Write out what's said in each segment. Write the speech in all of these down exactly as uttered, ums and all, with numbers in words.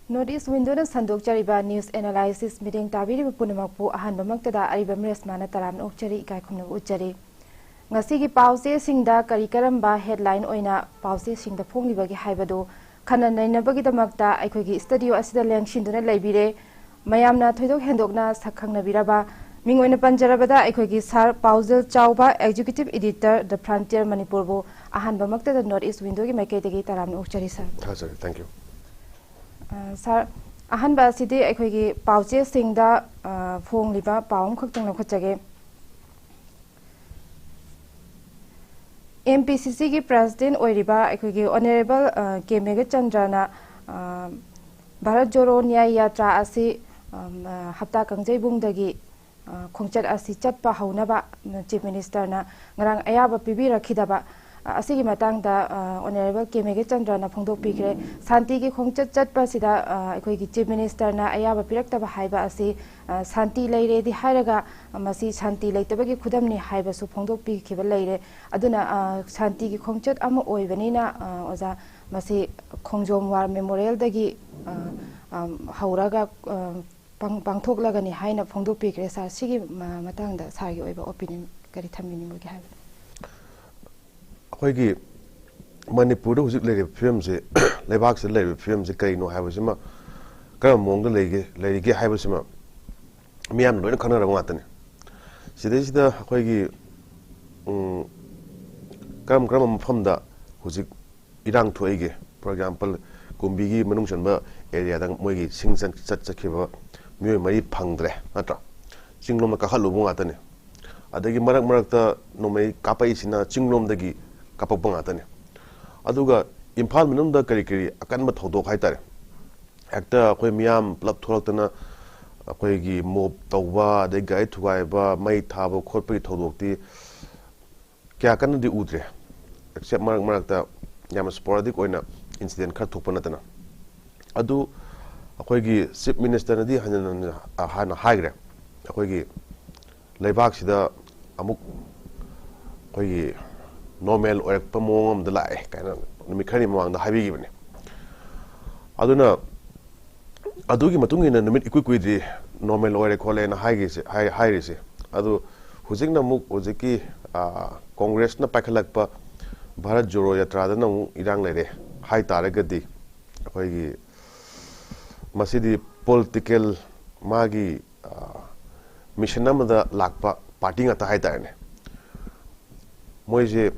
North East Window ꯅ ꯁꯟꯗꯣꯛꯆꯔꯤꯕ news analysis ꯃꯤꯠꯌꯦꯡ ꯇꯥꯕꯤꯔꯤꯕ ꯄꯨꯝꯅꯃꯛꯄꯨ ꯑꯍꯥꯟꯕꯃꯛꯇꯗ ꯑꯔꯤꯕꯝ ꯔꯦꯁꯃꯥꯅ ꯇꯔꯥꯝꯅ ꯑꯣꯛꯆꯔꯤ, ꯏꯀꯥꯏ ꯈꯨꯝꯅꯕ ꯎꯠꯆꯔꯤ꯫ ꯉꯁꯤꯒꯤ ꯄꯥꯎꯆꯦꯁꯤꯡꯗ ꯀꯔꯤ ꯀꯔꯝꯕ headline ꯑꯣꯏꯅ ꯄꯥꯎꯆꯦꯁꯤꯡꯗ ꯐꯣꯡꯂꯤꯕꯒꯦ ꯍꯥꯏꯕꯗꯨ ꯈꯟꯅ ꯅꯩꯅꯕꯒꯤꯗꯃꯛꯇ ꯑꯩꯈꯣꯏꯒꯤ studio ꯑꯁꯤꯗ ꯂꯦꯡꯁꯤꯟꯗꯨꯅ ꯂꯩꯕꯤꯔꯦ꯫ ꯃꯌꯥꯝꯅ ꯊꯣꯏꯗꯣꯛ ꯍꯦꯟꯗꯣꯛꯅ ꯁꯛ ꯈꯪꯅꯕꯤꯔꯕ ꯃꯤꯡ ꯑꯣꯏꯅ ꯄꯟꯖꯔꯕꯗ ꯑꯩꯈꯣꯏꯒꯤ sir ꯄꯥꯎꯖꯦꯜ ꯆꯥꯎꯕ, Executive Editor, The Frontier ꯃꯅꯤꯄꯨꯔꯕꯨ ꯑꯍꯥꯟꯕꯃꯛꯇꯗ North East Window ꯒꯤ ꯃꯥꯏꯀꯩꯗꯒꯤ ꯇꯔꯥꯝꯅ ꯑꯣꯛꯆꯔꯤ, sir꯫ ꯊꯥꯖꯔꯤ, thank you꯫ ꯑ, sir, ꯑꯍꯥꯟꯕ ꯑꯁꯤꯗꯤ ꯑꯩꯈꯣꯏꯒꯤ ꯄꯥꯎꯆꯦꯁꯤꯡꯗ, ꯑ, ꯐꯣꯡꯂꯤꯕ ꯄꯥꯎ ꯑꯃꯈꯛꯇꯪ ꯂꯧꯈꯠꯆꯒꯦ꯫ M P C C ꯒꯤ president ꯑꯣꯏꯔꯤꯕ ꯑꯩꯈꯣꯏꯒꯤ honourable, ꯑ, ꯀꯦ ꯃꯦꯘꯆꯟꯗ꯭ꯔꯅ, ꯑ, ꯚꯥꯔꯠ ꯖꯣꯔꯣ ꯅ꯭ꯌꯥꯌ ꯌꯥꯇ꯭ꯔꯥ ꯑꯁꯤ, ꯑꯝ, ꯑ, ꯍꯞꯇꯥ ꯀꯥꯡꯖꯩꯕꯨꯡꯗꯒꯤ, ꯑ, ꯈꯣꯡꯆꯠ ꯑꯁꯤ ꯆꯠꯄ ꯍꯧꯅꯕ, ꯎꯝ, Chief Minister ꯅ ꯉꯔꯥꯡ ꯑꯌꯥꯕ ꯄꯤꯕꯤꯔꯛꯈꯤꯗꯕ, ꯑ, ꯑꯁꯤꯒꯤ ꯃꯇꯥꯡꯗ, ꯑ, honourable ꯀꯦ ꯃꯦꯘꯆꯟꯗ꯭ꯔꯅ ꯐꯣꯡꯗꯣꯛꯄꯤꯈ꯭ꯔꯦ꯫ ꯁꯥꯟꯇꯤꯒꯤ ꯈꯣꯡꯆꯠ ꯆꯠꯄꯁꯤꯗ, ꯑ, ꯑꯩꯈꯣꯏꯒꯤ Chief Minister ꯅ ꯑꯌꯥꯕ ꯄꯤꯔꯛꯇꯕ ꯍꯥꯏꯕ ꯑꯁꯤ, ꯑ, ꯁꯥꯟꯇꯤ ꯂꯩꯔꯦꯗꯤ ꯍꯥꯏꯔꯒ, ꯑ, ꯃꯁꯤ ꯁꯥꯟꯇꯤ ꯂꯩꯇꯕꯒꯤ ꯈꯨꯗꯝꯅꯤ ꯍꯥꯏꯕꯁꯨ ꯐꯣꯡꯗꯣꯛꯄꯤꯈꯤꯕ ꯂꯩꯔꯦ꯫ ꯑꯗꯨꯅ, ꯑ, ꯁꯥꯟꯇꯤꯒꯤ ꯈꯣꯡꯆꯠ ꯑꯃ ꯑꯣꯏꯕꯅꯤꯅ, ꯑ, ꯑꯣꯖꯥ, ꯃꯁꯤ ꯈꯣꯡꯖꯣꯝ War Memorial ꯗꯒꯤ, ꯑ, ꯑꯝ, ꯍꯧꯔꯒ, ꯑ, ꯄꯥꯡ-, ꯄꯥꯡꯊꯣꯛꯂꯒꯅꯤ ꯍꯥꯏꯅ ꯐꯣꯡꯗꯣꯛꯄꯤꯈ꯭ꯔꯦ꯫ Sir, ꯁꯤꯒꯤ ꯃ-, ꯃꯇꯥꯡꯗ sir ꯒꯤ ꯑꯣꯏꯕ opinion ꯀꯔꯤ ꯊꯝꯕꯤꯅꯤꯡꯕꯒꯦ ꯍꯥꯏꯕꯗꯨ? ꯑꯩꯈꯣꯏꯒꯤ ꯃꯅꯤꯄꯨꯔꯗ ꯍꯧꯖꯤꯛ ꯂꯩꯔꯤꯕ ꯐꯤꯕꯝꯁꯦ, ꯂꯩꯕꯥꯛꯁꯤꯗ ꯂꯩꯔꯤꯕ ꯐꯤꯕꯝꯁꯦ ꯀꯔꯤꯅꯣ ꯍꯥꯏꯕꯁꯤꯃ, ꯀꯔꯝꯕ ꯃꯑꯣꯡꯗ ꯂꯩꯒꯦ, ꯂꯩꯔꯤꯒꯦ ꯍꯥꯏꯕꯁꯤꯃ ꯃꯤꯌꯥꯝꯅ ꯂꯣꯏꯅ ꯈꯪꯅꯔꯕ ꯉꯥꯛꯇꯅꯤ꯫ ꯁꯤꯗꯩꯁꯤꯗ ꯑꯩꯈꯣꯏꯒꯤ, ꯎꯝ, ꯀꯔꯝ ꯀꯔꯝꯕ ꯃꯐꯝꯗ ꯍꯧꯖꯤꯛ ꯏꯔꯥꯡ ꯊꯣꯛꯏꯒꯦ? For example, ꯀꯨꯝꯕꯤꯒꯤ ꯃꯅꯨꯡ ꯆꯟꯕ area ꯗ ꯃꯣꯏꯒꯤ ꯁꯤꯡ ꯆꯠ-, ꯆꯠ-, ꯆꯠꯈꯤꯕ ꯃꯤꯑꯣꯏ ꯃꯔꯤ ꯐꯪꯗ꯭ꯔꯦ, ꯅꯠꯇ꯭ꯔꯥ? ꯆꯤꯡꯂꯣꯝꯗ ꯀꯥꯈꯠꯂꯨꯕ ꯉꯥꯛꯇꯅꯤ꯫ ꯑꯗꯒꯤ ꯃꯔꯛ ꯃꯔꯛꯇ ꯅꯣꯡꯃꯩ ꯀꯥꯞꯄꯛꯏꯁꯤꯅ ꯆꯤꯡꯂꯣꯝꯗꯒꯤ ꯀꯥꯞꯄꯛꯄ ꯉꯥꯛꯇꯅꯤ꯫ ꯑꯗꯨꯒ ꯏꯝꯐꯥꯜ ꯃꯅꯨꯡꯗ ꯀꯔꯤ ꯀꯔꯤ ꯑꯀꯟꯕ ꯊꯧꯗꯣꯛ ꯍꯥꯏꯇꯥꯔꯦ, ꯍꯦꯛꯇ ꯑꯩꯈꯣꯏ ꯃꯤꯌꯥꯝ ꯄꯨꯂꯞ ꯊꯣꯛꯂꯛꯇꯅ ꯑꯩꯈꯣꯏꯒꯤ mob ꯇꯧꯕ, ꯑꯗꯩ ꯒꯥꯔꯤ ꯊꯨꯒꯥꯏꯕ, ꯃꯩ ꯊꯥꯕ ꯈꯣꯠꯄꯒꯤ ꯊꯧꯗꯣꯛꯇꯤ ꯀꯌꯥ ꯀꯟꯅꯗꯤ ꯎꯗ꯭ꯔꯦ, except ꯃꯔꯛ ꯃꯔꯛꯇ ꯌꯥꯝꯅ sporadic ꯑꯣꯏꯅ incident ꯈꯔ ꯊꯣꯛꯄ ꯅꯠꯇꯅ꯫ ꯑꯗꯨ ꯑꯩꯈꯣꯏꯒꯤ Chief Minister ꯅꯗꯤ ꯍꯟꯖꯤꯟ ꯍꯟꯖꯤꯟ ꯍꯥꯟꯅ ꯍꯥꯏꯈ꯭ꯔꯦ, ꯑꯩꯈꯣꯏꯒꯤ ꯂꯩꯕꯥꯛꯁꯤꯗ ꯑꯃꯨꯛ ꯑꯩꯈꯣꯏꯒꯤ normal ꯑꯣꯏꯔꯛꯄ ꯃꯑꯣꯡ ꯑꯃꯗ ꯂꯥꯛꯑꯦ ꯀꯥꯏꯅ ꯅꯨꯃꯤꯠ ꯈꯔꯅꯤ ꯃꯃꯥꯡꯗ ꯍꯥꯏꯕꯤꯈꯤꯕꯅꯤ꯫ ꯑꯗꯨꯅ ꯑꯗꯨꯒꯤ ꯃꯇꯨꯡ ꯏꯟꯅ ꯅꯨꯃꯤꯠ ꯏꯀꯨꯏ ꯀꯨꯏꯗ꯭ꯔꯤ, ꯅꯣꯔꯃꯦꯜ ꯑꯣꯏꯔꯦ ꯈꯣꯠꯂꯦꯅ ꯍꯥꯏꯒꯤꯁꯦ, ꯍꯥꯏ-, ꯍꯥꯏꯔꯤꯁꯦ꯫ ꯑꯗꯨ ꯍꯧꯖꯤꯛꯅ ꯑꯃꯨꯛ ꯍꯧꯖꯤꯛꯀꯤ, ꯑ, ꯀꯣꯡꯒ꯭ꯔꯦꯁꯅ ꯄꯥꯏꯈꯠꯂꯛꯄ ꯚꯥꯔꯠ ꯖꯣꯔꯣ ꯌꯥꯇ꯭ꯔꯥꯗꯅ ꯑꯃꯨꯛ ꯏꯔꯥꯡ ꯂꯩꯔꯦ ꯍꯥꯏ ꯇꯥꯔꯒꯗꯤ, ꯑꯩꯈꯣꯏꯒꯤ ꯃꯁꯤꯗꯤ ꯄꯣꯂꯤꯇꯤꯀꯦꯜ ꯃꯥꯒꯤ, ꯑ, ꯃꯤꯁꯟ ꯑꯃꯗ ꯂꯥꯛꯄ ꯄꯥꯔꯇꯤ ꯉꯥꯛꯇ ꯍꯥꯏ ꯇꯥꯔꯦꯅꯦ꯫ ꯃꯣꯏꯁꯦ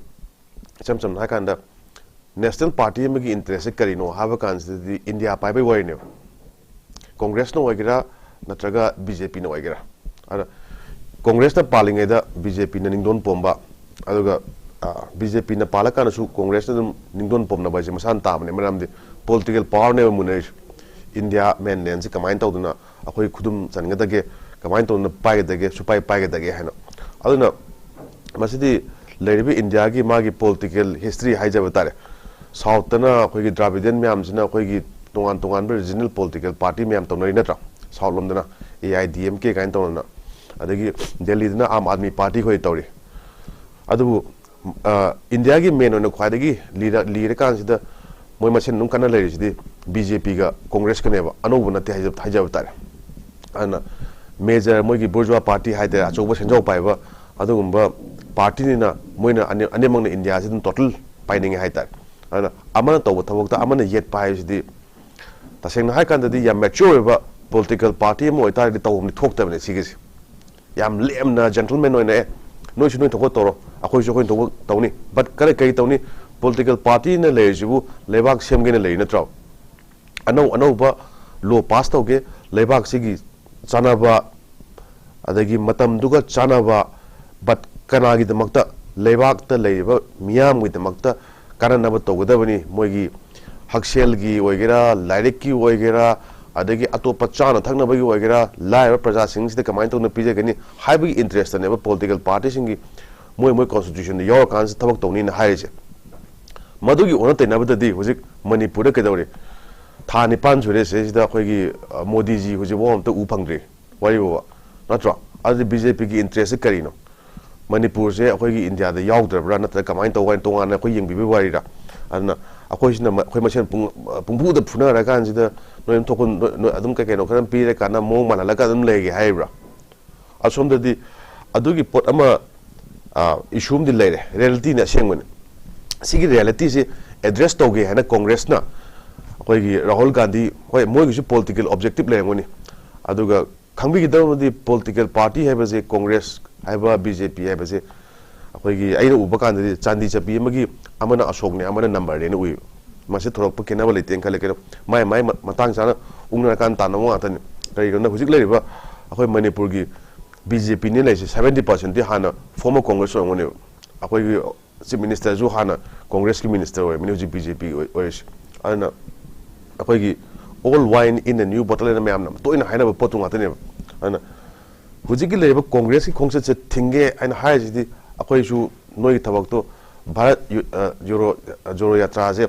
ꯏꯆꯝ ꯆꯝꯅ ꯍꯥꯏꯀꯥꯟꯗ, ꯅꯦꯁꯅꯦꯜ ꯄꯥꯔꯇꯤ ꯑꯃꯒꯤ ꯏꯟꯇꯔꯦꯁꯁꯦ ꯀꯔꯤꯅꯣ ꯍꯥꯏꯕ ꯀꯥꯟꯁꯤꯗꯗꯤ ꯏꯟꯗꯤꯌꯥ ꯄꯥꯏꯕꯩ ꯋꯥꯔꯤꯅꯦꯕ꯫ ꯀꯣꯡꯒ꯭ꯔꯦꯁꯅ ꯑꯣꯏꯒꯦꯔꯥ, ꯅꯠꯇ꯭ꯔꯒ ꯕꯤ ꯖꯦ ꯄꯤꯅ ꯑꯣꯏꯒꯦꯔꯥ꯫ ꯑꯗ ꯀꯣꯡꯒ꯭ꯔꯦꯁꯅ ꯄꯥꯜꯂꯤꯉꯩꯗ ꯕꯤ ꯖꯦ ꯄꯤꯅ ꯅꯤꯡꯗꯣꯟ ꯄꯣꯝꯕ, ꯑꯗꯨꯒ, ꯑ, ꯕꯤ ꯖꯦ ꯄꯤꯅ ꯄꯥꯜꯂꯀꯥꯟꯗꯁꯨ ꯀꯣꯡꯒ꯭ꯔꯦꯁꯅ ꯑꯗꯨꯝ ꯅꯤꯡꯗꯣꯟ ꯄꯣꯝꯅꯕ ꯍꯥꯏꯁꯦ ꯃꯁꯥꯅ ꯇꯥꯕꯅꯦ꯫ ꯃꯔꯝꯗꯤ ꯄꯣꯂꯤꯇꯤꯀꯦꯜ ꯄꯥꯋꯔꯅꯦꯕ ꯃꯨꯟꯅꯔꯤꯁꯦ꯫ ꯏꯟꯗꯤꯌꯥ ꯃꯦꯟꯂꯦꯟꯁꯦ ꯀꯃꯥꯏꯅ ꯇꯧꯗꯅ ꯑꯩꯈꯣꯏ ꯈꯨꯗꯨꯝ ꯆꯟꯒꯗꯒꯦ, ꯀꯃꯥꯏꯅ ꯇꯧꯗꯅ ꯄꯥꯏꯒꯗꯒꯦ, ꯁꯨꯄꯥꯏ ꯄꯥꯏꯒꯗꯒꯦ ꯍꯥꯏꯅ꯫ ꯑꯗꯨꯅ ꯃꯁꯤꯗꯤ ꯂꯩꯔꯤꯕ ꯏꯟꯗꯤꯌꯥꯒꯤ ꯃꯥꯒꯤ ꯄꯣꯂꯤꯇꯤꯀꯦꯜ ꯍꯤꯁꯇ꯭ꯔꯤ ꯍꯥꯏꯖꯕ ꯇꯥꯔꯦ꯫ ꯁꯥꯎꯠꯇꯅ ꯑꯩꯈꯣꯏꯒꯤ ꯗ꯭ꯔꯥꯕꯤꯗꯤꯌꯟ ꯃꯌꯥꯝꯁꯤꯅ ꯑꯩꯈꯣꯏꯒꯤ ꯇꯣꯉꯥꯟ ꯇꯣꯉꯥꯟꯕ ꯔꯤꯖꯅꯦꯜ ꯄꯣꯂꯤꯇꯤꯀꯦꯜ ꯄꯥꯔꯇꯤ ꯃꯌꯥꯝ ꯇꯧꯅꯔꯤ ꯅꯠꯇ꯭ꯔꯥ? South ꯂꯣꯝꯗꯅ A I D M ꯀꯦ ꯀꯥꯏꯅ ꯇꯧꯅꯗꯅ, ꯑꯗꯒꯤ ꯗꯦꯜꯂꯤꯗꯅ ꯑꯥꯝ ꯑꯥꯗꯃꯤ ꯄꯥꯔꯇꯤ ꯈꯣꯏ ꯇꯧꯔꯤ꯫ ꯑꯗꯨꯕꯨ, ꯑ, ꯏꯟꯗꯤꯌꯥꯒꯤ ꯃꯦꯟ ꯑꯣꯏꯅ ꯈ꯭ꯋꯥꯏꯗꯒꯤ ꯂꯤꯔ-, ꯂꯤꯔꯀꯥꯟꯁꯤꯗ ꯃꯣꯏ ꯃꯁꯦꯟ ꯑꯗꯨꯝ ꯀꯟꯅ ꯂꯩꯔꯤꯁꯤꯗꯤ ꯕꯤ ꯖꯦ ꯄꯤꯒ ꯀꯣꯡꯒ꯭ꯔꯦꯁꯀꯅꯦꯕ, ꯑꯅꯧꯕ ꯅꯠꯇꯦ ꯍꯥꯏꯖ-, ꯍꯥꯏꯖꯕ ꯇꯥꯔꯦ꯫ ꯑꯗꯨꯅ ꯃꯦꯖꯔ ꯃꯣꯏꯒꯤ ꯕꯨꯔꯖꯨꯋꯥ ꯄꯥꯔꯇꯤ ꯍꯥꯏꯇꯥꯔꯦ, ꯑꯆꯧꯕ ꯁꯦꯟꯖꯥꯎ ꯄꯥꯏꯕ ꯑꯗꯨꯒꯨꯝꯕ ꯄꯥꯔꯇꯤꯅꯤꯅ ꯃꯣꯏꯅ ꯑꯅꯤ-, ꯑꯅꯤꯃꯛꯅ ꯏꯟꯗꯤꯌꯥꯁꯤ ꯑꯗꯨꯝ ꯇꯣꯇꯜ ꯄꯥꯏꯅꯤꯡꯉꯦ ꯍꯥꯏꯇꯥꯔꯦ꯫ ꯑꯗꯨꯅ ꯑꯃꯅ ꯇꯧꯕ ꯊꯕꯛꯇ ꯑꯃꯅ ꯌꯦꯠꯄ ꯍꯥꯏꯕꯁꯤꯗꯤ ꯇꯁꯦꯡꯅ ꯍꯥꯏꯔꯀꯥꯟꯗꯗꯤ ꯌꯥꯝ ꯃꯦꯆ꯭ꯌꯣꯔ ꯑꯣꯏꯕ ꯄꯣꯂꯤꯇꯤꯀꯦꯜ ꯄꯥꯔꯇꯤ ꯑꯃ ꯑꯣꯏꯇꯥꯔꯗꯤ ꯇꯧꯐꯝꯗꯤ ꯊꯣꯛꯇꯕꯅꯦ ꯁꯤꯒꯤꯁꯦ꯫ ꯌꯥꯝ ꯂꯦꯝꯅ ꯖꯦꯟꯇꯜꯃꯦꯟ ꯑꯣꯏꯅ, "ꯑꯦ, ꯅꯣꯏꯁꯨ ꯅꯣꯏ ꯊꯣꯛꯄ ꯇꯧꯔꯣ, ꯑꯩꯈꯣꯏꯁꯨ ꯑꯩꯈꯣꯏ ꯊꯣꯛꯄ ꯇꯧꯅꯤ", ꯕꯠ ꯀꯔꯤ, ꯀꯔꯤ ꯇꯧꯅꯤ? ꯄꯣꯂꯤꯇꯤꯀꯦꯜ ꯄꯥꯔꯇꯤꯅ ꯂꯩꯔꯤꯁꯤꯕꯨ ꯂꯩꯕꯥꯛ ꯁꯦꯝꯒꯦꯅ ꯂꯩꯔꯤ ꯅꯠꯇ꯭ꯔꯣ? ꯑꯅꯧ ꯑꯅꯧꯕ ꯂꯣ ꯄꯥꯁ ꯇꯧꯒꯦ, ꯂꯩꯕꯥꯛꯁꯤꯒꯤ ꯆꯥꯟꯅꯕ, ꯑꯗꯒꯤ ꯃꯇꯝꯗꯨꯒ ꯆꯥꯟꯅꯕ, ꯕꯠ ꯀꯅꯥꯒꯤꯗꯃꯛꯇ? ꯂꯩꯕꯥꯛꯇ ꯂꯩꯔꯤꯕ ꯃꯤꯌꯥꯝꯒꯤꯗꯃꯛꯇ ꯀꯥꯟꯅꯅꯕ ꯇꯧꯒꯗꯕꯅꯤ꯫ ꯃꯣꯏꯒꯤ ꯍꯛꯁꯦꯜꯒꯤ ꯑꯣꯏꯒꯦꯔꯥ, ꯂꯥꯏꯔꯤꯛꯀꯤ ꯑꯣꯏꯒꯦꯔꯥ, ꯑꯗꯒꯤ ꯑꯇꯣꯞꯄ ꯆꯥꯅ ꯊꯛꯅꯕꯒꯤ ꯑꯣꯏꯒꯦꯔꯥ, ꯂꯥꯏꯔꯕ ꯄ꯭ꯔꯖꯥꯁꯤꯡꯁꯤꯗ ꯀꯃꯥꯏꯅ ꯇꯧꯅ ꯄꯤꯖꯒꯅꯤ ꯍꯥꯏꯕꯒꯤ ꯏꯟꯇꯔꯦꯁꯇꯅꯦꯕ ꯄꯣꯂꯤꯇꯤꯀꯦꯜ ꯄꯥꯔꯇꯤꯁꯤꯡꯒꯤ ꯃꯣꯏ ꯃꯣꯏ ꯀꯣꯟꯁꯇꯤꯇ꯭ꯌꯨꯁꯟꯗ ꯌꯥꯎꯔꯀꯥꯟꯁꯤꯗ ꯊꯕꯛ ꯇꯧꯅꯤꯅ ꯍꯥꯏꯔꯤꯁꯦ꯫ ꯃꯗꯨꯒꯤ ꯑꯣꯟꯅ ꯇꯩꯅꯕꯗꯗꯤ ꯍꯧꯖꯤꯛ ꯃꯅꯤꯄꯨꯔꯗ ꯀꯩꯗꯧꯔꯤ? ꯊꯥ ꯅꯤꯄꯥꯟ ꯁꯨꯔꯦ ꯁꯤꯗꯩꯁꯤꯗ ꯑꯩꯈꯣꯏꯒꯤ, ꯑ, ꯃꯣꯗꯤꯖꯤ ꯍꯧꯖꯤꯛꯐꯥꯎ ꯑꯝꯇ ꯎ ꯐꯪꯗ꯭ꯔꯤ꯫ ꯋꯥꯔꯤꯕꯨꯕ, ꯅꯠꯇ꯭ꯔꯣ? ꯑꯗꯨꯗꯤ ꯕꯤ ꯖꯦ ꯄꯤꯒꯤ ꯏꯟꯇꯔꯦꯁꯁꯦ ꯀꯔꯤꯅꯣ? ꯃꯅꯤꯄꯨꯔꯁꯦ ꯑꯩꯈꯣꯏꯒꯤ ꯏꯟꯗꯤꯌꯥꯗ ꯌꯥꯎꯗ꯭ꯔꯕ꯭ꯔꯥ, ꯅꯠꯇ꯭ꯔꯒ ꯀꯃꯥꯏꯅ ꯇꯧꯕ ꯍꯥꯏꯅ ꯇꯣꯉꯥꯟꯅ ꯑꯩꯈꯣꯏ ꯌꯦꯡꯕꯤꯕꯒꯤ ꯋꯥꯔꯤꯔꯥ? ꯑꯗꯨꯅ ꯑꯩꯈꯣꯏꯁꯤꯅ ꯃ-, ꯑꯩꯈꯣꯏ ꯃꯁꯦꯟ ꯄꯨꯡ-, ꯄꯨꯡꯐꯨꯗ ꯐꯨꯅꯔꯀꯥꯟꯁꯤꯗ ꯅꯣꯏ ꯑꯗꯨꯝ ꯊꯣꯛꯄ, ꯅꯣꯏ, ꯅꯣꯏ ꯑꯗꯨꯝ ꯀꯩ ꯀꯩꯅꯣ ꯈꯔ ꯄꯤꯔꯀꯥꯟꯗ ꯃꯑꯣꯡ ꯃꯥꯜꯍꯜꯂꯒ ꯑꯗꯨꯝ ꯂꯩꯒꯦ ꯍꯥꯏꯔꯤꯕ꯭ꯔꯥ? ꯑꯁꯣꯝꯗꯗꯤ ꯑꯗꯨꯒꯤ ꯄꯣꯠ ꯑꯃ, ꯑ, issue ꯑꯃꯗꯤ ꯂꯩꯔꯦ, reality ꯅꯤ ꯑꯁꯦꯡꯕꯅꯤ꯫ ꯁꯤꯒꯤ reality ꯁꯤ address ꯇꯧꯒꯦ ꯍꯥꯏꯅ ꯀꯣꯡꯒ꯭ꯔꯦꯁꯅ, ꯑꯩꯈꯣꯏꯒꯤ ꯔꯥꯍꯨꯜ ꯒꯥꯟꯙꯤ, ꯍꯣꯏ, ꯃꯣꯏꯒꯤꯁꯨ political objective ꯂꯩꯔꯝꯒꯅꯤ, ꯑꯗꯨꯒ ꯈꯪꯕꯤꯒꯗꯕ ꯑꯃꯗꯤ political party ꯍꯥꯏꯕꯁꯦ, ꯀꯣꯡꯒ꯭ꯔꯦꯁ ꯍꯥꯏꯕ, ꯕꯤ ꯖꯦ ꯄꯤ ꯍꯥꯏꯕꯁꯦ, ꯑꯩꯈꯣꯏꯒꯤ ꯑꯩꯅ ꯎꯕ ꯀꯥꯟꯗꯗꯤ ꯆꯥꯟꯗꯤ ꯆꯠꯄꯤ ꯑꯃꯒꯤ ꯑꯃꯅ ꯑꯁꯣꯛꯅꯦ, ꯑꯃꯅ ꯅꯝꯕꯔꯅꯦꯅ ꯎꯏ꯫ ꯃꯁꯤ ꯊꯣꯔꯛꯄ ꯈꯦꯠꯅꯕ ꯂꯩꯇꯦꯅ ꯈꯜꯂꯦ꯫ ꯀꯩꯅꯣ, ꯃꯥꯏ ꯃꯥꯏ ꯃ-, ꯃꯇꯥꯡ ꯆꯥꯅ ꯎꯪꯅꯔꯀꯥꯟꯗ ꯇꯥꯟꯅꯕ ꯉꯥꯛꯇꯅꯤ꯫ ꯀꯔꯤꯒꯤꯅꯣꯗ ꯍꯧꯖꯤꯛ ꯂꯩꯔꯤꯕ ꯑꯩꯈꯣꯏ ꯃꯅꯤꯄꯨꯔꯒꯤ ꯕꯤ ꯖꯦ ꯄꯤ ꯅꯤ ꯂꯩꯔꯤꯁꯦ, seventy percent ꯇꯤ ꯍꯥꯟꯅ former Congress ꯑꯣꯏꯔꯝꯒꯅꯦꯕ꯫ ꯑꯩꯈꯣꯏꯒꯤ Chief Minister ꯁꯨ ꯍꯥꯟꯅ ꯀꯣꯡꯒ꯭ꯔꯦꯁꯀꯤ minister ꯑꯣꯏꯔꯝꯃꯤꯅꯤ, ꯍꯧꯖꯤꯛ ꯕꯤ ꯖꯦ ꯄꯤ ꯑꯣꯏ-, ꯑꯣꯏꯔꯤꯁꯦ꯫ ꯑꯗꯨꯅ ꯑꯩꯈꯣꯏꯒꯤ "Old wine in a new bottle" ꯍꯥꯏꯅ ꯃꯌꯥꯝꯅ ꯇꯣꯏꯅ ꯍꯥꯏꯅꯕ ꯄꯣꯠꯇꯨ ꯉꯥꯛꯇꯅꯦꯕ꯫ ꯑꯗꯨꯅ ꯍꯧꯖꯤꯛꯀꯤ ꯂꯩꯔꯤꯕ ꯀꯣꯡꯒ꯭ꯔꯦꯁꯀꯤ ꯈꯣꯡꯆꯠꯁꯦ ꯊꯤꯡꯒꯦ ꯍꯥꯏꯅ ꯍꯥꯏꯔꯤꯁꯤꯗꯤ, ꯑꯩꯈꯣꯏꯁꯨ ꯅꯣꯏꯒꯤ ꯊꯕꯛꯇꯣ, ꯚꯥꯔꯠ ꯌꯨ-, ꯑ, ꯖꯣꯔꯣ, ꯑ, ꯖꯣꯔꯣ ꯌꯥꯇ꯭ꯔꯥꯁꯦ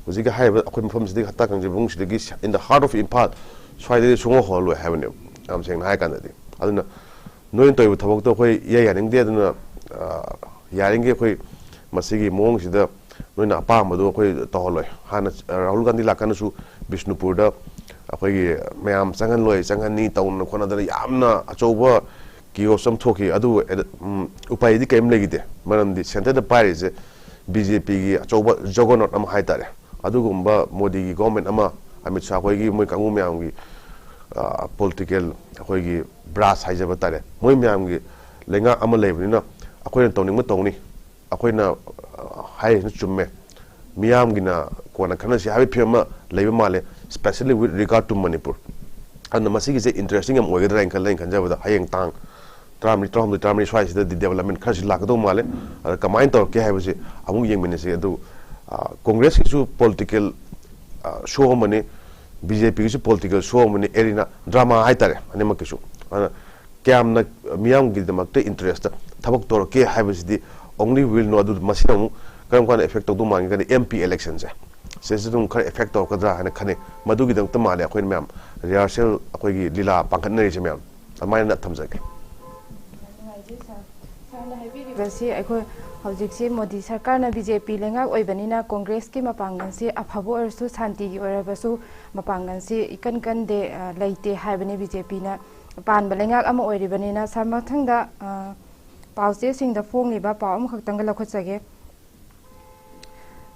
ꯍꯧꯖꯤꯛꯀꯤ ꯍꯥꯏꯔꯤꯕ ꯑꯩꯈꯣꯏ ꯃꯐꯝꯁꯤꯗꯒꯤ, ꯍꯠꯇꯥ ꯀꯥꯡꯖꯩꯕꯨꯡꯁꯤꯗꯒꯤ, in the heart of Imphal ꯁ꯭ꯋꯥꯏꯗꯒꯤ ꯁꯨꯡꯍꯧ ꯍꯧꯍꯜꯂꯣꯏ ꯍꯥꯏꯕꯅꯦꯕ, ꯌꯥꯝ ꯁꯦꯡꯅ ꯍꯥꯏꯔ ꯀꯥꯟꯗꯗꯤ꯫ ꯑꯗꯨꯅ ꯅꯣꯏꯅ ꯇꯧꯔꯤꯕ ꯊꯕꯛꯇꯣ ꯑꯩꯈꯣꯏ ꯏꯌꯥ ꯌꯥꯅꯤꯡꯗꯦ꯫ ꯑꯗꯨꯅ, ꯑ, ꯌꯥꯔꯤꯈꯩ ꯑꯩꯈꯣꯏ ꯃꯁꯤꯒꯤ ꯃꯑꯣꯡꯁꯤꯗ ꯅꯣꯏꯅ ꯑꯄꯥꯝꯕꯗꯣ ꯑꯩꯈꯣꯏ ꯇꯧꯍꯜꯂꯣꯏ꯫ ꯍꯥꯟꯅ, ꯑ, ꯔꯥꯍꯨꯜ ꯒꯥꯟꯙꯤ ꯂꯥꯛꯀꯥꯟꯗꯁꯨ ꯕꯤꯁꯅꯨꯄꯨꯔꯗ ꯑꯩꯈꯣꯏꯒꯤ ꯃꯌꯥꯝ ꯆꯪꯍꯜꯂꯣꯏ, ꯆꯪꯍꯟꯅꯤ ꯇꯧꯅ ꯈꯣꯠꯅꯗꯅ ꯌꯥꯝꯅ ꯑꯆꯧꯕ chaos ꯑꯃ ꯊꯣꯛꯈꯤ꯫ ꯑꯗꯨꯕꯨ ꯑꯦꯗ-, ꯎꯝ, ꯎꯄꯥꯏꯗꯤ ꯀꯔꯤꯝ ꯂꯩꯈꯤꯗꯦ꯫ ꯃꯔꯝꯗꯤ centre ꯗ ꯄꯥꯏꯔꯤꯁꯦ ꯕꯤ ꯖꯦ ꯄꯤꯒꯤ ꯑꯆꯧꯕ juggernaut ꯑꯃ ꯍꯥꯏꯇꯥꯔꯦ꯫ ꯑꯗꯨꯒꯨꯝꯕ ꯃꯣꯗꯤꯒꯤ government ꯑꯃ, ꯑꯃꯤꯠ ꯁꯥꯍ ꯈꯣꯏꯒꯤ ꯃꯣꯏ ꯀꯥꯡꯕꯨ ꯃꯌꯥꯝꯒꯤ, ꯑ, political ꯑꯩꯈꯣꯏꯒꯤ branch ꯍꯥꯏꯖꯕ ꯇꯥꯔꯦ, ꯃꯣꯏ ꯃꯌꯥꯝꯒꯤ ꯂꯩꯉꯥꯛ ꯑꯃ ꯂꯩꯕꯅꯤꯅ ꯑꯩꯈꯣꯏꯅ ꯇꯧꯅꯤꯡꯕ ꯇꯧꯅꯤ, ꯑꯩꯈꯣꯏꯅ, ꯑ, ꯍꯥꯏꯔꯤꯁꯤꯅ ꯆꯨꯝꯃꯦ, ꯃꯤꯌꯥꯝꯒꯤꯅ ꯀꯣꯟꯅ ꯈꯟꯅꯁꯤ ꯍꯥꯏꯕꯒꯤ ꯐꯤꯕꯝ ꯑꯃ ꯂꯩꯕ ꯃꯥꯜꯂꯦ, especially with regard to Manipur꯫ ꯑꯗꯨꯅ ꯃꯁꯤꯒꯤꯁꯦ interesting ꯌꯥꯝ ꯑꯣꯏꯒꯗ꯭ꯔꯥ ꯍꯥꯏꯅ ꯈꯜꯂꯦ, ꯑꯩꯅ ꯈꯟꯖꯕꯗ꯫ ꯍꯌꯦꯡ ꯇꯥꯡ ꯇꯔꯥꯃꯔꯤ, ꯇꯔꯥꯍꯨꯝꯗꯣꯏ, ꯇꯔꯥꯃꯔꯤ ꯁ꯭ꯋꯥꯏꯁꯤꯗꯗꯤ development ꯈꯔꯁꯤ ꯂꯥꯛꯀꯗꯧ ꯃꯥꯜꯂꯦ꯫ ꯑꯗ ꯀꯃꯥꯏꯅ ꯇꯧꯔꯛꯀꯦ ꯍꯥꯏꯕꯁꯤ ꯑꯃꯨꯛ ꯌꯦꯡꯃꯤꯟꯅꯁꯤ꯫ ꯑꯗꯨ, ꯑ, ꯀꯣꯡꯒ꯭ꯔꯦꯁꯀꯤꯁꯨ political, ꯑ, show ꯑꯃꯅꯤ, ꯕꯤ ꯖꯦ ꯄꯤꯒꯤꯁꯨ political show ꯑꯃꯅꯤ, arena drama ꯍꯥꯏꯇꯥꯔꯦ ꯑꯅꯤꯃꯛꯀꯤꯁꯨ꯫ ꯑꯗꯨꯅ ꯀꯌꯥꯝꯅ ꯃꯤꯌꯥꯝꯒꯤꯗꯃꯛꯇ interest ꯊꯕꯛ ꯇꯧꯔꯛꯀꯦ ꯍꯥꯏꯕꯁꯤꯗꯤ only will know꯫ ꯑꯗꯨ ꯃꯁꯤꯅ ꯑꯃꯨꯛ ꯀꯔꯝ ꯀꯥꯟꯗ effect ꯇꯧꯗꯧ ꯃꯥꯟꯒꯦ ꯀꯥꯟꯗ ꯑꯦꯝ ꯄꯤ election ꯁꯦ, ꯁꯤꯁꯨ ꯑꯗꯨꯝ ꯈꯔ effect ꯇꯧꯔꯛꯀꯗ꯭ꯔꯥ ꯍꯥꯏꯅ ꯈꯟꯅꯩ꯫ ꯃꯗꯨꯒꯤꯗꯃꯛꯇ ꯃꯥꯜꯂꯦ ꯑꯩꯈꯣꯏꯅ ꯃꯌꯥꯝ rehearsal, ꯑꯩꯈꯣꯏꯒꯤ ꯂꯤꯂꯥ ꯄꯥꯡꯈꯠꯅꯔꯤꯁꯦ ꯃꯌꯥꯝ꯫ ꯑꯗꯨꯃꯥꯏꯅ ꯊꯝꯖꯒꯦ꯫ ꯅꯨꯡꯉꯥꯏꯖꯩ ꯁꯥꯔ꯫ ꯁꯥꯔꯅ ꯍꯥꯏꯕꯤꯔꯤꯕꯁꯤ ꯑꯩꯈꯣꯏ ꯍꯧꯖꯤꯛꯁꯤ ꯃꯣꯗꯤ ꯁꯔꯀꯥꯔꯅ ꯕꯤ ꯖꯦ ꯄꯤ ꯂꯩꯉꯥꯛ ꯑꯣꯏꯕꯅꯤꯅ ꯀꯣꯡꯒ꯭ꯔꯦꯁꯀꯤ ꯃꯄꯥꯡꯒꯜꯁꯤ ꯑꯐꯕ ꯑꯣꯏꯔꯁꯨ, ꯁꯥꯟꯇꯤꯒꯤ ꯑꯣꯏꯔꯕꯁꯨ ꯃꯄꯥꯡꯒꯜꯁꯤ ꯏꯀꯟ ꯀꯟꯗꯦ, ꯑ, ꯂꯩꯇꯦ ꯍꯥꯏꯕꯅꯤ꯫ ꯕꯤ ꯖꯦ ꯄꯤꯅ ꯄꯥꯟꯕ ꯂꯩꯉꯥꯛ ꯑꯃ ꯑꯣꯏꯔꯤꯕꯅꯤꯅ꯫ ꯁꯥꯔ, ꯃꯊꯪꯗ, ꯑ, ꯄꯥꯎꯆꯦꯁꯤꯡꯗ ꯐꯣꯡꯂꯤꯕ ꯄꯥꯎ ꯑꯃꯈꯛꯇꯪꯒ ꯂꯧꯈꯠꯆꯒꯦ꯫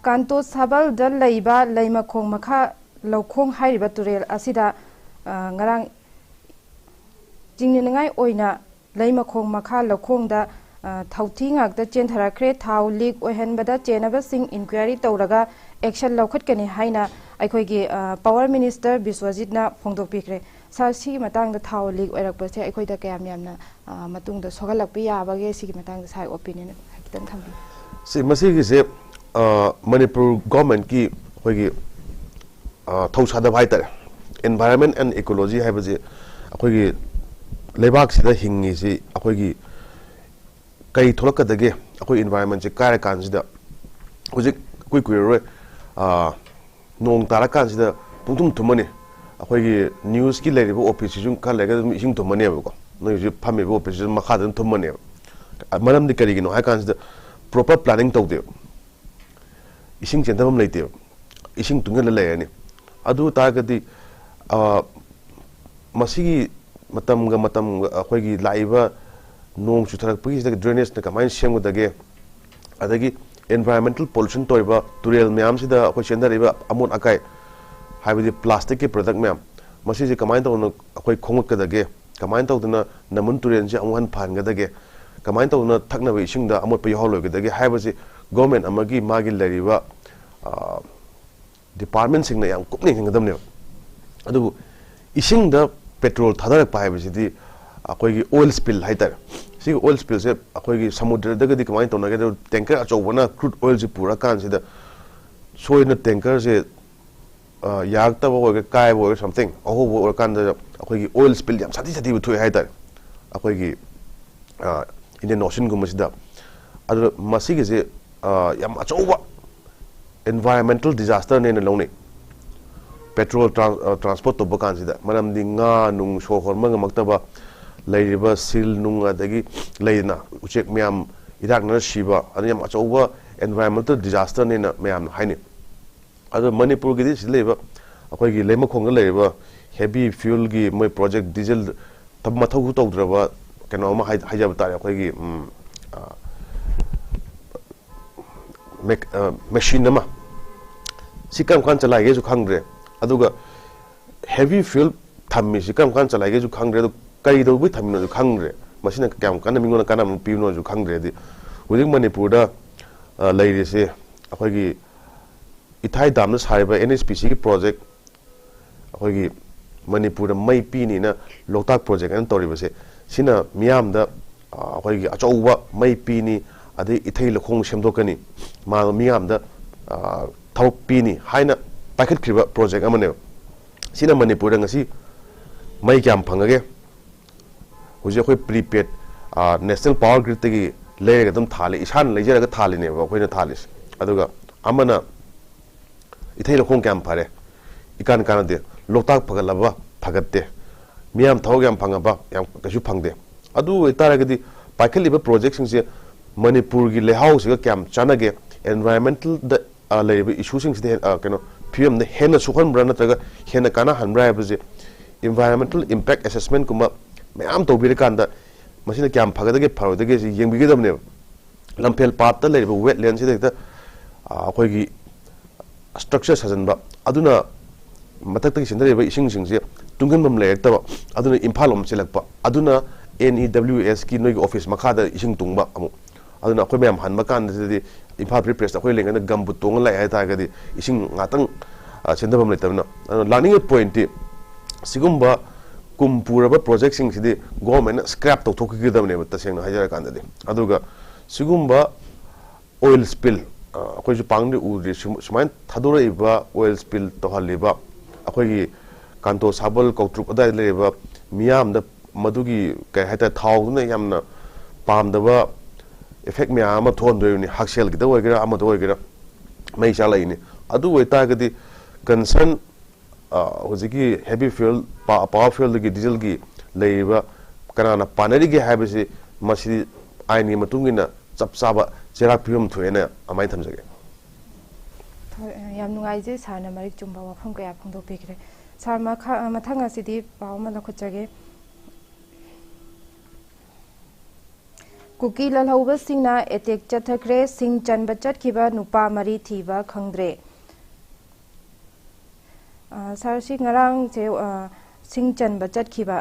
ꯀꯥꯟꯇꯣ ꯁꯥꯕꯜꯗ ꯂꯩꯕ ꯂꯩꯃꯈꯣꯡ ꯃꯈꯥ ꯂꯧꯈꯣꯡ ꯍꯥꯏꯔꯤꯕ ꯇꯨꯔꯦꯜ ꯑꯁꯤꯗ, ꯑ, ꯉꯔꯥꯡ ꯆꯤꯡꯅꯅꯤꯡꯉꯥꯏ ꯑꯣꯏꯅ ꯂꯩꯃꯈꯣꯡ ꯃꯈꯥ ꯂꯧꯈꯣꯡꯗ, ꯑ, ꯊꯧꯊꯤ ꯉꯥꯛꯇ ꯆꯦꯟꯊꯔꯛꯈ꯭ꯔꯦ꯫ ꯊꯥꯎ ꯂꯤꯛ ꯑꯣꯏꯍꯟꯕꯗ ꯆꯦꯟꯅꯕꯁꯤꯡ ꯏꯟꯀ꯭ꯋꯥꯏꯔꯤ ꯇꯧꯔꯒ ꯑꯦꯛꯁꯟ ꯂꯧꯈꯠꯀꯅꯤ ꯍꯥꯏꯅ ꯑꯩꯈꯣꯏꯒꯤ, ꯑ, ꯄꯥꯋꯔ ꯃꯤꯅꯤꯁꯇꯔ ꯕꯤꯁ꯭ꯋꯖꯤꯠꯅ ꯐꯣꯡꯗꯣꯛꯄꯤꯈ꯭ꯔꯦ꯫ ꯁꯥꯔ, ꯁꯤꯒꯤ ꯃꯇꯥꯡꯗ ꯊꯥꯎ ꯂꯤꯛ ꯑꯣꯏꯔꯛꯄꯁꯦ ꯑꯩꯈꯣꯏꯗ ꯀꯌꯥꯝ ꯌꯥꯝꯅ, ꯑ, ꯃꯇꯨꯡꯗ ꯁꯣꯛꯍꯜꯂꯛꯄ ꯌꯥꯕꯒꯦ? ꯁꯤꯒꯤ ꯃꯇꯥꯡꯗ ꯁꯥꯔ ꯑꯣꯄꯤꯅꯤꯌꯟ ꯈꯤꯇꯪ ꯊꯝꯕꯤꯌꯨ꯫ ꯁꯤ, ꯃꯁꯤꯒꯤꯁꯦ, ꯑ, ꯃꯅꯤꯄꯨꯔ ꯒꯣꯔꯃꯦꯟꯠꯀꯤ ꯑꯩꯈꯣꯏꯒꯤ, ꯑ, ꯊꯧꯁꯥꯗꯕ ꯍꯥꯏꯇꯥꯔꯦ꯫ Environment and ecology ꯍꯥꯏꯕꯁꯤ ꯑꯩꯈꯣꯏꯒꯤ ꯂꯩꯕꯥꯛꯁꯤꯗ ꯍꯤꯡꯉꯤꯁꯤ ꯑꯩꯈꯣꯏꯒꯤ ꯀꯔꯤ ꯊꯣꯛꯂꯛꯀꯗꯒꯦ, ꯑꯩꯈꯣꯏ environmentꯁꯦ ꯀꯥꯏꯔ ꯀꯥꯟꯁꯤꯗ? ꯍꯧꯖꯤꯛ ꯏꯀꯨꯏ ꯀꯨꯏꯔꯔꯣꯏ, ꯑ, ꯅꯣꯡ ꯇꯥꯔꯀꯥꯟꯁꯤꯗ ꯄꯨꯡꯊꯨꯝ ꯊꯨꯝꯃꯅꯤ꯫ ꯑꯩꯈꯣꯏꯒꯤ ꯅ꯭ꯌꯨꯁꯀꯤ ꯂꯩꯔꯤꯕ ꯑꯣꯐꯤꯁꯁꯤꯁꯨ ꯈꯔ ꯂꯩꯔꯒ ꯑꯗꯨꯝ ꯏꯁꯤꯡ ꯊꯨꯝꯃꯅꯦꯕꯀꯣ꯫ ꯅꯣꯏ ꯍꯧꯖꯤꯛ ꯐꯝꯃꯤꯕ ꯑꯣꯐꯤꯁꯁꯤꯁꯨ ꯃꯈꯥꯗ ꯑꯗꯨꯝ ꯊꯨꯝꯃꯅꯦꯕ꯫ ꯃꯔꯝꯗꯤ ꯀꯔꯤꯒꯤꯅꯣ ꯍꯥꯏ ꯀꯥꯟꯁꯤꯗ proper planning ꯇꯧꯗꯦꯕ꯫ ꯏꯁꯤꯡ ꯆꯦꯟꯊꯐꯝ ꯂꯩꯇꯦꯕ꯫ ꯏꯁꯤꯡ ꯇꯨꯡꯁꯤꯜꯂ ꯂꯩꯔꯅꯤ꯫ ꯑꯗꯨ ꯇꯥꯔꯒꯗꯤ, ꯑ, ꯃꯁꯤꯒꯤ ꯃꯇꯝꯒ ꯃꯇꯝꯒ ꯑꯩꯈꯣꯏꯒꯤ ꯂꯥꯛꯏꯕ ꯅꯣꯡ ꯆꯨꯊꯔꯛꯄꯒꯤꯁꯤꯗ drainageꯅ ꯀꯃꯥꯏꯅ ꯁꯦꯝꯒꯗꯒꯦ, ꯑꯗꯒꯤ environmental pollution ꯇꯧꯔꯤꯕ ꯇꯨꯔꯦꯜ ꯃꯌꯥꯝꯁꯤꯗ ꯑꯩꯈꯣꯏ ꯆꯦꯟꯊꯔꯛꯏꯕ ꯑꯃꯣꯠ ꯑꯀꯥꯏ, ꯍꯥꯏꯕꯗꯤ plasticꯀꯤ product ꯃꯌꯥꯝ, ꯃꯁꯤꯁꯦ ꯀꯃꯥꯏꯅ ꯇꯧꯅ ꯑꯩꯈꯣꯏ ꯈꯣꯝꯒꯠꯀꯗꯒꯦ, ꯀꯃꯥꯏꯅ ꯇꯧꯗꯅ ꯅꯝꯕꯨꯜ ꯇꯨꯔꯦꯜꯁꯦ ꯑꯃꯨꯛ ꯍꯟꯅ ꯐꯍꯟꯒꯗꯒꯦ, ꯀꯃꯥꯏꯅ ꯇꯧꯗꯅ ꯊꯛꯅꯕ ꯏꯁꯤꯡꯗ ꯑꯃꯣꯠꯄ ꯌꯥꯎꯍꯜꯂꯣꯏꯒꯗꯒꯦ ꯍꯥꯏꯕꯁꯤ government ꯑꯃꯒꯤ ꯃꯥꯒꯤ ꯂꯩꯔꯤꯕ, ꯑ, departmentꯁꯤꯡꯅ ꯌꯥꯝ ꯀꯨꯞꯅ ꯌꯦꯡꯁꯤꯟꯒꯗꯕꯅꯦꯕ꯫ ꯑꯗꯨꯕꯨ ꯏꯁꯤꯡꯗ petrol ꯊꯥꯗꯔꯛꯄ ꯍꯥꯏꯕꯁꯤꯗꯤ ꯑꯩꯈꯣꯏꯒꯤ oil spill ꯍꯥꯏꯇꯥꯔꯦ꯫ ꯁꯤꯒꯤ oil spillꯁꯦ ꯑꯩꯈꯣꯏꯒꯤ ꯁꯃꯨꯗ꯭ꯔꯗꯒꯗꯤ ꯀꯃꯥꯏꯅ ꯇꯧꯅꯒꯦ? Tanker ꯑꯆꯧꯕꯅ crude oilꯁꯦ ꯄꯨꯔꯀꯥꯟꯁꯤꯗ ꯁꯣꯏꯗꯅ tankerꯁꯦ, ꯑ, ꯌꯥꯔꯛꯇꯕ ꯑꯣꯏꯒꯦꯔꯥ, ꯀꯥꯏꯕ ꯑꯣꯏꯒꯦꯔꯥ, something ꯑꯍꯣꯕ ꯑꯣꯏꯔꯀꯥꯟꯗ ꯑꯩꯈꯣꯏꯒꯤ oil spill ꯌꯥꯝ ꯁꯥꯊꯤ ꯁꯥꯊꯤꯕ ꯊꯣꯛꯑꯦ ꯍꯥꯏꯇꯥꯔꯦ ꯑꯩꯈꯣꯏꯒꯤ, ꯑ, Indian Oceanꯒꯨꯝꯕꯁꯤꯗ꯫ ꯑꯗꯨꯅ ꯃꯁꯤꯒꯤꯁꯦ, ꯑ, ꯌꯥꯝ ꯑꯆꯧꯕ environmental disasterꯅꯦꯅ ꯂꯧꯅꯩ꯫ Petrol tran-, ꯑ, transport ꯇꯧꯕ ꯀꯥꯟꯁꯤꯗ, ꯃꯔꯝꯗꯤ ꯉꯥ ꯅꯨꯡ ꯁꯣꯔ ꯍꯣꯟꯕ ꯉꯝꯃꯛꯇꯕ, ꯂꯩꯔꯤꯕ seal ꯅꯨꯡ, ꯑꯗꯒꯤ ꯂꯩꯗꯅ ꯎꯆꯦꯛ ꯃꯌꯥꯝ, ꯏꯔꯥꯛꯅꯔ ꯁꯤꯕ, ꯑꯗꯨ ꯌꯥꯝ ꯑꯆꯧꯕ environmental disasterꯅꯦꯅ ꯃꯌꯥꯝꯅ ꯍꯥꯏꯅꯩ꯫ ꯑꯗꯣ ꯃꯅꯤꯄꯨꯔꯒꯤꯗꯤ ꯁꯤꯗ ꯂꯩꯕ, ꯑꯩꯈꯣꯏꯒꯤ ꯂꯩꯃꯈꯣꯡꯗ ꯂꯩꯔꯤꯕ heavy fuelꯒꯤ ꯃꯣꯏ project diesel ꯊꯕꯛ ꯃꯊꯧꯁꯨ ꯇꯧꯗ꯭ꯔꯕ ꯀꯩꯅꯣ ꯑꯃ ꯍꯥꯏ-, ꯍꯥꯏꯖꯕ ꯇꯥꯔꯦ, ꯑꯩꯈꯣꯏꯒꯤ, ꯎꯝ, ꯑ, ꯃꯦꯛ-, ꯑ, machine ꯑꯃ, ꯁꯤ ꯀꯔꯝ ꯀꯥꯟꯗ ꯆꯂꯥꯏꯒꯦꯁꯨ ꯈꯪꯗ꯭ꯔꯦ꯫ ꯑꯗꯨꯒ heavy fuel ꯊꯝꯃꯤꯁꯤ ꯀꯔꯝ ꯀꯥꯟꯗ ꯆꯂꯥꯏꯒꯦꯁꯨ ꯈꯪꯗ꯭ꯔꯦ, ꯑꯗꯨ ꯀꯔꯤ ꯇꯧꯕꯩ ꯊꯝꯃꯤꯅꯣꯁꯨ ꯈꯪꯗ꯭ꯔꯦ, ꯃꯁꯤꯅ ꯀꯌꯥꯝ ꯀꯟꯅ ꯃꯤꯉꯣꯟꯗ ꯀꯥꯟꯅꯕ ꯄꯤꯕꯅꯣꯁꯨ ꯈꯪꯗ꯭ꯔꯦ꯫ ꯍꯥꯏꯗꯤ ꯍꯧꯖꯤꯛ ꯃꯅꯤꯄꯨꯔꯗ, ꯑ, ꯂꯩꯔꯤꯁꯦ ꯑꯩꯈꯣꯏꯒꯤ ꯏꯊꯥꯏ damꯗ ꯁꯥꯔꯤꯕ NHPCꯒꯤ project, ꯑꯩꯈꯣꯏꯒꯤ ꯃꯅꯤꯄꯨꯔꯗ ꯃꯩ ꯄꯤꯅꯤꯅ ꯂꯣꯛꯇꯥꯛ project ꯍꯥꯏꯅ ꯇꯧꯔꯤꯕꯁꯦ, ꯁꯤꯅ ꯃꯤꯌꯥꯝꯗ, ꯑ, ꯑꯩꯈꯣꯏꯒꯤ ꯑꯆꯧꯕ ꯃꯩ ꯄꯤꯅꯤ, ꯑꯗꯩ ꯏꯊꯩ ꯂꯧꯈꯣꯡ ꯁꯦꯝꯗꯣꯛꯀꯅꯤ, ꯃꯥ-, ꯃꯤꯌꯥꯝꯗ, ꯑ, ꯊꯕꯛ ꯄꯤꯅꯤ ꯍꯥꯏꯅ ꯄꯥꯏꯈꯠꯈ꯭ꯔꯤꯕ project ꯑꯃꯅꯦꯕ꯫ ꯁꯤꯅ ꯃꯅꯤꯄꯨꯔꯗ ꯉꯁꯤ ꯃꯩ ꯀꯌꯥꯝ ꯐꯪꯉꯒꯦ? ꯍꯧꯖꯤꯛ ꯑꯩꯈꯣꯏ prepaid, ꯑ, national power gridꯇꯒꯤ ꯂꯩꯔꯒ ꯑꯗꯨꯝ ꯊꯥꯜꯂꯤ, ꯏꯁꯥꯅ ꯂꯩꯖꯔꯒ ꯊꯥꯜꯂꯤꯅꯦꯕ ꯑꯩꯈꯣꯏꯅ ꯊꯥꯜꯂꯤꯁꯦ꯫ ꯑꯗꯨꯒ ꯑꯃꯅ ꯏꯊꯩ ꯂꯧꯈꯣꯡ ꯀꯌꯥꯝ ꯐꯔꯦ? ꯏꯀꯥꯟ ꯀꯥꯟꯅꯗꯦ꯫ ꯂꯣꯛꯇꯥꯛ ꯐꯒꯠꯂꯕ? ꯐꯒꯠꯇꯦ꯫ ꯃꯤꯌꯥꯝ ꯊꯕꯛ ꯌꯥꯝ ꯐꯪꯉꯕ? ꯌꯥꯝ ꯀꯩꯁꯨ ꯐꯪꯗꯦ꯫ ꯑꯗꯨ ꯑꯣꯏꯇꯥꯔꯒꯗꯤ ꯄꯥꯏꯈꯠꯂꯤꯕ projectꯁꯤꯡꯁꯦ ꯃꯅꯤꯄꯨꯔꯒꯤ ꯂꯩꯍꯥꯎꯁꯤꯒ ꯀꯌꯥꯝ ꯆꯥꯟꯅꯒꯦ? Environmentalꯗ, ꯑ, ꯂꯩꯔꯤꯕ issueꯁꯤꯡꯁꯤꯗ ꯍꯦꯟ-, ꯑ, ꯀꯩꯅꯣ, ꯐꯤꯕꯝꯗ ꯍꯦꯟꯅ ꯁꯣꯛꯍꯟꯕ꯭ꯔꯥ ꯅꯠꯇ꯭ꯔꯒ ꯍꯦꯟꯅ ꯀꯥꯟꯅꯍꯟꯕ꯭ꯔꯥ ꯍꯥꯏꯕꯁꯦ environmental impact assessmentꯀꯨꯝꯕ ꯃꯌꯥꯝ ꯇꯧꯕꯤꯔꯀꯥꯟꯗ ꯃꯁꯤꯅ ꯀꯌꯥꯝ ꯐꯒꯗꯒꯦ ꯐꯔꯣꯏꯗꯒꯦ ꯁꯤ ꯌꯦꯡꯕꯤꯒꯗꯕꯅꯦꯕ꯫ ꯂꯝꯐꯦꯜ ꯄꯥꯠꯇ ꯂꯩꯔꯤꯕ wetlandꯁꯤꯗ ꯍꯦꯛꯇ, ꯑ, ꯑꯩꯈꯣꯏꯒꯤ structure ꯁꯥꯖꯟꯕ, ꯑꯗꯨꯅ ꯃꯊꯛꯇꯒꯤ ꯆꯦꯟꯊꯔꯛꯏꯕ ꯏꯁꯤꯡꯁꯤꯡꯁꯦ ꯇꯨꯡꯁꯤꯟꯐꯝ ꯂꯩꯔꯛꯇꯕ, ꯑꯗꯨꯅ ꯏꯝꯐꯥꯜ ꯂꯣꯝ ꯆꯦꯜꯂꯛꯄ, ꯑꯗꯨꯅ NEWSꯀꯤ ꯅꯣꯏꯒꯤ office ꯃꯈꯥꯗ ꯏꯁꯤꯡ ꯇꯨꯡꯕ ꯑꯃꯨꯛ꯫ ꯑꯗꯨꯅ ꯑꯩꯈꯣꯏ ꯃꯌꯥꯝ ꯍꯟꯕ ꯀꯥꯟꯗꯗꯤ ꯏꯝꯐꯥꯜ Free Pressꯇ ꯑꯩꯈꯣꯏ ꯂꯩꯔꯤꯉꯩꯗ gumboot ꯇꯣꯡꯉ ꯂꯥꯛꯑꯦ ꯍꯥꯏ ꯇꯥꯔꯒꯗꯤ ꯏꯁꯤꯡ ꯉꯥꯛꯇꯪ, ꯑ, ꯆꯦꯟꯊꯐꯝ ꯂꯩꯇꯕꯅꯤꯅ꯫ ꯑꯗꯨꯅ ꯂꯥꯛꯅꯤꯡꯉꯤꯕ pointꯇꯤ ꯁꯤꯒꯨꯝꯕ ꯀꯨꯝ ꯄꯨꯔꯕ projectꯁꯤꯡꯁꯤꯗꯤ governmentꯅ scrap ꯇꯧꯊꯣꯛꯈꯤꯒꯗꯕꯅꯦꯕ, ꯇꯁꯦꯡꯅ ꯍꯥꯏꯖꯔꯀꯥꯟꯗꯗꯤ꯫ ꯑꯗꯨꯒ ꯁꯤꯒꯨꯝꯕ oil spill, ꯑ, ꯑꯩꯈꯣꯏꯁꯨ ꯄꯥꯡꯗꯤ ꯎꯗ꯭ꯔꯤ, ꯁꯨꯝ-, ꯁꯨꯃꯥꯏꯅ ꯊꯥꯗꯣꯔꯛꯏꯕ oil spill ꯇꯧꯍꯜꯂꯤꯕ ꯑꯩꯈꯣꯏꯒꯤ ꯀꯥꯟꯇꯣ ꯁꯥꯕꯜ ꯀꯧꯇ꯭ꯔꯨꯛ ꯑꯗꯨꯋꯥꯏꯗ ꯂꯩꯔꯤꯕ ꯃꯤꯌꯥꯝꯗ ꯃꯗꯨꯒꯤ, ꯀꯩ ꯍꯥꯏꯇꯥꯔꯦ, ꯊꯥꯎꯗꯨꯅ ꯌꯥꯝꯅ ꯄꯥꯝꯗꯕ effect ꯃꯌꯥꯝ ꯑꯃ ꯊꯣꯛꯍꯟꯗꯣꯔꯤꯕꯅꯤ, ꯍꯛꯁꯦꯜꯒꯤꯗ ꯑꯣꯏꯒꯦꯔꯥ ꯑꯃꯗ ꯑꯣꯏꯒꯦꯔꯥ ꯃꯩ ꯆꯥꯛꯂꯛꯏꯅꯤ꯫ ꯑꯗꯨ ꯑꯣꯏꯇꯥꯔꯒꯗꯤ concern, ꯑ, ꯍꯧꯖꯤꯛꯀꯤ heavy fuel, ꯄꯥ-, power fuelꯗꯒꯤ dieselꯒꯤ ꯂꯩꯔꯤꯕ ꯀꯅꯥꯅ ꯄꯥꯟꯅꯔꯤꯒꯦ ꯍꯥꯏꯕꯁꯤ ꯃꯁꯤ ꯑꯥꯏꯟꯒꯤ ꯃꯇꯨꯡ ꯏꯟꯅ ꯆꯞ ꯆꯥꯕ ꯆꯩꯔꯥꯛ ꯄꯤꯐꯝ ꯊꯣꯛꯑꯦꯅ ꯑꯗꯨꯃꯥꯏꯅ ꯊꯝꯖꯒꯦ꯫ ꯌꯥꯝ ꯅꯨꯡꯉꯥꯏꯖꯩ ꯁꯥꯔꯅ ꯃꯔꯤꯛ ꯆꯨꯝꯕ ꯋꯥꯐꯝ ꯀꯌꯥ ꯐꯣꯡꯗꯣꯛꯄꯤꯈ꯭ꯔꯦ꯫ ꯁꯥꯔ, ꯃꯈꯥ ꯃꯊꯪ ꯑꯁꯤꯗꯤ ꯄꯥꯎ ꯑꯃ ꯂꯧꯈꯠꯆꯒꯦ꯫ ꯀꯨꯀꯤ ꯂꯥꯜꯍꯧꯕꯁꯤꯡꯅ ꯑꯦꯇꯦꯛ ꯆꯠꯊꯈ꯭ꯔꯦ꯫ ꯁꯤꯡ ꯆꯟꯕ ꯆꯠꯈꯤꯕ ꯅꯨꯄꯥ ꯃꯔꯤ ꯊꯤꯕ ꯈꯪꯗ꯭ꯔꯦ꯫ ꯁꯥꯔ, ꯁꯤ ꯉꯔꯥꯡꯁꯦ ꯁꯤꯡ ꯆꯟꯕ ꯆꯠꯈꯤꯕ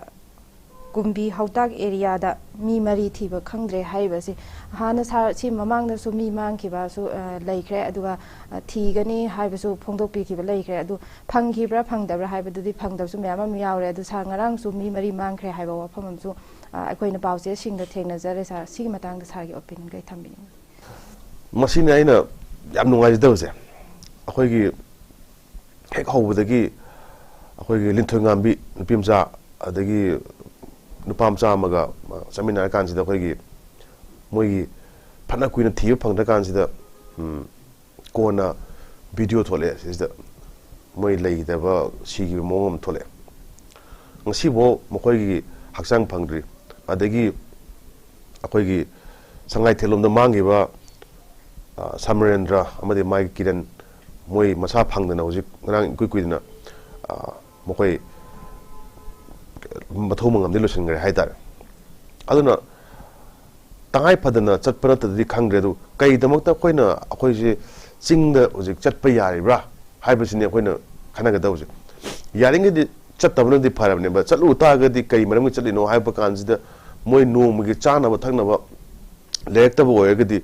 ꯀꯨꯝꯕꯤ ꯍꯧꯇꯥꯛ ꯑꯦꯔꯤꯌꯥꯗ ꯃꯤ ꯃꯔꯤ ꯊꯤꯕ ꯈꯪꯗ꯭ꯔꯦ ꯍꯥꯏꯔꯤꯕꯁꯤ, ꯍꯥꯟꯅ ꯁꯥꯔ, ꯁꯤ ꯃꯃꯥꯡꯗꯁꯨ ꯃꯤ ꯃꯥꯡꯈꯤꯕꯁꯨ ꯂꯩꯈ꯭ꯔꯦ, ꯑꯗꯨꯒ ꯊꯤꯒꯅꯤ ꯍꯥꯏꯕꯁꯨ ꯐꯣꯡꯗꯣꯛꯄꯤꯈꯤꯕ ꯂꯩꯈ꯭ꯔꯦ꯫ ꯑꯗꯨ ꯐꯪꯈꯤꯕ꯭ꯔꯥ ꯐꯪꯗꯕ꯭ꯔꯥ ꯍꯥꯏꯕꯗꯨꯗꯤ ꯐꯪꯗꯕꯁꯨ ꯃꯌꯥꯝ ꯑꯃ ꯌꯥꯎꯔꯦ꯫ ꯑꯗꯨ ꯁꯥꯔ, ꯉꯔꯥꯡꯁꯨ ꯃꯤ ꯃꯔꯤ ꯃꯥꯡꯈ꯭ꯔꯦ ꯍꯥꯏꯕ ꯋꯥꯐꯝ ꯑꯃꯁꯨ ꯑꯩꯈꯣꯏꯅ ꯄꯥꯎꯆꯦꯁꯤꯡꯗ ꯊꯦꯡꯅꯖꯔꯦ꯫ ꯁꯥꯔ, ꯁꯤꯒꯤ ꯃꯇꯥꯡꯗ ꯁꯥꯔꯒꯤ ꯑꯣꯄꯤꯅꯤꯌꯟ ꯀꯔꯤ ꯊꯝꯕꯤꯅꯤꯡꯕ? ꯃꯁꯤꯅꯤ ꯑꯩꯅ ꯌꯥꯝ ꯅꯨꯡꯉꯥꯏꯖꯗꯕꯁꯦ꯫ ꯑꯩꯈꯣꯏꯒꯤ ꯍꯦꯛ ꯍꯧꯕꯗꯒꯤ ꯑꯩꯈꯣꯏꯒꯤ ꯂꯤꯟꯊꯣꯏꯉꯥꯝꯕꯤ ꯅꯨꯄꯤ ꯃꯆꯥ, ꯑꯗꯒꯤ ꯅꯨꯄꯥ ꯃꯆꯥ ꯑꯃꯒ ꯆꯠꯃꯤꯟꯅꯔ ꯀꯥꯟꯁꯤꯗ ꯑꯩꯈꯣꯏꯒꯤ ꯃꯣꯏꯒꯤ ꯐꯅ ꯀꯨꯏꯅ ꯊꯤꯕ ꯐꯪꯗ꯭ꯔ ꯀꯥꯟꯁꯤꯗ, ꯎꯝ, ꯀꯣꯟꯅ ꯚꯤꯗꯤꯑꯣ ꯊꯣꯛꯂꯛꯑꯦ꯫ ꯁꯤꯁꯤꯗ ꯃꯣꯏ ꯂꯩꯈꯤꯗꯕ, ꯁꯤꯈꯤꯕ ꯃꯑꯣꯡ ꯑꯃ ꯊꯣꯛꯂꯛꯑꯦ꯫ ꯉꯁꯤꯐꯥꯎ ꯃꯈꯣꯏꯒꯤ ꯍꯛꯆꯥꯡ ꯐꯪꯗ꯭ꯔꯤ꯫ ꯑꯗꯒꯤ ꯑꯩꯈꯣꯏꯒꯤ ꯁꯉꯥꯏꯊꯦꯜ ꯂꯣꯝꯗ ꯃꯥꯡꯈꯤꯕ, ꯑ, ꯁꯃꯔꯦꯟꯗ꯭ꯔ ꯑꯃꯗꯤ ꯃꯥꯒꯤ ꯀꯤꯔꯟ, ꯃꯣꯏ ꯃꯁꯥ ꯐꯪꯗꯅ ꯍꯧꯖꯤꯛ ꯉꯔꯥꯡ ꯏꯀꯨꯏ ꯀꯨꯏꯗꯅ, ꯑ, ꯃꯈꯣꯏ ꯃꯊꯧ ꯃꯉꯝꯗꯤ ꯂꯣꯏꯁꯤꯟꯈ꯭ꯔꯦ ꯍꯥꯏꯇꯥꯔꯦ꯫ ꯑꯗꯨꯅ ꯇꯉꯥꯏ ꯐꯗꯅ ꯆꯠꯄ ꯅꯠꯇ꯭ꯔꯗꯤ ꯈꯪꯗ꯭ꯔꯦ꯫ ꯑꯗꯨ ꯀꯩꯗꯃꯛꯇ ꯑꯩꯈꯣꯏꯅ, ꯑꯩꯈꯣꯏꯁꯦ ꯆꯤꯡꯗ ꯍꯧꯖꯤꯛ ꯆꯠꯄ ꯌꯥꯔꯤꯕ꯭ꯔꯥ ꯍꯥꯏꯕꯁꯤꯅꯦ ꯑꯩꯈꯣꯏꯅ ꯈꯟꯅꯒꯗꯧꯕꯁꯦ꯫ ꯌꯥꯔꯤꯉꯩꯗꯤ ꯆꯠꯇꯕꯅꯗꯤ ꯐꯔꯕꯅꯦꯕ꯫ ꯆꯠꯂꯨ ꯇꯥꯔꯒꯗꯤ ꯀꯩ ꯃꯔꯝꯒꯤ ꯆꯠꯂꯤꯅꯣ ꯍꯥꯏꯕ ꯀꯥꯟꯁꯤꯗ, ꯃꯣꯏ ꯅꯣꯡꯃꯒꯤ ꯆꯥꯅꯕ ꯊꯛꯅꯕ ꯂꯩꯔꯛꯇꯕ ꯑꯣꯏꯔꯒꯗꯤ,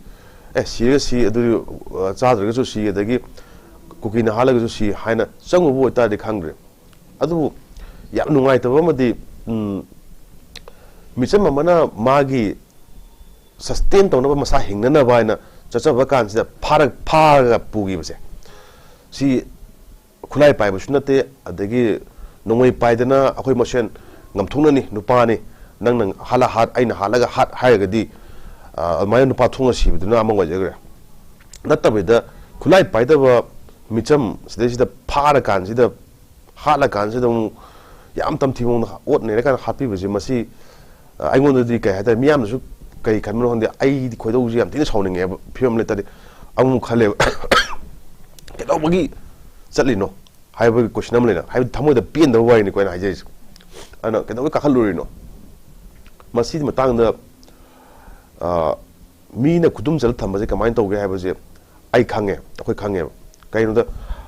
"ꯑꯦ, ꯁꯤꯔꯒ ꯁꯤ, ꯑꯗꯨꯗꯤ, ꯑ, ꯆꯥꯗ꯭ꯔꯒꯁꯨ ꯁꯤ, ꯑꯗꯒꯤ ꯀꯨꯀꯤꯅ ꯍꯥꯠꯂꯒꯁꯨ ꯁꯤ" ꯍꯥꯏꯅ ꯆꯪꯉꯨꯕ ꯑꯣꯏꯇꯥꯔꯗꯤ ꯈꯪꯗ꯭ꯔꯦ꯫ ꯑꯗꯨꯕꯨ ꯌꯥꯝ ꯅꯨꯡꯉꯥꯏꯇꯕ ꯑꯃꯗꯤ, ꯎꯝ, ꯃꯤꯆꯝ ꯑꯃꯅ ꯃꯥꯒꯤ ꯁꯁꯇꯦꯟ ꯇꯧꯅꯕ, ꯃꯁꯥ ꯍꯤꯡꯅꯅꯕ ꯍꯥꯏꯅ ꯆꯠꯆꯕ ꯀꯥꯟꯁꯤꯗ ꯐꯥꯔ-, ꯐꯥꯔꯒ ꯄꯨꯈꯤꯕꯁꯦ, ꯁꯤ ꯈꯨꯠꯂꯥꯏ ꯄꯥꯏꯕꯁꯨ ꯅꯠꯇꯦ, ꯑꯗꯒꯤ ꯅꯣꯡꯃꯩ ꯄꯥꯏꯗꯅ ꯑꯩꯈꯣꯏ ꯃꯁꯦꯟ ꯉꯝꯊꯣꯛꯅꯅꯤ, ꯅꯨꯄꯥꯅꯤ, ꯅꯪꯅ ꯍꯥꯠꯂ ꯍꯥꯠ, ꯑꯩꯅ ꯍꯥꯠꯂꯒ ꯍꯥꯠ ꯍꯥꯏꯔꯒꯗꯤ, ꯑ, ꯑꯗꯨꯃꯥꯏꯅ ꯅꯨꯄꯥ ꯊꯣꯡꯅ ꯁꯤꯕꯗꯨꯅ ꯑꯃ ꯑꯣꯏꯖꯈ꯭ꯔꯦ꯫ ꯅꯠꯇꯕꯤꯗ ꯈꯨꯠꯂꯥꯏ ꯄꯥꯏꯗꯕ ꯃꯤꯆꯝ ꯁꯤꯗꯩꯁꯤꯗ ꯐꯥꯔꯀꯥꯟꯁꯤꯗ, ꯍꯥꯠꯂꯀꯥꯟꯁꯤꯗ ꯑꯃꯨꯛ ꯌꯥꯝ ꯇꯝꯊꯤ ꯃꯑꯣꯡꯗ ꯑꯣꯠ ꯅꯩꯔꯀꯥꯟꯗ ꯍꯥꯠꯄꯤꯕꯁꯦ, ꯃꯁꯤ, ꯑ, ꯑꯩꯉꯣꯟꯗꯗꯤ ꯀꯩ ꯍꯥꯏꯇꯥꯔꯦ, ꯃꯤꯌꯥꯝꯅꯁꯨ ꯀꯩ ꯈꯟꯕꯅꯣ ꯈꯪꯗꯦ, ꯑꯩꯗꯤ ꯈꯣꯏꯗꯧꯁꯦ ꯌꯥꯝ ꯊꯤꯅ ꯁꯥꯎꯅꯤꯡꯉꯦꯕ꯫ ꯐꯤꯕꯝ ꯂꯩꯇꯗꯤ ꯑꯃꯨꯛ ꯈꯜꯂꯦꯕ, "ꯀꯩꯗꯧꯕꯒꯤ ꯆꯠꯂꯤꯅꯣ?" ꯍꯥꯏꯕꯒꯤ ꯀꯣꯏꯁꯟ ꯑꯃ ꯂꯩꯅ, ꯍꯥꯏꯕꯗꯤ ꯊꯃꯣꯏꯗ ꯄꯦꯟꯗꯕ ꯋꯥꯔꯤꯅꯤꯀꯣ ꯑꯩꯅ ꯍꯥꯏꯖꯔꯤꯁꯦ꯫ ꯑꯗꯨꯅ ꯀꯩꯗꯧꯕꯩ ꯀꯥꯈꯠꯂꯨꯔꯤꯅꯣ? ꯃꯁꯤꯒꯤ ꯃꯇꯥꯡꯗ, ꯑ, ꯃꯤꯅ ꯈꯨꯗꯨꯝ ꯆꯜꯂ ꯊꯝꯕꯁꯦ ꯀꯃꯥꯏꯅ ꯇꯧꯒꯦ ꯍꯥꯏꯕꯁꯦ ꯑꯩ ꯈꯪꯉꯦ, ꯑꯩꯈꯣꯏ ꯈꯪꯉꯦꯕ꯫ ꯀꯩꯅꯣꯗ,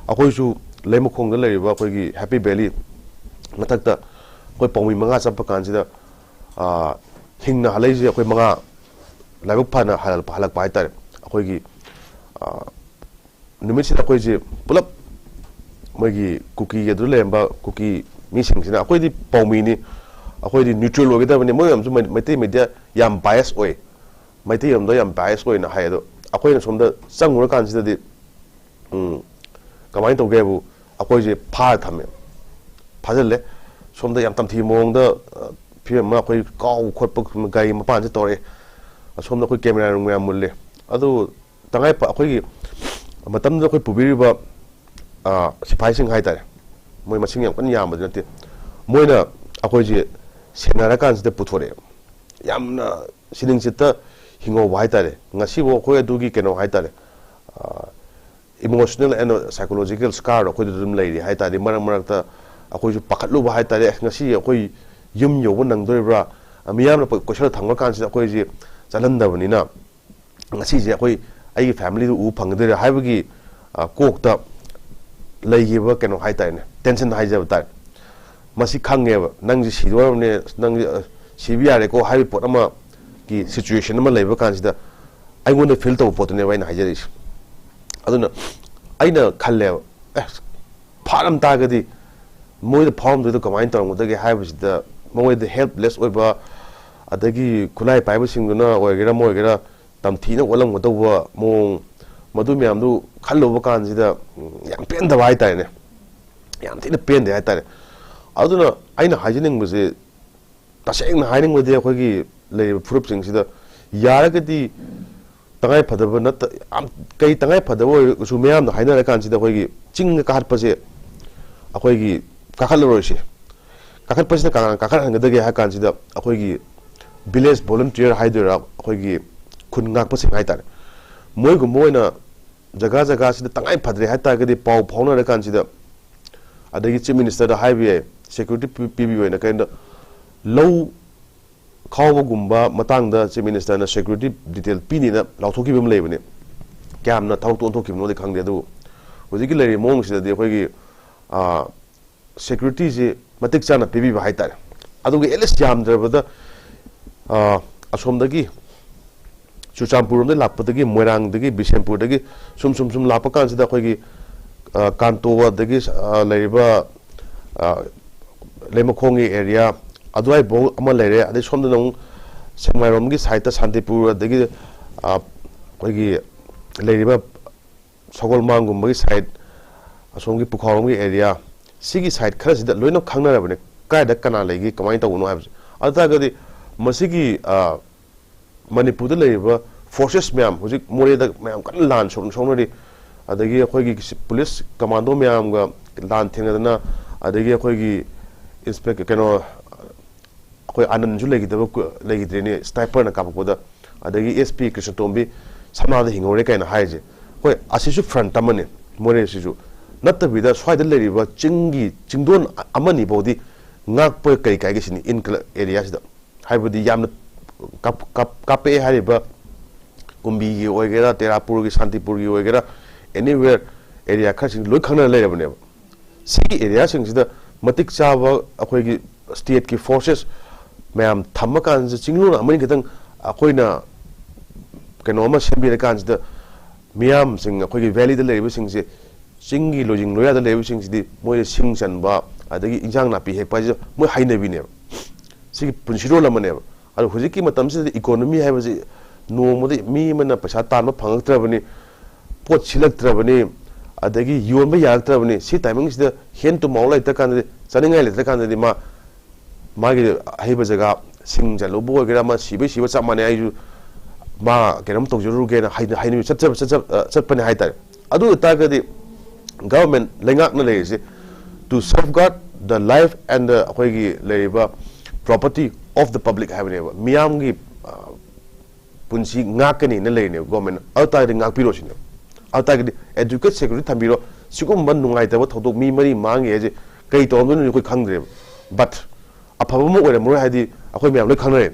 ꯑꯩꯈꯣꯏꯁꯨ ꯂꯩꯃꯈꯣꯡꯗ ꯂꯩꯔꯤꯕ ꯑꯩꯈꯣꯏꯒꯤ ꯍꯦꯄꯤ ꯚꯦꯂꯤ ꯃꯊꯛꯇ ꯑꯩꯈꯣꯏ ꯄꯥꯎꯃꯤ ꯃꯉꯥ ꯆꯠꯄ ꯀꯥꯟꯁꯤꯗ, ꯑ, ꯍꯤꯡꯅ ꯍꯜꯂꯛꯏꯁꯦ ꯑꯩꯈꯣꯏ ꯃꯉꯥ, ꯂꯥꯏꯕꯛ ꯐꯅ ꯍꯜꯂꯛꯄ, ꯍꯜꯂꯛꯄ ꯍꯥꯏꯇꯥꯔꯦ꯫ ꯑꯩꯈꯣꯏꯒꯤ, ꯑ, ꯅꯨꯃꯤꯠꯁꯤꯗ ꯑꯩꯈꯣꯏꯁꯦ ꯄꯨꯂꯞ ꯃꯣꯏꯒꯤ ꯀꯨꯀꯤꯒꯤ ꯑꯗꯨꯗ ꯂꯩꯔꯝꯕ ꯀꯨꯀꯤ ꯃꯤꯁꯤꯡꯁꯤꯅ, "ꯑꯩꯈꯣꯏꯗꯤ ꯄꯥꯎꯃꯤꯅꯤ, ꯑꯩꯈꯣꯏꯗꯤ ꯅ꯭ꯌꯨꯇ꯭ꯔꯦꯜ ꯑꯣꯏꯒꯗꯕꯅꯤ", ꯃꯣꯏ ꯃꯌꯥꯝꯁꯨ ꯃꯩ-, ꯃꯩꯇꯩ ꯃꯦꯗꯤꯌꯥ ꯌꯥꯝ ꯕꯥꯏꯁ ꯑꯣꯏ, ꯃꯩꯇꯩꯔꯣꯝꯗ ꯌꯥꯝ ꯕꯥꯏꯁ ꯑꯣꯏꯅ ꯍꯥꯏ꯫ ꯑꯗꯣ ꯑꯩꯈꯣꯏꯅ ꯁꯣꯝꯗ ꯆꯪꯉꯨꯔꯀꯥꯟꯁꯤꯗꯗꯤ, ꯎꯝ, ꯀꯃꯥꯏꯅ ꯇꯧꯒꯦ ꯍꯥꯏꯕꯨ, ꯑꯩꯈꯣꯏꯁꯦ ꯐꯥꯔ ꯊꯝꯃꯦ, ꯐꯥꯖꯤꯜꯂꯦ꯫ ꯁꯣꯝꯗ ꯌꯥꯝ ꯇꯝꯊꯤꯕ ꯃꯑꯣꯡꯗ, ꯑ, ꯐꯤꯕꯝ ꯑꯃ, ꯑꯩꯈꯣꯏ ꯀꯥꯎꯕ ꯈꯣꯠꯄ, ꯒꯥꯔꯤ ꯃꯄꯥꯟꯁꯦ ꯇꯧꯔꯛꯑꯦ꯫ ꯑꯁꯣꯝꯗ ꯑꯩꯈꯣꯏ ꯀꯦꯃꯦꯔꯥ ꯅꯨꯡ ꯃꯌꯥꯝ ꯃꯨꯜꯂꯦ꯫ ꯑꯗꯨ ꯇꯉꯥꯏ ꯐ-, ꯑꯩꯈꯣꯏꯒꯤ ꯃꯇꯝꯗꯨꯗ ꯑꯩꯈꯣꯏ ꯄꯨꯕꯤꯔꯤꯕ, ꯑ, ꯁꯤꯐꯥꯏꯁꯤꯡ ꯍꯥꯏꯇꯥꯔꯦ, ꯃꯣꯏ ꯃꯁꯤꯡ ꯌꯥꯝ ꯀꯟꯅ ꯌꯥꯝꯕꯗꯤ ꯅꯠꯇꯦ, ꯃꯣꯏꯅ ꯑꯩꯈꯣꯏꯁꯦ ꯁꯦꯟꯅꯔꯀꯥꯟꯁꯤꯗ ꯄꯨꯊꯣꯔꯛꯑꯦ꯫ ꯌꯥꯝꯅ ꯁꯤꯅꯤꯡꯆꯤꯠꯇ ꯍꯤꯡꯍꯧꯕ ꯍꯥꯏꯇꯥꯔꯦ꯫ ꯉꯁꯤꯐꯥꯎ ꯑꯩꯈꯣꯏ ꯑꯗꯨꯒꯤ ꯀꯩꯅꯣ ꯍꯥꯏꯇꯥꯔꯦ, ꯑ, emotional and psychological scarꯗꯣ ꯑꯩꯈꯣꯏꯗ ꯑꯗꯨꯝ ꯂꯩꯔꯤ ꯍꯥꯏꯇꯥꯔꯦ꯫ ꯃꯔꯛ ꯃꯔꯛꯇ ꯑꯩꯈꯣꯏꯁꯨ ꯄꯥꯈꯠꯂꯨꯕ ꯍꯥꯏꯇꯥꯔꯦ, "ꯑꯁ, ꯉꯁꯤ ꯑꯩꯈꯣꯏ ꯌꯨꯝ ꯌꯧꯕ ꯅꯪꯗꯣꯔꯤꯕ꯭ꯔꯥ?" ꯃꯤꯌꯥꯝꯅ ꯀꯣꯏꯁꯜꯂ ꯊꯝꯈ꯭ꯔꯀꯥꯟꯁꯤꯗ ꯑꯩꯈꯣꯏꯁꯦ ꯆꯠꯍꯟꯗꯕꯅꯤꯅ, ꯉꯁꯤꯁꯦ ꯑꯩꯈꯣꯏ, ꯑꯩꯒꯤ ꯐꯦꯃꯤꯂꯤꯗꯨ ꯎꯕ ꯐꯪꯒꯗꯣꯏꯔꯥ ꯍꯥꯏꯕꯒꯤ, ꯑ, ꯀꯣꯛꯇ ꯂꯩꯈꯤꯕ ꯀꯩꯅꯣ ꯍꯥꯏꯇꯥꯔꯦꯅꯦ, ꯇꯦꯟꯁꯟ ꯍꯥꯏꯖꯕ ꯇꯥꯔꯦ꯫ ꯃꯁꯤ ꯈꯪꯉꯦꯕ, ꯅꯪꯁꯦ ꯁꯤꯗꯣꯔꯕꯅꯦ, ꯅꯪꯁꯦ, ꯑ, ꯁꯤꯕ ꯌꯥꯔꯦꯀꯣ ꯍꯥꯏꯕꯒꯤ ꯄꯣꯠ ꯑꯃꯒꯤ ꯁꯤꯆꯨꯋꯦꯁꯟ ꯑꯃ ꯂꯩꯕ ꯀꯥꯟꯁꯤꯗ, ꯑꯩꯉꯣꯟꯗ ꯐꯤꯜ ꯇꯧꯕ ꯄꯣꯠꯇꯨꯅꯦꯕ ꯑꯩꯅ ꯍꯥꯏꯖꯔꯤꯁꯦ꯫ ꯑꯗꯨꯅ ꯑꯩꯅ ꯈꯜꯂꯦꯕ, "ꯑꯦ, ꯐꯥꯔꯝ ꯇꯥꯔꯒꯗꯤ ꯃꯣꯏꯗ ꯐꯥꯎꯔꯝꯗꯣꯏꯗꯣ ꯀꯃꯥꯏꯅ ꯇꯧꯔꯝꯒꯗꯒꯦ?" ꯍꯥꯏꯕꯁꯤꯗ, ꯃꯣꯏꯗ ꯍꯦꯜꯞꯂꯦꯁ ꯑꯣꯏꯕ, ꯑꯗꯒꯤ ꯈꯨꯠꯂꯥꯏ ꯄꯥꯏꯕꯁꯤꯡꯗꯨꯅ ꯑꯣꯏꯒꯦꯔꯥ, ꯑꯃ ꯑꯣꯏꯒꯦꯔꯥ, ꯇꯝꯊꯤꯅ ꯑꯣꯠꯂꯝꯒꯗꯧꯕ ꯃꯑꯣꯡ, ꯃꯗꯨ ꯃꯌꯥꯝꯗꯨ ꯈꯜꯂꯨꯕ ꯀꯥꯟꯁꯤꯗ, ꯎꯝ, ꯌꯥꯝ ꯄꯦꯟꯗꯕ ꯍꯥꯏꯇꯥꯔꯦꯅꯦ, ꯌꯥꯝ ꯊꯤꯅ ꯄꯦꯟꯗꯦ ꯍꯥꯏꯇꯥꯔꯦ꯫ ꯑꯗꯨꯅ ꯑꯩꯅ ꯍꯥꯏꯖꯅꯤꯡꯕꯁꯦ, ꯇꯁꯦꯡꯅ ꯍꯥꯏꯅꯤꯡꯕꯗꯤ, ꯑꯩꯈꯣꯏꯒꯤ ꯂꯩꯔꯤꯕ ꯐꯨꯔꯨꯞꯁꯤꯡꯁꯤꯗ ꯌꯥꯔꯒꯗꯤ ꯇꯉꯥꯏ ꯐꯗꯕ ꯅꯠꯇ-, ꯌꯥꯝ ꯀꯩ ꯇꯉꯥꯏ ꯐꯗꯕ ꯑꯣꯏꯔꯒꯁꯨ, ꯃꯌꯥꯝꯅ ꯍꯥꯏꯅꯔꯀꯥꯟꯁꯤꯗ ꯑꯩꯈꯣꯏꯒꯤ ꯆꯤꯡꯗ ꯀꯥꯈꯠꯄꯁꯦ ꯑꯩꯈꯣꯏꯒꯤ ꯀꯥꯈꯠꯂꯔꯣꯏꯁꯦ꯫ ꯀꯥꯈꯠꯄꯁꯤꯅ ꯀꯅꯥꯅ ꯀꯥꯈꯠꯍꯟꯒꯗꯒꯦ ꯍꯥꯏ ꯀꯥꯟꯁꯤꯗ, ꯑꯩꯈꯣꯏꯒꯤ ꯚꯤꯂꯦꯖ ꯚꯣꯂꯨꯟꯇꯤꯌꯔ ꯍꯥꯏꯗꯣꯏꯔꯥ, ꯑꯩꯈꯣꯏꯒꯤ ꯈꯨꯟ ꯉꯥꯛꯄꯁꯤꯡ ꯍꯥꯏꯇꯥꯔꯦ, ꯃꯣꯏꯒꯨꯝꯕ ꯑꯣꯏꯅ ꯖꯒꯥ ꯖꯒꯥꯁꯤꯗ ꯇꯉꯥꯏ ꯐꯗ꯭ꯔꯦ ꯍꯥꯏꯇꯥꯔꯒꯗꯤ ꯄꯥꯎ ꯐꯥꯎꯅꯔꯀꯥꯟꯁꯤꯗ, ꯑꯗꯒꯤ ꯆꯤꯐ ꯃꯤꯅꯤꯁꯇꯔꯗ ꯍꯥꯏꯕ ꯌꯥꯏ, ꯁꯦꯀ꯭ꯌꯨꯔꯤꯇꯤ ꯄꯤ-, ꯄꯤꯕꯤꯌꯨ ꯍꯥꯏꯅ꯫ ꯀꯩꯒꯤꯅꯣꯗ ꯂꯧ ꯈꯥꯎꯕꯒꯨꯝꯕ ꯃꯇꯥꯡꯗ ꯆꯤꯐ ꯃꯤꯅꯤꯁꯇꯔꯅ ꯁꯦꯀ꯭ꯌꯨꯔꯤꯇꯤ ꯗꯤꯇꯦꯜ ꯄꯤꯅꯤꯅ ꯂꯥꯎꯊꯣꯛꯈꯤꯕ ꯑꯃ ꯂꯩꯕꯅꯦ, ꯀꯌꯥꯝꯅ ꯊꯕꯛꯇꯣ ꯑꯣꯟꯊꯣꯛꯈꯤꯕꯅꯣꯗꯤ ꯈꯪꯗꯦ꯫ ꯑꯗꯨꯕꯨ ꯍꯧꯖꯤꯛꯀꯤ ꯂꯩꯔꯤꯕ ꯃꯑꯣꯡꯁꯤꯗꯗꯤ ꯑꯩꯈꯣꯏꯒꯤ, ꯑꯥ, ꯁꯦꯀ꯭ꯌꯨꯔꯤꯇꯤꯁꯤ ꯃꯇꯤꯛ ꯆꯥꯅ ꯄꯤꯕꯤꯕ ꯍꯥꯏꯇꯥꯔꯦ꯫ ꯑꯗꯨꯒ ꯑꯦꯠꯂꯤꯁ ꯌꯥꯝꯗ꯭ꯔꯕꯗ, ꯑꯥ, ꯑꯁꯣꯝꯗꯒꯤ ꯆꯨꯔꯆꯥꯟꯄꯨꯔ ꯂꯣꯝꯗꯒꯤ ꯂꯥꯛꯄꯗꯒꯤ, ꯃꯣꯏꯔꯥꯡꯗꯒꯤ, ꯕꯤꯁꯦꯝꯄꯨꯔꯗꯒꯤ ꯁꯨꯝ ꯁꯨꯝ ꯁꯨꯝ ꯂꯥꯛꯄ ꯀꯥꯟꯁꯤꯗ ꯑꯩꯈꯣꯏꯒꯤ, ꯑꯥ, ꯀꯥꯟꯇꯣ ꯑꯗꯒꯤ, ꯑꯥ, ꯂꯩꯔꯤꯕ, ꯑꯥ, ꯂꯩꯃꯈꯣꯡꯒꯤ ꯑꯦꯔꯤꯌꯥ ꯑꯗꯨꯋꯥꯏꯐꯥꯎ ꯑꯃ ꯂꯩꯔꯦ꯫ ꯑꯗꯩ ꯁꯣꯝꯗꯅ ꯑꯃꯨꯛ ꯁꯦꯛꯃꯥꯏꯔꯣꯝꯒꯤ ꯁꯥꯏꯠꯇ ꯁꯥꯟꯇꯤꯄꯨꯔ ꯑꯗꯒꯤ, ꯑꯥ, ꯑꯩꯈꯣꯏꯒꯤ ꯂꯩꯔꯤꯕ ꯁꯒꯣꯜꯃꯥꯡꯒꯨꯝꯕꯒꯤ ꯁꯥꯏꯠ, ꯑꯁꯣꯝꯒꯤ ꯄꯨꯈꯥꯎꯔꯣꯝꯒꯤ ꯑꯦꯔꯤꯌꯥ, ꯁꯤꯒꯤ ꯁꯥꯏꯠ ꯈꯔꯁꯤꯗ ꯂꯣꯏꯅ ꯈꯪꯅꯔꯕꯅꯦ, ꯀꯥꯏꯗ ꯀꯅꯥ ꯂꯩꯒꯦ, ꯀꯃꯥꯏꯅ ꯇꯧꯕꯅꯣ ꯍꯥꯏꯕꯁꯦ꯫ ꯑꯗꯨ ꯇꯥꯔꯒꯗꯤ ꯃꯁꯤꯒꯤ, ꯑꯥ, ꯃꯅꯤꯄꯨꯔꯗ ꯂꯩꯔꯤꯕ ꯐꯣꯔꯁꯦꯁ ꯃꯌꯥꯝ, ꯍꯧꯖꯤꯛ ꯃꯣꯔꯦꯗ ꯃꯌꯥꯝ ꯀꯟꯅ ꯂꯥꯟ ꯁꯣꯛ-, ꯁꯣꯛꯅꯔꯤ, ꯑꯗꯒꯤ ꯑꯩꯈꯣꯏꯒꯤ ꯄꯨꯂꯤꯁ ꯀꯃꯥꯟꯗꯣ ꯃꯌꯥꯝꯒ ꯂꯥꯟ ꯊꯦꯡꯅꯗꯅ, ꯑꯗꯒꯤ ꯑꯩꯈꯣꯏꯒꯤ ꯏꯟꯁꯄꯦꯛ-, ꯀꯩꯅꯣ, ꯑꯩꯈꯣꯏ ꯑꯥꯅꯟꯁꯨ ꯂꯩꯈꯤꯗꯕ ꯀꯨ-, ꯂꯩꯈꯤꯗ꯭ꯔꯦꯅꯦ, ꯁ꯭ꯅꯥꯏꯄꯔꯅ ꯀꯥꯞꯄꯛꯄꯗ, ꯑꯗꯒꯤ ꯑꯦꯁ ꯄꯤ ꯀ꯭ꯔꯤꯁꯅꯇꯣꯝꯕꯤ ꯁꯅꯥꯗ ꯍꯤꯡꯍꯧꯔꯦ ꯀꯥꯏꯅ ꯍꯥꯏꯔꯤꯁꯦ꯫ ꯍꯣꯏ, ꯑꯁꯤꯁꯨ ꯐ꯭ꯔꯟꯠ ꯑꯃꯅꯤ, ꯃꯣꯔꯦꯁꯤꯁꯨ꯫ ꯅꯠꯇꯕꯤꯗ ꯁ꯭ꯋꯥꯏꯗ ꯂꯩꯔꯤꯕ ꯆꯤꯡꯒꯤ ꯆꯤꯡꯗꯣꯟ ꯑꯃꯅꯤ ꯐꯥꯎꯗꯤ ꯉꯥꯛꯄ ꯀꯔꯤ ꯀꯥꯏꯒꯦ ꯁꯤꯅꯤ, ꯏꯟ ꯑꯦꯔꯤꯌꯥꯁꯤꯗ꯫ ꯍꯥꯏꯕꯗꯤ ꯌꯥꯝꯅ ꯀꯥꯞ-, ꯀꯥꯞ-, ꯀꯥꯞꯄꯛꯑꯦ ꯍꯥꯏꯔꯤꯕ ꯀꯨꯝꯕꯤꯒꯤ ꯑꯣꯏꯒꯦꯔꯥ, ꯇꯦꯔꯥꯄꯨꯔꯒꯤ, ꯁꯥꯟꯇꯤꯄꯨꯔꯒꯤ ꯑꯣꯏꯒꯦꯔꯥ, ꯑꯦꯅꯤꯋꯦꯌꯔ ꯑꯦꯔꯤꯌꯥ ꯈꯔꯁꯤꯡ ꯂꯣꯏ ꯈꯪꯅꯔ ꯂꯩꯔꯕꯅꯦꯕ꯫ ꯁꯤꯒꯤ ꯑꯦꯔꯤꯌꯥꯁꯤꯡꯁꯤꯗ ꯃꯇꯤꯛ ꯆꯥꯕ ꯑꯩꯈꯣꯏꯒꯤ ꯁ꯭ꯇꯦꯠꯀꯤ ꯐꯣꯔꯁꯦꯁ ꯃꯌꯥꯝ ꯊꯝꯃꯀꯥꯟꯁꯤꯗ, ꯆꯤꯡꯂꯣꯟ ꯑꯃꯅꯤ ꯈꯛꯇꯪ ꯑꯩꯈꯣꯏꯅ ꯀꯩꯅꯣ ꯑꯃ ꯁꯦꯝꯕꯤꯔꯀꯥꯟꯁꯤꯗ, ꯃꯤꯌꯥꯝꯁꯤꯡ, ꯑꯩꯈꯣꯏꯒꯤ ꯚꯦꯂꯤꯗ ꯂꯩꯔꯤꯕꯁꯤꯡꯁꯦ, ꯆꯤꯡꯒꯤ ꯂꯣꯏꯖꯤꯡ ꯂꯣꯌꯥꯗ ꯂꯩꯔꯤꯕꯁꯤꯡꯁꯤꯗꯤ ꯃꯣꯏꯗ ꯁꯤꯡ ꯆꯟꯕ, ꯑꯗꯒꯤ ꯏꯟꯖꯥꯡ ꯅꯥꯄꯤ ꯍꯦꯛꯄ ꯍꯥꯏꯁꯦ ꯃꯣꯏ ꯍꯩꯅꯕꯤꯅꯦꯕ꯫ ꯁꯤꯒꯤ ꯄꯨꯟꯁꯤꯔꯣꯜ ꯑꯃꯅꯦꯕ꯫ ꯑꯗꯣ ꯍꯧꯖꯤꯛꯀꯤ ꯃꯇꯝꯁꯤꯗ ꯏꯀꯣꯅꯣꯃꯤ ꯍꯥꯏꯕꯁꯤ ꯅꯣꯡꯃꯗ ꯃꯤ ꯑꯃꯅ ꯄꯩꯁꯥ ꯇꯥꯟꯕ ꯐꯪꯉꯛꯇ꯭ꯔꯕꯅꯤ, ꯄꯣꯠ ꯁꯤꯠꯂꯛꯇ꯭ꯔꯕꯅꯤ, ꯑꯗꯒꯤ ꯌꯣꯟꯕ ꯌꯥꯔꯛꯇ꯭ꯔꯕꯅꯤ꯫ ꯁꯤ ꯇꯥꯏꯃꯤꯡꯁꯤꯗ ꯍꯦꯟ ꯇꯨ ꯃꯥꯎ ꯂꯩꯇ꯭ꯔ ꯀꯥꯟꯗꯗꯤ, ꯆꯥꯅꯤꯡꯉꯥꯏ ꯂꯩꯇ꯭ꯔ ꯀꯥꯟꯗꯗꯤ ꯃꯥ ꯃꯥꯒꯤ ꯑꯍꯩꯕ ꯖꯒꯥ ꯁꯤꯡ ꯆꯜꯂꯨꯕ ꯑꯣꯏꯒꯦꯔꯥ, ꯑꯃ ꯁꯤꯕꯩ ꯁꯤꯕ ꯆꯞ ꯃꯥꯟꯅꯩ, ꯑꯩꯁꯨ ꯃꯥ ꯀꯩꯅꯣꯝ ꯇꯧꯖꯔꯨꯒꯦꯅ ꯍꯥꯏꯅ, ꯍꯥꯏꯅꯕꯤ ꯆꯠꯆꯕ, ꯆꯠꯆꯕ, ꯑ, ꯆꯠꯄꯅꯦ ꯍꯥꯏꯇꯥꯔꯦ꯫ ꯑꯗꯨ ꯑꯣꯏꯇꯥꯔꯒꯗꯤ ꯒꯚꯔꯟꯃꯦꯟ, ꯂꯩꯉꯥꯛꯅ ꯂꯩꯔꯤꯁꯦ, to safeguard the life and the, ꯑꯩꯈꯣꯏꯒꯤ ꯂꯩꯔꯤꯕ ꯄ꯭ꯔꯣꯄꯔꯇꯤ of the public ꯍꯥꯏꯕꯅꯦꯕ, ꯃꯤꯌꯥꯝꯒꯤ ꯑ, ꯄꯨꯟꯁꯤ ꯉꯥꯛꯀꯅꯤꯅ ꯂꯩꯔꯤꯅꯦꯕ ꯒꯣꯔꯃꯦꯟꯅ꯫ ꯑꯗꯨ ꯇꯥꯔꯒꯗꯤ ꯉꯥꯛꯄꯤꯔꯣ ꯁꯤꯅꯦꯕ꯫ ꯑꯗꯨ ꯇꯥꯔꯒꯗꯤ adequate security ꯊꯝꯕꯤꯔꯣ꯫ ꯁꯤꯒꯨꯝꯕ ꯅꯨꯡꯉꯥꯏꯇꯕ ꯊꯧꯗꯣꯛ ꯃꯤ ꯃꯔꯤ ꯃꯥꯡꯉꯦ ꯍꯥꯏꯁꯦ ꯀꯩ ꯇꯧꯔꯝꯗꯣꯏꯅꯣ ꯑꯩꯈꯣꯏ ꯈꯪꯗ꯭ꯔꯦꯕ꯫ But ꯑꯐꯕ ꯑꯃ ꯑꯣꯏꯔꯝꯃꯔꯣꯏ ꯍꯥꯏꯗꯤ ꯑꯩꯈꯣꯏ ꯃꯌꯥꯝ ꯂꯣꯏ ꯈꯪꯅꯔꯦ꯫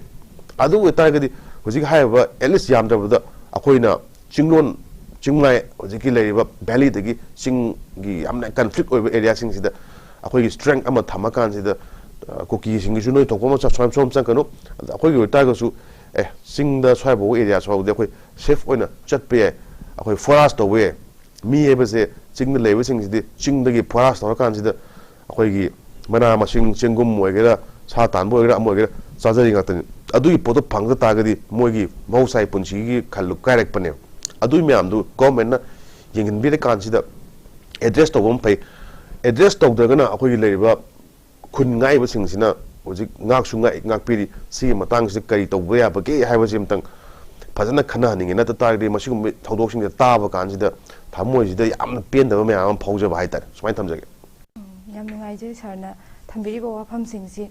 ꯑꯗꯨ ꯑꯣꯏꯇꯥꯔꯒꯗꯤ ꯍꯧꯖꯤꯛ ꯍꯥꯏꯔꯤꯕ at least ꯌꯥꯝꯗ꯭ꯔꯕꯗ ꯑꯩꯈꯣꯏꯅ ꯆꯤꯡꯂꯣꯟ ꯆꯤꯡꯃꯥꯏ ꯍꯧꯖꯤꯛꯀꯤ ꯂꯩꯔꯤꯕ valleyꯗꯒꯤ ꯆꯤꯡꯒꯤ ꯌꯥꯝꯅ conflict ꯑꯣꯏꯕ areaꯁꯤꯡꯁꯤꯗ ꯑꯩꯈꯣꯏꯒꯤ strength ꯑꯃ ꯊꯝꯃꯀꯥꯟꯁꯤꯗ, ꯑ, ꯀꯨꯀꯤꯁꯤꯡꯒꯤꯁꯨ ꯅꯣꯏ ꯊꯣꯛꯄ ꯑꯃ ꯁ꯭ꯋꯥꯏ ꯁꯣꯝ ꯆꯪꯒꯅꯨ꯫ ꯑꯗ ꯑꯩꯈꯣꯏꯒꯤ ꯑꯣꯏꯇꯥꯔꯒꯁꯨ ꯑꯦ ꯆꯤꯡꯗ ꯁ꯭ꯋꯥꯏꯐꯥꯎꯕ area ꯁ꯭ꯋꯥꯏꯐꯥꯎꯗꯤ ꯑꯩꯈꯣꯏ safe ꯑꯣꯏꯅ ꯆꯠꯄ ꯌꯥꯏ, ꯑꯩꯈꯣꯏ forage ꯇꯧꯕ ꯌꯥꯏ꯫ ꯃꯤ ꯍꯥꯏꯕꯁꯦ ꯆꯤꯡꯗ ꯂꯩꯕꯁꯤꯡꯁꯤꯗꯤ ꯆꯤꯡꯗꯒꯤ forage ꯇꯧꯔꯀꯥꯟꯁꯤꯗ ꯑꯩꯈꯣꯏꯒꯤ ꯃꯅꯥ ꯃꯁꯤꯡ, ꯆꯦꯡꯒꯨꯝ ꯑꯣꯏꯒꯦꯔꯥ, ꯁꯥ ꯇꯥꯟꯕ ꯑꯣꯏꯒꯦꯔꯥ, ꯑꯃ ꯑꯣꯏꯒꯦꯔꯥ, ꯆꯥꯖꯔꯤ ꯉꯥꯛꯇꯅꯤ꯫ ꯑꯗꯨꯒꯤ ꯄꯣꯠꯇꯣ ꯐꯪꯗ ꯇꯥꯔꯒꯗꯤ ꯃꯣꯏꯒꯤ ꯃꯍꯧꯁꯥꯒꯤ ꯄꯨꯟꯁꯤꯒꯤ ꯈꯜꯗꯨ ꯀꯥꯏꯔꯛꯄꯅꯦꯕ꯫ ꯑꯗꯨꯒꯤ ꯃꯌꯥꯝꯗꯨ ꯒꯣꯔꯃꯦꯟꯅ ꯌꯦꯡꯁꯤꯟꯕꯤꯔꯀꯥꯟꯁꯤꯗ address ꯇꯧꯕ ꯑꯃ ꯐꯩ꯫ Address ꯇꯧꯗ꯭ꯔꯒꯅ ꯑꯩꯈꯣꯏꯒꯤ ꯂꯩꯔꯤꯕ ꯈꯨꯟ ꯉꯥꯛꯏꯕꯁꯤꯡꯁꯤꯅ ꯍꯧꯖꯤꯛ ꯉꯥꯛꯁꯨ ꯉꯥꯛꯏ, ꯉꯥꯛꯄꯤꯔꯤ꯫ ꯁꯤꯒꯤ ꯃꯇꯥꯡꯁꯤꯗ ꯀꯔꯤ ꯇꯧꯕ ꯌꯥꯕꯒꯦ ꯍꯥꯏꯕꯁꯤ ꯑꯝꯇꯪ ꯐꯖꯅ ꯈꯟꯅꯍꯟꯅꯤꯡꯉꯦ꯫ ꯅꯠꯇ ꯇꯥꯔꯒꯗꯤ ꯃꯁꯤꯒꯨꯝꯕ ꯊꯧꯗꯣꯛꯁꯤꯡꯁꯦ ꯇꯥꯕ ꯀꯥꯟꯁꯤꯗ ꯊꯃꯣꯏꯁꯤꯗ ꯌꯥꯝꯅ ꯄꯦꯟꯗꯕ ꯃꯌꯥꯝ ꯑꯃ ꯐꯥꯎꯖꯕ ꯍꯥꯏꯇꯥꯔꯦ꯫ ꯁꯨꯃꯥꯏꯅ ꯊꯝꯖꯒꯦ꯫ ꯎꯝ, ꯌꯥꯝ ꯅꯨꯡꯉꯥꯏꯖꯩ ꯁꯥꯔꯅ ꯊꯝꯕꯤꯔꯤꯕ ꯋꯥꯐꯝꯁꯤꯡꯁꯤ꯫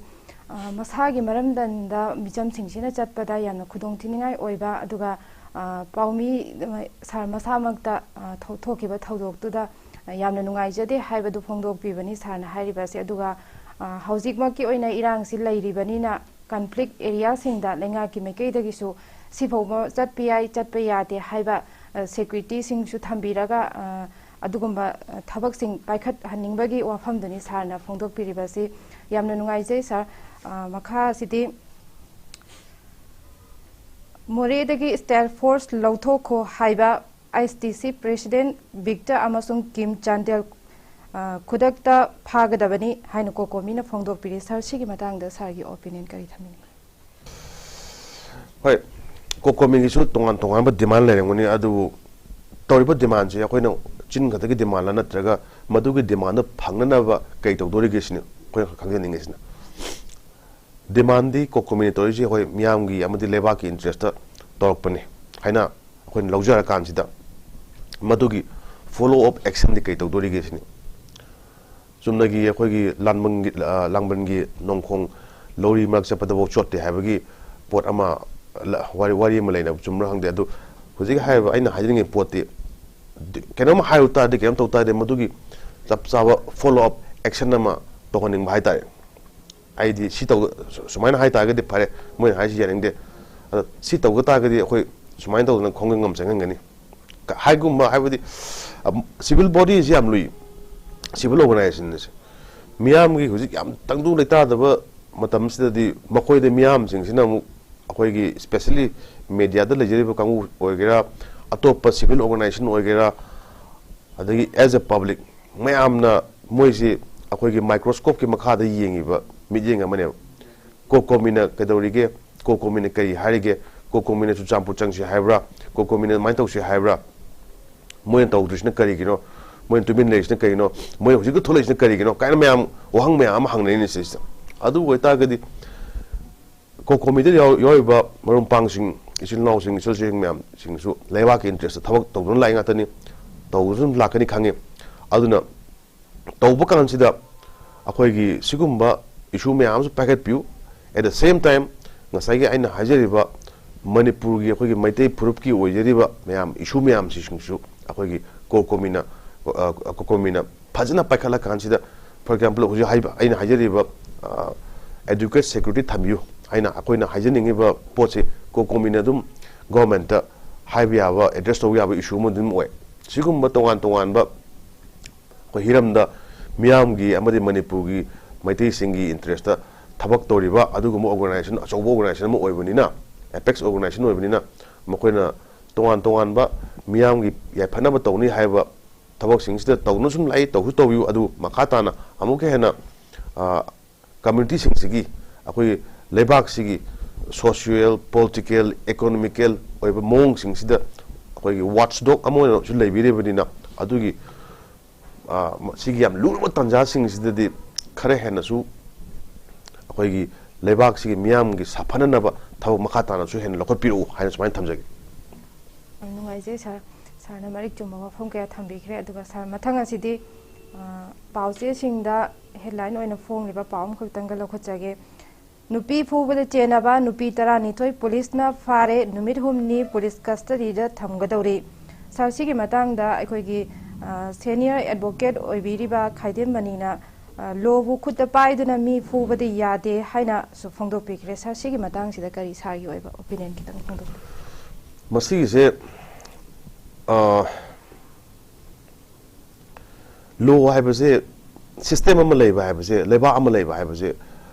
ꯑ, ꯃꯁꯥꯒꯤ ꯃꯔꯝꯗꯝꯗ ꯃꯤꯆꯝꯁꯤꯡꯁꯤꯅ ꯆꯠꯄꯗ ꯌꯥꯝꯅ ꯈꯨꯗꯣꯡꯊꯤꯅꯤꯡꯉꯥꯏ ꯑꯣꯏꯕ, ꯑꯗꯨꯒ, ꯑ, ꯄꯥꯎꯃꯤ ꯁꯥꯔ ꯃꯁꯥꯃꯛꯇ, ꯑ, ꯊꯣꯛ-, ꯊꯣꯛꯈꯤꯕ ꯊꯧꯗꯣꯛꯇꯨꯗ, ꯑ, ꯌꯥꯝꯅ ꯅꯨꯡꯉꯥꯏꯖꯗꯦ ꯍꯥꯏꯕꯗꯨ ꯐꯣꯡꯗꯣꯛꯄꯤꯕꯅꯤ ꯁꯥꯔꯅ ꯍꯥꯏꯔꯤꯕꯁꯦ꯫ ꯑꯗꯨꯒ, ꯑ, ꯍꯧꯖꯤꯛꯃꯛꯀꯤ ꯑꯣꯏꯅ ꯏꯔꯥꯡꯁꯤ ꯂꯩꯔꯤꯕꯅꯤꯅ conflict areaꯁꯤꯡꯗ ꯂꯩꯉꯥꯛꯀꯤ ꯃꯥꯏꯀꯩꯗꯒꯤꯁꯨ ꯁꯤꯐꯥꯎꯕ ꯆꯠꯄ ꯌꯥꯏ, ꯆꯠꯄ ꯌꯥꯗꯦ ꯍꯥꯏꯕ, ꯑ, securityꯁꯤꯡꯁꯨ ꯊꯝꯕꯤꯔꯒ, ꯑ, ꯑꯗꯨꯒꯨꯝꯕ, ꯑ, ꯊꯕꯛꯁꯤꯡ ꯄꯥꯏꯈꯠꯍꯟꯅꯤꯡꯕꯒꯤ ꯋꯥꯐꯝꯗꯨꯅꯤ ꯁꯥꯔꯅ ꯐꯣꯡꯗꯣꯛꯄꯤꯔꯤꯕꯁꯤ꯫ ꯌꯥꯝꯅ ꯅꯨꯡꯉꯥꯏꯖꯩ ꯁꯥꯔ꯫ ꯑ, ꯃꯈꯥ ꯑꯁꯤꯗꯤ ꯃꯣꯔꯦꯗꯒꯤ steel force ꯂꯧꯊꯣꯛꯈꯣ ꯍꯥꯏꯕ ISTC president ꯕꯤꯛꯇꯔ ꯑꯃꯁꯨꯡ ꯀꯤꯝ ꯆꯥꯟꯗꯦꯜ, ꯑ, ꯈꯨꯗꯛꯇ ꯐꯥꯒꯗꯕꯅꯤ ꯍꯥꯏꯅ COCOMIꯅ ꯐꯣꯡꯗꯣꯛꯄꯤꯔꯤ꯫ ꯁꯥꯔ, ꯁꯤꯒꯤ ꯃꯇꯥꯡꯗ ꯁꯥꯔꯒꯤ opinion ꯀꯔꯤ ꯊꯝꯕꯤꯅꯤꯡꯉꯤ? ꯍꯣꯏ, COCOMIꯒꯤꯁꯨ ꯇꯣꯉꯥꯟ ꯇꯣꯉꯥꯟꯕ demand ꯂꯩꯔꯝꯒꯅꯤ, ꯑꯗꯨꯕꯨ ꯇꯧꯔꯤꯕ demandꯁꯦ ꯑꯩꯈꯣꯏꯅ ꯆꯤꯟ ꯈꯛꯇꯒꯤ demandꯂ ꯅꯠꯇ꯭ꯔꯒ ꯃꯗꯨꯒꯤ demandꯗꯣ ꯐꯪꯅꯅꯕ ꯀꯩ ꯇꯧꯗꯣꯔꯤꯒꯦ ꯁꯤꯅꯤ ꯑꯩꯈꯣꯏꯅ ꯈꯪꯖꯅꯤꯡꯉꯤꯁꯤꯅ꯫ Demandꯗꯤ COCOMIꯅ ꯇꯧꯔꯤꯁꯦ ꯑꯩꯈꯣꯏ ꯃꯤꯌꯥꯝꯒꯤ ꯑꯃꯗꯤ ꯂꯩꯕꯥꯛꯀꯤ interestꯇ ꯇꯧꯔꯛꯄꯅꯤ ꯍꯥꯏꯅ ꯑꯩꯈꯣꯏꯅ ꯂꯧꯖꯔꯀꯥꯟꯁꯤꯗ ꯃꯗꯨꯒꯤ follow up actionꯗꯤ ꯀꯩ ꯇꯧꯗꯣꯔꯤꯒꯦ ꯁꯤꯅꯤ꯫ ꯆꯨꯝꯅꯒꯤ ꯑꯩꯈꯣꯏꯒꯤ ꯂꯥꯟꯕꯟꯒꯤ, ꯑ, ꯂꯥꯡꯕꯟꯒꯤ ꯅꯣꯡꯈꯣꯡ ꯂꯧꯔꯤ ꯃꯔꯛ ꯆꯠꯄꯗꯐꯥꯎ ꯆꯣꯠꯇꯦ ꯍꯥꯏꯕꯒꯤ ꯄꯣꯠ ꯑꯃ, ꯂ- ꯋꯥꯔꯤ ꯋꯥꯔꯤ ꯑꯃ ꯂꯩꯅꯕ, ꯆꯨꯝꯕ꯭ꯔꯥ ꯈꯪꯗꯦ꯫ ꯑꯗꯨ ꯍꯧꯖꯤꯛ ꯍꯥꯏꯔꯤꯕ ꯑꯩꯅ ꯍꯥꯏꯖꯅꯤꯡꯉꯤ ꯄꯣꯠꯇꯤ, ꯗꯤ- ꯀꯩꯅꯣꯝ ꯍꯥꯏꯔꯨ ꯇꯥꯔꯗꯤ, ꯀꯩꯅꯣꯝ ꯇꯧ ꯇꯥꯔꯗꯤ, ꯃꯗꯨꯒꯤ ꯆꯞ ꯆꯥꯕ ꯐꯣꯂꯣ ꯑꯞ ꯑꯦꯛꯁꯟ ꯑꯃ ꯇꯧꯍꯟꯅꯤꯡꯕ ꯍꯥꯏꯇꯥꯔꯦ꯫ ꯑꯩꯗꯤ ꯁꯤ ꯇꯧ ꯁꯨ- ꯁꯨꯃꯥꯏꯅ ꯍꯥꯏꯇꯥꯔꯒꯗꯤ ꯐꯔꯦ, ꯃꯣꯏꯅ ꯍꯥꯏꯁꯤ ꯌꯥꯅꯤꯡꯗꯦ꯫ ꯑꯗꯣ ꯁꯤ ꯇꯧꯒ ꯇꯥꯔꯒꯗꯤ ꯑꯩꯈꯣꯏ ꯁꯨꯃꯥꯏꯅ ꯇꯧꯗꯅ ꯈꯣꯡꯖꯪ ꯑꯃ ꯆꯪꯍꯟꯒꯅꯤ꯫ ꯀ- ꯍꯥꯏꯒꯨꯝꯕ ꯍꯥꯏꯕꯗꯤ, ꯑꯝ, ꯁꯤꯚꯤꯜ ꯕꯣꯗꯤꯁꯤ ꯌꯥꯝ ꯂꯨꯏ꯫ ꯁꯤꯚꯤꯜ ꯑꯣꯔꯒꯅꯥꯏꯖꯦꯁꯟ ꯑꯁꯦ ꯃꯤꯌꯥꯝꯒꯤ ꯍꯧꯖꯤꯛ ꯌꯥꯝ ꯇꯪꯗꯨ ꯂꯩꯇꯥꯗꯕ ꯃꯇꯝꯁꯤꯗꯗꯤ, ꯃꯈꯣꯏꯗ, ꯃꯤꯌꯥꯝꯁꯤꯡꯁꯤꯅ ꯑꯃꯨꯛ ꯑꯩꯈꯣꯏꯒꯤ, ꯁ꯭ꯄꯦꯁꯦꯜꯂꯤ ꯃꯦꯗꯤꯌꯥꯗ ꯂꯩꯖꯔꯤꯕ ꯀꯥꯡꯕꯨ ꯑꯣꯏꯒꯦꯔꯥ, ꯑꯇꯣꯞꯄ ꯁꯤꯚꯤꯜ ꯑꯣꯔꯒꯅꯥꯏꯖꯦꯁꯟ ꯑꯣꯏꯒꯦꯔꯥ, ꯑꯗꯒꯤ ꯑꯦꯖ ꯑꯦ ꯄꯕ꯭ꯂꯤꯛ ꯃꯌꯥꯝꯅ ꯃꯣꯏꯁꯤ ꯑꯩꯈꯣꯏꯒꯤ ꯃꯥꯏꯀ꯭ꯔꯣꯁꯀꯣꯞꯀꯤ ꯃꯈꯥꯗ ꯌꯦꯡꯉꯤꯕ ꯃꯤꯠꯌꯦꯡ ꯑꯃꯅꯦꯕ꯫ ꯀꯣꯀꯣꯃꯤꯅ ꯀꯩꯗꯧꯔꯤꯒꯦ? ꯀꯣꯀꯣꯃꯤꯅ ꯀꯔꯤ ꯍꯥꯏꯔꯤꯒꯦ? ꯀꯣꯀꯣꯃꯤꯅ ꯆꯨꯔꯆꯥꯟꯄꯨꯔ ꯆꯪꯁꯤ ꯍꯥꯏꯕ꯭ꯔꯥ? ꯀꯣꯀꯣꯃꯤꯅ ꯑꯗꯨꯃꯥꯏꯅ ꯇꯧꯁꯤ ꯍꯥꯏꯕ꯭ꯔꯥ? ꯃꯣꯏꯅ ꯇꯧꯗ꯭ꯔꯤꯁꯤꯅ ꯀꯔꯤꯒꯤꯅꯣ? ꯃꯣꯏꯅ ꯇꯨꯃꯤꯟ ꯂꯩꯔꯤꯁꯤꯅ ꯀꯔꯤꯒꯤꯅꯣ? ꯃꯣꯏꯅ ꯍꯧꯖꯤꯛꯇ ꯊꯣꯛꯂꯛꯏꯁꯤꯅ ꯀꯔꯤꯒꯤꯅꯣ? ꯀꯥꯏꯅ ꯃꯌꯥꯝ ꯋꯥꯍꯪ ꯃꯌꯥꯝ ꯑꯃ ꯍꯪꯅꯔꯤꯅꯤ ꯁꯤꯁꯤꯗ꯫ ꯑꯗꯨ ꯑꯣꯏꯇꯥꯔꯒꯗꯤ ꯀꯣꯀꯣꯃꯤꯗ ꯌꯥꯎ- ꯌꯥꯎꯔꯤꯕ ꯃꯔꯨꯞ ꯃꯄꯥꯡꯁꯤꯡ, ꯏꯆꯤꯜ ꯏꯅꯥꯎꯁꯤꯡ, ꯏꯆꯜꯁꯤꯡ ꯃꯌꯥꯝꯁꯤꯡꯁꯨ ꯂꯩꯕꯥꯛꯀꯤ ꯏꯟꯇꯔꯦꯁꯇ ꯊꯕꯛ ꯇꯧꯗꯨꯅ ꯂꯥꯛꯏ ꯉꯥꯛꯇꯅꯤ, ꯇꯧꯗꯨꯅ ꯂꯥꯛꯀꯅꯤ ꯈꯪꯉꯤ꯫ ꯑꯗꯨꯅ ꯇꯧꯕ ꯀꯥꯟꯁꯤꯗ ꯑꯩꯈꯣꯏꯒꯤ ꯁꯤꯒꯨꯝꯕ ꯏꯁꯨ ꯃꯌꯥꯝ ꯑꯃꯁꯨ ꯄꯥꯏꯈꯠꯄꯤꯌꯨ꯫ At the same time, ꯉꯁꯥꯏꯒꯤ ꯑꯩꯅ ꯍꯥꯏꯖꯔꯤꯕ ꯃꯅꯤꯄꯨꯔꯒꯤ ꯑꯩꯈꯣꯏꯒꯤ ꯃꯩꯇꯩ ꯐꯨꯔꯨꯞꯀꯤ ꯑꯣꯏꯖꯔꯤꯕ ꯃꯌꯥꯝ, ꯏꯁꯨ ꯃꯌꯥꯝꯁꯤꯡꯁꯨ ꯑꯩꯈꯣꯏꯒꯤ ꯀꯣꯀꯣꯃꯤꯅ, ꯑ, ꯀꯣꯀꯣꯃꯤꯅ ꯐꯖꯅ ꯄꯥꯏꯈꯠꯂꯀꯥꯟꯁꯤꯗ, for example, ꯍꯧꯖꯤꯛ ꯍꯥꯏꯕ, ꯑꯩꯅ ꯍꯥꯏꯖꯔꯤꯕ, ꯑ, adequate security ꯊꯝꯕꯤꯌꯨ ꯍꯥꯏꯅ ꯑꯩꯈꯣꯏꯅ ꯍꯥꯏꯖꯅꯤꯡꯉꯤꯕ ꯄꯣꯠꯁꯤ ꯀꯣꯀꯣꯃꯤꯅ ꯑꯗꯨꯝ ꯒꯣꯔꯃꯦꯟꯇ ꯍꯥꯏꯕ ꯌꯥꯕ, ꯑꯦꯗ꯭ꯔꯦꯁ ꯇꯧꯕ ꯌꯥꯕ ꯏꯁꯨ ꯑꯃ ꯑꯗꯨꯝ ꯑꯣꯏ꯫ ꯁꯤꯒꯨꯝꯕ ꯇꯣꯉꯥꯟ ꯇꯣꯉꯥꯟꯕ ꯑꯩꯈꯣꯏ ꯍꯤꯔꯝꯗ ꯃꯤꯌꯥꯝꯒꯤ ꯑꯃꯗꯤ ꯃꯅꯤꯄꯨꯔꯒꯤ ꯃꯩꯇꯩꯁꯤꯡꯒꯤ ꯏꯟꯇꯔꯦꯁꯇ ꯊꯕꯛ ꯇꯧꯔꯤꯕ ꯑꯗꯨꯒꯨꯝꯕ ꯑꯣꯔꯒꯅꯥꯏꯖꯦꯁꯟ, ꯑꯆꯧꯕ ꯑꯣꯔꯒꯅꯥꯏꯖꯦꯁꯟ ꯑꯃ ꯑꯣꯏꯕꯅꯤꯅ, ꯑꯦꯄꯦꯛꯁ ꯑꯣꯔꯒꯅꯥꯏꯖꯦꯁꯟ ꯑꯣꯏꯕꯅꯤꯅ, ꯃꯈꯣꯏꯅ ꯇꯣꯉꯥꯟ ꯇꯣꯉꯥꯟꯕ ꯃꯤꯌꯥꯝꯒꯤ ꯌꯥꯏꯐꯅꯕ ꯇꯧꯅꯤ ꯍꯥꯏꯕ ꯊꯕꯛꯁꯤꯡꯁꯤꯗ ꯇꯧꯗꯨꯅ ꯁꯨꯝ ꯂꯥꯛꯏ, ꯇꯧꯁꯨ ꯇꯧꯕꯤꯌꯨ꯫ ꯑꯗꯨ ꯃꯈꯥ ꯇꯥꯅ ꯑꯃꯨꯛꯀ ꯍꯦꯟꯅ, ꯑ, ꯀꯝꯃ꯭ꯌꯨꯅꯤꯇꯤꯁꯤꯡꯁꯤꯒꯤ, ꯑꯩꯈꯣꯏꯒꯤ ꯂꯩꯕꯥꯛꯁꯤꯒꯤ ꯁꯣꯁꯤꯌꯦꯜ, ꯄꯣꯂꯤꯇꯤꯀꯦꯜ, ꯏꯀꯣꯅꯣꯃꯤꯀꯦꯜ ꯑꯣꯏꯕ ꯃꯑꯣꯡꯁꯤꯡꯁꯤꯗ ꯑꯩꯈꯣꯏꯒꯤ ꯋꯥꯠꯆꯗꯣꯛ ꯑꯃ ꯑꯣꯏꯅꯁꯨ ꯂꯩꯕꯤꯔꯤꯕꯅꯤꯅ, ꯑꯗꯨꯒꯤ, ꯑ, ꯃ-, ꯁꯤꯒꯤ ꯌꯥꯝ ꯂꯨꯔꯕ ꯇꯥꯟꯖꯥꯁꯤꯡꯁꯤꯗꯗꯤ ꯈꯔ ꯍꯦꯟꯅꯁꯨ ꯑꯩꯈꯣꯏꯒꯤ ꯂꯩꯕꯥꯛꯁꯤꯒꯤ ꯃꯤꯌꯥꯝꯒꯤ ꯁꯥꯐꯅꯅꯕ ꯊꯕꯛ ꯃꯈꯥ ꯇꯥꯅꯁꯨ ꯍꯦꯟꯅ ꯂꯧꯈꯠꯄꯤꯔꯛꯎ ꯍꯥꯏꯅ ꯁꯨꯃꯥꯏꯅ ꯊꯝꯖꯒꯦ꯫ ꯌꯥꯝ ꯅꯨꯡꯉꯥꯏꯖꯩ ꯁꯥꯔ꯫ ꯁꯥꯔꯅ ꯃꯔꯤꯛ ꯆꯨꯝꯕ ꯋꯥꯐꯝ ꯀꯌꯥ ꯊꯝꯕꯤꯈ꯭ꯔꯦ꯫ ꯑꯗꯨꯒ ꯁꯥꯔ, ꯃꯊꯪ ꯑꯁꯤꯗꯤ, ꯑ, ꯄꯥꯎꯆꯦꯁꯤꯡꯗ ꯍꯦꯗꯂꯥꯏꯟ ꯑꯣꯏꯅ ꯐꯣꯡꯂꯤꯕ ꯄꯥꯎ ꯑꯃꯈꯛꯇꯪꯒ ꯂꯧꯈꯠꯆꯒꯦ꯫ ꯅꯨꯄꯤ ꯐꯨꯕꯗ ꯆꯦꯟꯅꯕ ꯅꯨꯄꯤ ꯇꯔꯥꯅꯤꯊꯣꯏ ꯄꯨꯂꯤꯁꯅ ꯐꯥꯔꯦ, ꯅꯨꯃꯤꯠ ꯍꯨꯝꯅꯤ ꯄꯨꯂꯤꯁ ꯀꯁꯇꯗꯤꯗ ꯊꯝꯒꯗꯧꯔꯤ꯫ ꯁꯥꯔ, ꯁꯤꯒꯤ ꯃꯇꯥꯡꯗ ꯑꯩꯈꯣꯏꯒꯤ, ꯑ, ꯁꯦꯅꯤꯌꯔ ꯑꯦꯗꯚꯣꯀꯦꯠ ꯑꯣꯏꯕꯤꯔꯤꯕ ꯈꯥꯏꯗꯦꯝ ꯃꯅꯤꯅ, ꯑ, ꯂꯣꯕꯨ ꯈꯨꯠꯇ ꯄꯥꯏꯗꯨꯅ ꯃꯤ ꯐꯨꯕꯗꯤ ꯌꯥꯗꯦ ꯍꯥꯏꯅꯁꯨ ꯐꯣꯡꯗꯣꯛꯄꯤꯈ꯭ꯔꯦ꯫ ꯁꯥꯔ, ꯁꯤꯒꯤ ꯃꯇꯥꯡꯁꯤꯗ ꯀꯔꯤ ꯁꯥꯔꯒꯤ ꯑꯣꯏꯕ ꯑꯣꯄꯤꯅꯤꯌꯟ ꯈꯤꯇꯪ ꯐꯣꯡꯗꯣꯛꯄꯤꯌꯨ꯫ ꯃꯁꯤꯒꯤꯁꯦ, ꯑ, ꯂꯣ ꯍꯥꯏꯕꯁꯦ, ꯁꯤꯁꯇꯦꯝ ꯑꯃ ꯂꯩꯕ ꯍꯥꯏꯕꯁꯦ, ꯂꯩꯕꯥꯛ ꯑꯃ ꯂꯩꯕ ꯍꯥꯏꯕꯁꯦ,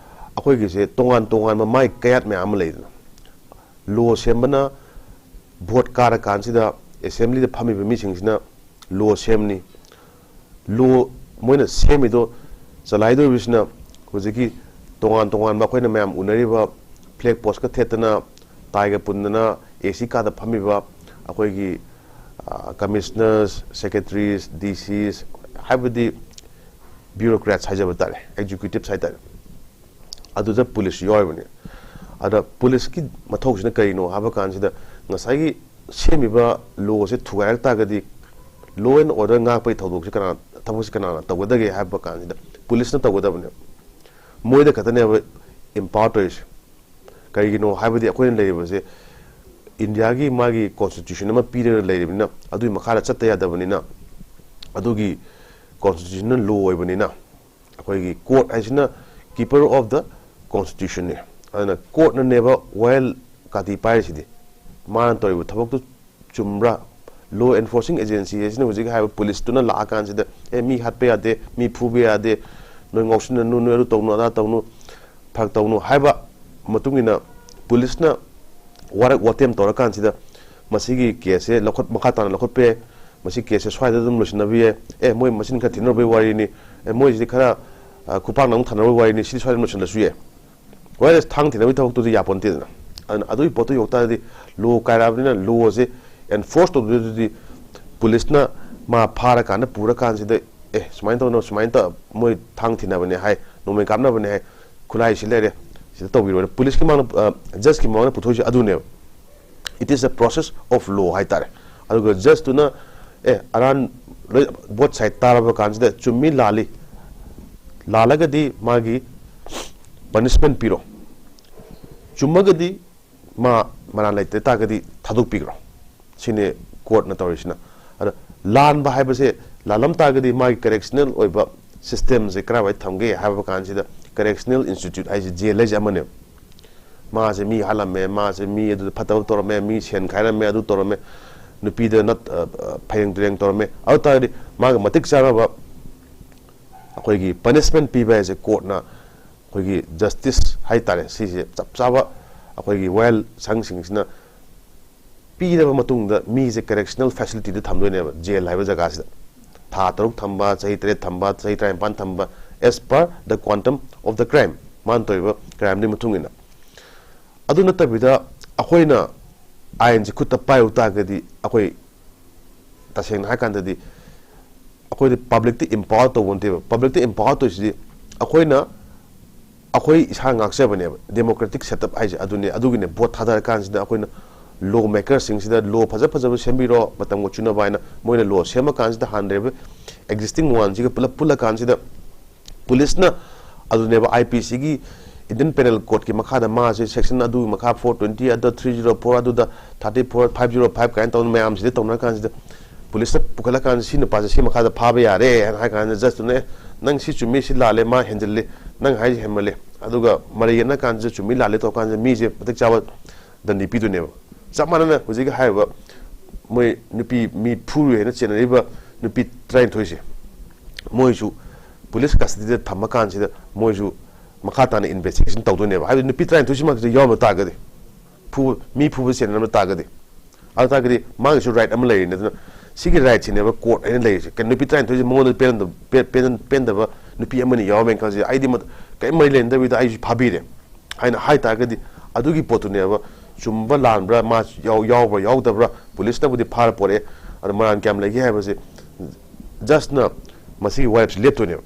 ꯑꯩꯈꯣꯏꯒꯤꯁꯦ ꯇꯣꯉꯥꯟ ꯇꯣꯉꯥꯟꯕ ꯃꯥꯏ ꯀꯌꯥꯠ ꯃꯌꯥꯝ ꯑꯃ ꯂꯩꯗꯅ꯫ ꯂꯣ ꯁꯦꯝꯕꯅ ꯚꯣꯠ ꯀꯥꯔꯀꯥꯟꯁꯤꯗ ꯑꯦꯁꯦꯝꯕ꯭ꯂꯤꯗ ꯐꯝꯃꯤꯕ ꯃꯤꯁꯤꯡꯁꯤꯅ ꯂꯣ ꯁꯦꯝꯅꯤ꯫ ꯂꯣ ꯃꯣꯏꯅ ꯁꯦꯝꯃꯤꯗꯣ ꯆꯂꯥꯏꯗꯧꯔꯤꯕꯁꯤꯅ ꯍꯧꯖꯤꯛꯀꯤ ꯇꯣꯉꯥꯟ ꯇꯣꯉꯥꯟꯕ ꯑꯩꯈꯣꯏꯅ ꯃꯌꯥꯝ ꯎꯅꯔꯤꯕ ꯐ꯭ꯂꯦꯛ ꯄꯣꯁꯀ ꯊꯦꯠꯇꯅ, ꯇꯥꯏꯒ ꯄꯨꯟꯗꯅ, ꯑꯦ ꯁꯤ ꯀꯥꯗ ꯐꯝꯃꯤꯕ ꯑꯩꯈꯣꯏꯒꯤ, ꯑ, ꯀꯃꯤꯁꯅꯔꯁ, ꯁꯦꯀ꯭ꯔꯦꯇꯔꯤꯁ, ꯗꯤ ꯁꯤꯁ, ꯍꯥꯏꯕꯗꯤ ꯕ꯭ꯌꯨꯔꯣꯀ꯭ꯔꯦꯠꯁ ꯍꯥꯏꯖꯕ ꯇꯥꯔꯦ, ꯑꯦꯛꯖꯤꯀ꯭ꯌꯨꯇꯤꯞꯁ ꯍꯥꯏ ꯇꯥꯔꯦ, ꯑꯗꯨꯗ ꯄꯨꯂꯤꯁꯁꯨ ꯌꯥꯎꯔꯤꯕꯅꯤ꯫ ꯑꯗ ꯄꯨꯂꯤꯁꯀꯤ ꯃꯊꯧꯁꯤꯅ ꯀꯔꯤꯅꯣ ꯍꯥꯏꯕ ꯀꯥꯟꯁꯤꯗ, ꯉꯁꯥꯏꯒꯤ ꯁꯦꯝꯃꯤꯕ ꯂꯣꯁꯦ ꯊꯨꯒꯥꯏꯔꯛ ꯇꯥꯔꯒꯗꯤ, ꯂꯣ ꯑꯦꯟ ꯑꯣꯔꯗꯔ ꯉꯥꯛꯄꯒꯤ ꯊꯧꯗꯣꯛꯁꯦ ꯀꯅꯥ, ꯊꯕꯛꯁꯦ ꯀꯅꯥꯅ ꯇꯧꯒꯗꯒꯦ ꯍꯥꯏꯕ ꯀꯥꯟꯁꯤꯗ, ꯄꯨꯂꯤꯁꯅ ꯇꯧꯒꯗꯕꯅꯦꯕ꯫ ꯃꯣꯏꯗ ꯈꯛꯇꯅꯦꯕ ꯑꯦꯝꯄꯥꯋꯔ ꯇꯧꯔꯤꯁꯦ꯫ ꯀꯔꯤꯒꯤꯅꯣ ꯍꯥꯏꯕꯗꯤ, ꯑꯩꯈꯣꯏꯅ ꯂꯩꯔꯤꯕꯁꯦ ꯏꯟꯗꯤꯌꯥꯒꯤ ꯃꯥꯒꯤ ꯀꯣꯟꯁꯇꯤꯇ꯭ꯌꯨꯁꯟ ꯑꯃ ꯄꯤꯔꯒ ꯂꯩꯔꯤꯕꯅꯤꯅ, ꯑꯗꯨꯒꯤ ꯃꯈꯥꯗ ꯆꯠꯇ ꯌꯥꯗꯕꯅꯤꯅ, ꯑꯗꯨꯒꯤ ꯀꯣꯟꯁꯇꯤꯇ꯭ꯌꯨꯁꯟꯅ ꯂꯣ ꯑꯣꯏꯕꯅꯤꯅ, ꯑꯩꯈꯣꯏꯒꯤ ꯀꯣꯔꯠ ꯍꯥꯏꯁꯤꯅ keeper of the constitutionꯅꯤ꯫ ꯑꯗꯨꯅ ꯀꯣꯔꯠꯅꯅꯦꯕ ꯋꯥꯌꯦꯜ ꯀꯥꯇꯤ ꯄꯥꯏꯔꯤꯁꯤꯗꯤ꯫ ꯃꯥꯅ ꯇꯧꯔꯤꯕ ꯊꯕꯛꯇꯨ ꯆꯨꯝꯕ꯭ꯔꯥ? ꯂꯣ ꯑꯦꯟꯐꯣꯔꯁꯤꯡ ꯑꯦꯖꯦꯟꯁꯤ ꯍꯥꯏꯁꯤꯅ ꯍꯧꯖꯤꯛ ꯍꯥꯏꯔꯤꯕ ꯄꯨꯂꯤꯁꯇꯨꯅ ꯂꯥꯛꯑꯀꯥꯟꯁꯤꯗ, "ꯑꯦ, ꯃꯤ ꯍꯥꯠꯄ ꯌꯥꯗꯦ, ꯃꯤ ꯐꯨꯕ ꯌꯥꯗꯦ, ꯅꯣꯏ ꯉꯥꯎꯁꯤꯟꯅꯅꯨ, ꯅꯣꯏ ꯑꯗꯨ ꯇꯧꯅꯨ, ꯑꯗꯥ ꯇꯧꯅꯨ, ꯐꯔꯛ ꯇꯧꯅꯨ" ꯍꯥꯏꯕ ꯃꯇꯨꯡ ꯏꯟꯅ ꯄꯨꯂꯤꯁꯅ ꯋꯥꯔꯛ ꯋꯥꯇꯦꯝ ꯇꯧꯔꯀꯥꯟꯁꯤꯗ, ꯃꯁꯤꯒꯤ ꯀꯦꯁꯁꯦ ꯂꯧꯈꯠ-, ꯃꯈꯥ ꯇꯥꯅ ꯂꯧꯈꯠꯄ ꯌꯥꯏ꯫ ꯃꯁꯤ ꯀꯦꯁꯁꯦ ꯁ꯭ꯋꯥꯏꯗ ꯑꯗꯨꯝ ꯂꯣꯏꯁꯤꯟꯅꯕ ꯌꯥꯏ꯫ "ꯑꯦ, ꯃꯣꯏ ꯃꯁꯤꯟ ꯈꯔ ꯊꯤꯅꯔꯨꯕꯩ ꯋꯥꯔꯤꯅꯤ, ꯑꯦ, ꯃꯣꯏꯁꯤꯗꯤ ꯈꯔ, ꯑ, ꯈꯨꯄꯥꯛꯅ ꯑꯃꯨꯛ ꯊꯥꯅꯔꯨꯕꯩ ꯋꯥꯔꯤꯅꯤ, ꯁꯤꯗꯤ ꯁ꯭ꯋꯥꯏꯗ ꯂꯣꯏꯁꯤꯜꯂꯁꯨ ꯌꯥꯏ"꯫ ꯋꯥꯏꯔꯦꯁ ꯊꯥꯡ ꯊꯤꯅꯕꯒꯤ ꯊꯕꯛꯇꯨꯗꯤ ꯌꯥꯄꯣꯟꯇꯦꯗꯅ꯫ ꯑꯗꯨꯅ ꯑꯗꯨꯒꯤ ꯄꯣꯠꯇꯨ ꯌꯧ ꯇꯥꯔꯗꯤ, ꯂꯣ ꯀꯥꯏꯔꯛꯑꯕꯅꯤꯅ ꯂꯣꯁꯦ ꯑꯦꯟꯐꯣꯔꯁ ꯇꯧꯗꯣꯏꯗꯨꯗꯤ ꯄꯨꯂꯤꯁꯅ ꯃꯥ ꯐꯥꯔꯀꯥꯟꯗ, ꯄꯨꯔꯀꯥꯟꯁꯤꯗ, "ꯑꯦ, ꯁꯨꯃꯥꯏꯅ ꯇꯧꯅ, ꯁꯨꯃꯥꯏꯅ ꯇꯧ, ꯃꯣꯏ ꯊꯥꯡ ꯊꯤꯅꯕꯅꯦ ꯍꯥꯏ, ꯅꯣꯡꯃꯩ ꯀꯥꯞꯅꯕꯅꯦ ꯍꯥꯏ, ꯈꯨꯠꯂꯥꯏꯁꯤ ꯂꯩꯔꯦ, ꯁꯤꯗ ꯇꯧꯕꯤꯔꯣꯅ" ꯄꯨꯂꯤꯁꯀꯤ ꯃꯥꯡꯗ, ꯑ, ꯖꯁꯀꯤ ꯃꯃꯥꯡꯗ ꯄꯨꯊꯣꯛꯏꯁꯦ ꯑꯗꯨꯅꯦꯕ꯫ It is a process of law ꯍꯥꯏꯇꯥꯔꯦ꯫ ꯑꯗꯨꯒ ꯖꯁꯇꯨꯅ, "ꯑꯦ, ꯑꯔꯥꯟ, ꯂꯣꯏ, ꯕꯣꯠ ꯁꯥꯏꯠ ꯇꯥꯔꯕ ꯀꯥꯟꯁꯤꯗ ꯆꯨꯝꯃꯤ ꯂꯥꯜꯂꯤ, ꯂꯥꯜꯂꯒꯗꯤ ꯃꯥꯒꯤ ꯄꯅꯤꯁꯃꯦꯟ ꯄꯤꯔꯣ, ꯆꯨꯝꯃꯒꯗꯤ ꯃꯥ ꯃꯔꯥꯟ ꯂꯩꯇ ꯇꯥꯔꯒꯗꯤ ꯊꯥꯗꯣꯛꯄꯤꯈ꯭ꯔꯣ, ꯁꯤꯅꯤ ꯀꯣꯔꯠꯅ ꯇꯧꯔꯤꯁꯤꯅ꯫ ꯑꯗ ꯂꯥꯟꯕ ꯍꯥꯏꯕꯁꯦ, ꯂꯥꯜꯂꯝ ꯇꯥꯔꯒꯗꯤ ꯃꯥꯒꯤ ꯀꯔꯦꯛꯁꯅꯦꯜ ꯑꯣꯏꯕ ꯁꯤꯁꯇꯦꯝꯁꯦ ꯀꯔꯥꯏꯋꯥꯏ ꯊꯝꯒꯦ ꯍꯥꯏꯕ ꯀꯥꯟꯁꯤꯗ, ꯀꯔꯦꯛꯁꯅꯦꯜ ꯏꯟꯁꯇꯤꯇ꯭ꯌꯨꯠ ꯍꯥꯏꯁꯦ ꯖꯦꯜ ꯍꯥꯏꯁꯦ ꯑꯃꯅꯦꯕ꯫ ꯃꯥꯁꯦ ꯃꯤ ꯍꯥꯠꯂꯝꯃꯦ, ꯃꯥꯁꯦ ꯃꯤ ꯑꯗꯨꯗ ꯐꯠꯇꯕ ꯇꯧꯔꯝꯃꯦ, ꯃꯤ ꯁꯦꯟ ꯈꯥꯏꯔꯝꯃꯦ, ꯑꯗꯨ ꯇꯧꯔꯝꯃꯦ, ꯅꯨꯄꯤꯗ ꯅꯠ-, ꯑ, ꯑ, ꯐꯩꯔꯦꯡ ꯇꯨꯔꯦꯡ ꯇꯧꯔꯝꯃꯦ, ꯑꯗꯨ ꯇꯥꯔꯒꯗꯤ ꯃꯥꯒ ꯃꯇꯤꯛ ꯆꯥꯅꯕ ꯑꯩꯈꯣꯏꯒꯤ ꯄꯅꯤꯁꯃꯦꯟ ꯄꯤꯕ ꯍꯥꯏꯁꯦ ꯀꯣꯔꯠꯅ, ꯑꯩꯈꯣꯏꯒꯤ ꯖꯁꯇꯤꯁ ꯍꯥꯏ ꯇꯥꯔꯦ, ꯁꯤꯁꯦ ꯆꯞ ꯆꯥꯕ ꯑꯩꯈꯣꯏꯒꯤ ꯋꯥꯌꯦꯜ ꯁꯪꯁꯤꯡꯁꯤꯅ ꯄꯤꯔꯕ ꯃꯇꯨꯡꯗ ꯃꯤꯁꯦ ꯀꯔꯦꯛꯁꯅꯦꯜ ꯐꯦꯁꯤꯂꯤꯇꯤꯗ ꯊꯝꯗꯣꯏꯅꯦꯕ, ꯖꯦꯜ ꯍꯥꯏꯕ ꯖꯒꯥꯁꯤꯗ꯫ ꯊꯥ ꯇꯔꯨꯛ ꯊꯝꯕ, ꯆꯍꯤ ꯇꯔꯦꯠ ꯊꯝꯕ, ꯆꯍꯤ ꯇꯔꯥꯅꯤꯄꯥꯟ ꯊꯝꯕ, as per the quantum of the crime, ꯃꯥꯅ ꯇꯧꯔꯤꯕ ꯀ꯭ꯔꯥꯏꯝꯗꯨꯒꯤ ꯃꯇꯨꯡ ꯏꯟꯅ꯫ ꯑꯗꯨ ꯅꯠꯇꯕꯤꯗ ꯑꯩꯈꯣꯏꯅ ꯑꯥꯏꯟꯁꯦ ꯈꯨꯠꯇ ꯄꯥꯏꯔꯨ ꯇꯥꯔꯒꯗꯤ, ꯑꯩꯈꯣꯏ ꯇꯁꯦꯡꯅ ꯍꯥꯏꯔꯀꯥꯟꯗꯗꯤ ꯑꯩꯈꯣꯏꯗꯤ ꯄꯕ꯭ꯂꯤꯛꯇ ꯏꯝꯄꯥꯋꯔ ꯇꯧꯕ ꯅꯠꯇꯦꯕ꯫ ꯄꯕ꯭ꯂꯤꯛꯇ ꯏꯝꯄꯥꯋꯔ ꯇꯧꯔꯤꯁꯤꯗꯤ ꯑꯩꯈꯣꯏꯅ, ꯑꯩꯈꯣꯏ ꯏꯁꯥ ꯉꯥꯛꯆꯕꯅꯦꯕ꯫ ꯗꯦꯃꯣꯀ꯭ꯔꯦꯇꯤꯛ ꯁꯦꯠꯑꯞ ꯍꯥꯏꯁꯦ ꯑꯗꯨꯅꯦ꯫ ꯑꯗꯨꯒꯤꯅꯦ ꯚꯣꯠ ꯊꯥꯗꯔꯀꯥꯟꯁꯤꯗ ꯑꯩꯈꯣꯏꯅ ꯂꯣ ꯃꯦꯀꯔꯁꯤꯡꯁꯤꯗ ꯂꯣ ꯐꯖ ꯐꯖꯕ ꯁꯦꯝꯕꯤꯔꯣ, ꯃꯇꯝꯒ ꯆꯨꯅꯕ ꯍꯥꯏꯅ ꯃꯣꯏꯅ ꯂꯣ ꯁꯦꯝꯃꯀꯥꯟꯁꯤꯗ ꯍꯥꯟꯅ ꯂꯩꯔꯤꯕ ꯑꯦꯛꯖꯤꯁꯇꯤꯡ ꯋꯥꯟꯁꯤꯒ ꯄꯨꯂꯞ ꯄꯨꯜꯂꯀꯥꯟꯁꯤꯗ ꯄꯨꯂꯤꯁꯅ ꯑꯗꯨꯅꯦꯕ, ꯑꯥꯏ ꯄꯤ ꯁꯤꯒꯤ, ꯏꯟꯗꯤꯌꯟ ꯄꯦꯅꯦꯜ ꯀꯣꯗꯀꯤ ꯃꯈꯥꯗ ꯃꯥꯁꯦ ꯁꯦꯛꯁꯟ ꯑꯗꯨꯒꯤ ꯃꯈꯥ ꯐꯣꯔ ꯇ꯭ꯋꯦꯟꯇꯤ, ꯑꯗ ꯊ꯭ꯔꯤ ꯖꯤꯔꯣ ꯐꯣꯔ, ꯑꯗꯨꯗ thirty four, five zero five ꯀꯥꯏꯅ ꯇꯧꯗꯅ ꯃꯌꯥꯝꯁꯤꯗ ꯇꯧꯅꯔ ꯀꯥꯟꯁꯤꯗ, ꯄꯨꯂꯤꯁꯇ ꯄꯨꯈꯠꯂ ꯀꯥꯟꯁꯤꯗ ꯁꯤ ꯅꯨꯄꯥꯁꯦ ꯁꯤ ꯃꯈꯥꯗ ꯐꯥꯕ ꯌꯥꯔꯦ ꯍꯥꯏꯅ ꯍꯥꯏ ꯀꯥꯟꯁꯤꯗ ꯖꯁꯇꯨꯅ, "ꯑꯦ, ꯅꯪ ꯁꯤ ꯆꯨꯝꯃꯤ, ꯁꯤ ꯂꯥꯜꯂꯦ, ꯃꯥ ꯍꯦꯟꯖꯤꯜꯂꯤ, ꯅꯪ ꯍꯥꯏꯁꯦ ꯍꯦꯟꯃꯜꯂꯤ"꯫ ꯑꯗꯨꯒ ꯃꯔꯩ ꯌꯦꯠꯅ ꯀꯥꯟꯁꯤꯗ ꯆꯨꯝꯃꯤ ꯂꯥꯜꯂꯦ ꯇꯧꯔ ꯀꯥꯟꯁꯤꯗ ꯃꯤꯁꯦ ꯃꯇꯤꯛ ꯆꯥꯕ ꯗꯟꯗꯤ ꯄꯤꯗꯣꯏꯅꯦꯕ꯫ ꯆꯞ ꯃꯥꯟꯅꯅ ꯍꯧꯖꯤꯛꯀꯤ ꯍꯥꯏꯔꯤꯕ ꯃꯣꯏ ꯅꯨꯄꯤ ꯃꯤ ꯐꯨꯔꯨꯏ ꯍꯥꯏꯅ ꯆꯦꯟꯅꯔꯤꯕ ꯅꯨꯄꯤ ꯇꯔꯥꯅꯤꯊꯣꯏꯁꯦ, ꯃꯣꯏꯁꯨ ꯄꯨꯂꯤꯁ ꯀꯁꯇꯗꯤꯗ ꯊꯝꯃ ꯀꯥꯟꯁꯤꯗ ꯃꯣꯏꯁꯨ ꯃꯈꯥ ꯇꯥꯅ ꯏꯟꯚꯦꯁꯇꯤꯒꯦꯁꯟ ꯇꯧꯗꯣꯏꯅꯦꯕ꯫ ꯍꯥꯏꯕꯗꯤ ꯅꯨꯄꯤ ꯇꯔꯥꯅꯤꯊꯣꯏꯁꯤꯃꯛꯁꯦ ꯌꯥꯎꯔꯝꯕ ꯇꯥꯔꯒꯗꯤ, ꯐꯨꯕ, ꯃꯤ ꯐꯨꯕ ꯆꯦꯟꯅꯔꯝꯕ ꯇꯥꯔꯒꯗꯤ, ꯑꯗꯨ ꯇꯥꯔꯒꯗꯤ ꯃꯥꯒꯤꯁꯨ ꯔꯥꯏꯠ ꯑꯃ ꯂꯩꯔꯤꯅꯦ꯫ ꯑꯗꯨꯅ ꯁꯤꯒꯤ ꯔꯥꯏꯠꯁꯤꯅꯦꯕ ꯀꯣꯔꯠ ꯍꯥꯏꯅ ꯂꯩꯔꯤꯁꯦ꯫ ꯀꯩꯅꯣ, ꯅꯨꯄꯤ ꯇꯔꯥꯅꯤꯊꯣꯏꯁꯦ ꯃꯉꯣꯟꯗ ꯄꯦꯟꯗ-, ꯄꯦ-, ꯄꯦꯟ-, ꯄꯦꯟꯗꯕ ꯅꯨꯄꯤ ꯑꯃꯅꯤ ꯌꯥꯎꯔꯝꯃꯦꯅ ꯈꯜꯂꯁꯦ, ꯑꯩꯗꯤ ꯃ-, ꯀꯔꯤꯝ ꯃꯔꯤ ꯂꯩꯅꯗꯕꯤꯗ ꯑꯩꯁꯨ ꯐꯥꯕꯤꯔꯦ ꯍꯥꯏꯅ ꯍꯥꯏ ꯇꯥꯔꯒꯗꯤ, ꯑꯗꯨꯒꯤ ꯄꯣꯠꯇꯨꯅꯦꯕ ꯆꯨꯝꯕ ꯂꯥꯟꯕ꯭ꯔꯥ, ꯃꯥ ꯌꯥꯎ-, ꯌꯥꯎꯕ꯭ꯔꯥ ꯌꯥꯎꯗꯕ꯭ꯔꯥ, ꯄꯨꯂꯤꯁꯅꯕꯨꯗꯤ ꯐꯥꯔ ꯄꯣꯔꯛꯑꯦ, ꯑꯗꯣ ꯃꯔꯥꯟ ꯀꯌꯥꯝ ꯂꯩꯒꯦ ꯍꯥꯏꯕꯁꯦ ꯖꯁꯅ ꯃꯁꯤꯒꯤ ꯋꯥꯔꯦꯞꯁꯦ ꯂꯦꯞꯇꯣꯏꯅꯦꯕ꯫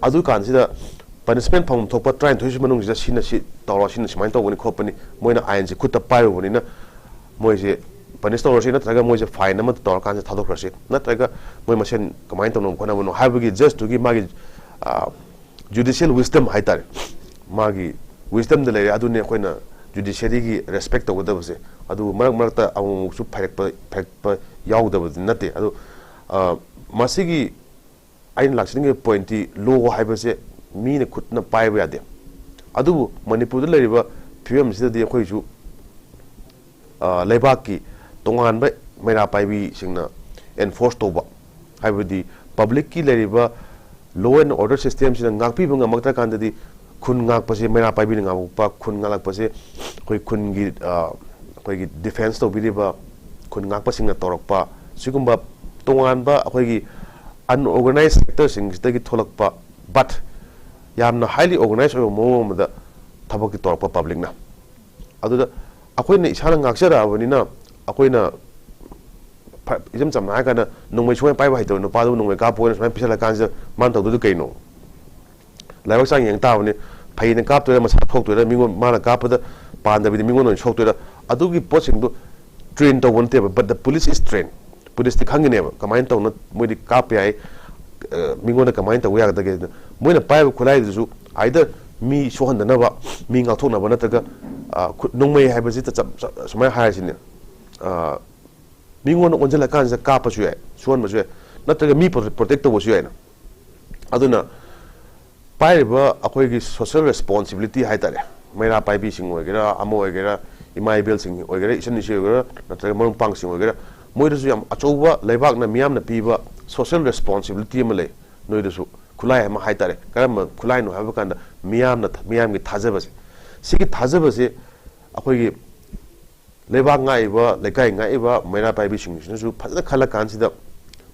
ꯑꯗꯨ ꯀꯥꯟꯁꯤꯗ ꯄꯅꯤꯁꯃꯦꯟ ꯐꯪꯐꯝ ꯊꯣꯛꯄ ꯇꯔꯥꯅꯤꯊꯣꯏꯁꯤ ꯃꯅꯨꯡꯁꯤꯗ ꯁꯤꯅ ꯁꯤ ꯇꯧꯔꯣ, ꯁꯤꯅ ꯁꯨꯃꯥꯏꯅ ꯇꯧꯕꯅꯤ ꯈꯣꯠꯄꯅꯤ, ꯃꯣꯏꯅ ꯑꯥꯏꯟꯁꯦ ꯈꯨꯠꯇ ꯄꯥꯏꯔꯨꯕꯅꯤꯅ ꯃꯣꯏꯁꯦ ꯄꯅꯤꯁ ꯇꯧꯔꯁꯤ, ꯅꯠꯇ꯭ꯔꯒ ꯃꯣꯏꯁꯦ ꯐꯥꯏꯟ ꯑꯃ ꯇꯧꯔꯀꯥꯟꯁꯤꯗ ꯊꯥꯗꯣꯛꯈ꯭ꯔꯁꯤ, ꯅꯠꯇ꯭ꯔꯒ ꯃꯣꯏ ꯃꯁꯦꯟ ꯀꯃꯥꯏꯅ ꯇꯧꯅꯕ ꯈꯣꯠꯅꯕꯅꯣ ꯍꯥꯏꯕꯒꯤ ꯖꯁꯇꯨꯒꯤ ꯃꯥꯒꯤ, ꯑ, ꯖꯨꯗꯤꯁꯤꯌꯦꯜ ꯋꯤꯁꯗꯝ ꯍꯥꯏ ꯇꯥꯔꯦ, ꯃꯥꯒꯤ wisdomꯗ ꯂꯩꯔꯦ꯫ ꯑꯗꯨꯅꯦ ꯑꯩꯈꯣꯏꯅ judiciaryꯒꯤ respect ꯇꯧꯒꯗꯕꯁꯦ꯫ ꯑꯗꯨꯕꯨ ꯃꯔꯛ ꯃꯔꯛꯇ ꯑꯃꯨꯛ ꯑꯃꯨꯛꯁꯨ ꯐꯩꯔꯛꯄ ꯐꯩꯔꯛꯄ ꯌꯥꯎꯗꯕꯗꯤ ꯅꯠꯇꯦ꯫ ꯑꯗꯨ ꯑ, ꯃꯁꯤꯒꯤ ꯑꯩꯅ ꯂꯥꯛꯆꯅꯤꯡꯉꯤꯕ pointꯇꯤ, law ꯍꯥꯏꯕꯁꯦ ꯃꯤꯅ ꯈꯨꯠꯅ ꯄꯥꯏꯕ ꯌꯥꯗꯦ꯫ ꯑꯗꯨꯕꯨ ꯃꯅꯤꯄꯨꯔꯗ ꯂꯩꯔꯤꯕ ꯐꯤꯕꯝꯁꯤꯗꯗꯤ ꯑꯩꯈꯣꯏꯁꯨ ꯑ, ꯂꯩꯕꯥꯛꯀꯤ ꯇꯣꯉꯥꯟꯕ ꯃꯩꯔꯥ ꯄꯥꯏꯕꯤꯁꯤꯡꯅ enforce ꯇꯧꯕ, ꯍꯥꯏꯕꯗꯤ publicꯀꯤ ꯂꯩꯔꯤꯕ law and order systemꯁꯤꯅ ꯉꯥꯛꯄꯤꯕ ꯉꯝꯃꯛꯇ꯭ꯔꯀꯥꯟꯗꯗꯤ, ꯈꯨꯟ ꯉꯥꯛꯄꯁꯦ ꯃꯩꯔꯥ ꯄꯥꯏꯕꯤꯅ ꯉꯥꯛꯄ, ꯈꯨꯟ ꯉꯥꯛꯂꯛꯄꯁꯦ ꯑꯩꯈꯣꯏ ꯈꯨꯟꯒꯤ, ꯑ, ꯑꯩꯈꯣꯏꯒꯤ defence ꯇꯧꯕꯤꯔꯤꯕ ꯈꯨꯟ ꯉꯥꯛꯄꯁꯤꯡꯅ ꯇꯧꯔꯛꯄ, ꯁꯤꯒꯨꯝꯕ ꯇꯣꯉꯥꯟꯕ ꯑꯩꯈꯣꯏꯒꯤ unorganized sectorꯁꯤꯡꯁꯤꯗꯒꯤ ꯊꯣꯛꯂꯛꯄ, but ꯌꯥꯝꯅ highly organized ꯑꯣꯏꯕ ꯃꯑꯣꯡ ꯑꯃꯗ ꯊꯕꯛꯇꯤ ꯇꯧꯔꯛꯄ publicꯅ꯫ ꯑꯗꯨꯗ ꯑꯩꯈꯣꯏꯅ ꯏꯁꯥꯅ ꯉꯥꯛꯆꯔꯛꯑꯕꯅꯤꯅ, ꯑꯩꯈꯣꯏꯅ ꯐ-, ꯏꯆꯝ ꯆꯝꯅ ꯍꯥꯏꯔ ꯀꯥꯟꯗ, ꯅꯣꯡꯃꯩ ꯁꯨꯡꯄꯥꯏ ꯄꯥꯏꯕ ꯍꯩꯇꯕ ꯅꯨꯄꯥꯗꯨ ꯅꯣꯡꯃꯩ ꯀꯥꯞꯄꯣꯅ ꯁꯨꯃꯥꯏꯅ ꯄꯤꯁꯜꯂꯀꯥꯟꯁꯤꯗ ꯃꯥꯅ ꯇꯧꯗꯣꯏꯗꯨ ꯀꯩꯅꯣ? ꯂꯥꯏꯕꯛ ꯆꯥꯡ ꯌꯦꯡ ꯇꯥꯕꯅꯤ꯫ ꯐꯩꯅ ꯀꯥꯞꯇꯣꯏꯔꯥ, ꯃꯁꯥ ꯊꯣꯛꯇꯣꯏꯔꯥ, ꯃꯤꯉꯣꯟ, ꯃꯥꯅ ꯀꯥꯞꯄꯗ ꯄꯥꯟꯗꯕꯤꯗ ꯃꯤꯉꯣꯟꯗ ꯑꯣꯏꯅ ꯁꯣꯛꯇꯣꯏꯔꯥ? ꯑꯗꯨꯒꯤ ꯄꯣꯠꯁꯤꯡꯗꯨ train ꯇꯧꯕ ꯅꯠꯇꯦꯕ, but the police is trained꯫ ꯄꯨꯂꯤꯁꯇꯤ ꯈꯪꯒꯅꯦꯕ ꯀꯃꯥꯏꯅ ꯇꯧꯅ ꯃꯣꯏꯗꯤ ꯀꯥꯞꯄ ꯌꯥꯏ, ꯑ, ꯃꯤꯉꯣꯟꯗ ꯀꯃꯥꯏꯅ ꯇꯧꯕ ꯌꯥꯒꯗꯒꯦ꯫ ꯃꯣꯏꯅ ꯄꯥꯏꯕ ꯈꯨꯠꯂꯥꯏꯗꯨꯁꯨ either ꯃꯤ ꯁꯣꯛꯍꯟꯗꯅꯕ, ꯃꯤ ꯉꯥꯛꯊꯣꯛꯅꯕ, ꯅꯠꯇ꯭ꯔꯒ, ꯑ, ꯈꯨꯠ-, ꯅꯣꯡꯃꯩ ꯍꯥꯏꯕꯁꯤ ꯆꯞ-, ꯆꯞ-, ꯁꯨꯃꯥꯏꯅ ꯍꯥꯏꯔꯁꯤꯅꯦ, ꯑ, ꯃꯤꯉꯣꯟꯗ ꯑꯣꯟꯁꯤꯜꯂꯀꯥꯟꯁꯤꯗ ꯀꯥꯞꯄꯁꯨ ꯌꯥꯏ, ꯁꯣꯛꯍꯟꯕꯁꯨ ꯌꯥꯏ, ꯅꯠꯇ꯭ꯔꯒ ꯃꯤ ꯄ꯭ꯔꯣ-, protect ꯇꯧꯕꯁꯨ ꯌꯥꯏꯅ꯫ ꯑꯗꯨꯅ ꯄꯥꯏꯔꯤꯕ ꯑꯩꯈꯣꯏꯒꯤ social responsibility ꯍꯥꯏ ꯇꯥꯔꯦ, ꯃꯩꯔꯥ ꯄꯥꯏꯕꯤꯁꯤꯡ ꯑꯣꯏꯒꯦꯔꯥ, ꯑꯃ ꯑꯣꯏꯒꯦꯔꯥ, ꯏꯃꯥ ꯏꯕꯦꯜꯁꯤꯡ ꯑꯣꯏꯒꯦꯔꯥ, ꯏꯆꯟ ꯏꯆꯦ ꯑꯣꯏꯒꯦꯔꯥ, ꯅꯠꯇ꯭ꯔꯒ ꯃꯔꯨꯞ ꯃꯄꯥꯡꯁꯤꯡ ꯑꯣꯏꯒꯦꯔꯥ, ꯃꯣꯏꯗꯁꯨ ꯌꯥꯝ ꯑꯆꯧꯕ ꯂꯩꯕꯥꯛꯅ ꯃꯤꯌꯥꯝꯅ ꯄꯤꯕ social responsibility ꯑꯃ ꯂꯩ꯫ ꯅꯣꯏꯗꯁꯨ ꯈꯨꯠꯂꯥꯏ ꯑꯃ ꯍꯥꯏ ꯇꯥꯔꯦ꯫ ꯀꯔꯝꯕ ꯈꯨꯠꯂꯥꯏꯅꯣ ꯍꯥꯏꯕ ꯀꯥꯟꯗ, ꯃꯤꯌꯥꯝꯅ ꯊ-, ꯃꯤꯌꯥꯝꯒꯤ ꯊꯥꯖꯕꯁꯦ, ꯁꯤꯒꯤ ꯊꯥꯖꯕꯁꯦ ꯑꯩꯈꯣꯏꯒꯤ ꯂꯩꯕꯥꯛ ꯉꯥꯛꯏꯕ, ꯂꯩꯀꯥꯏ ꯉꯥꯛꯏꯕ ꯃꯩꯔꯥ ꯄꯥꯏꯕꯤꯁꯤꯡꯁꯤꯅꯁꯨ ꯐꯖꯅ ꯈꯜꯂ ꯀꯥꯟꯁꯤꯗ,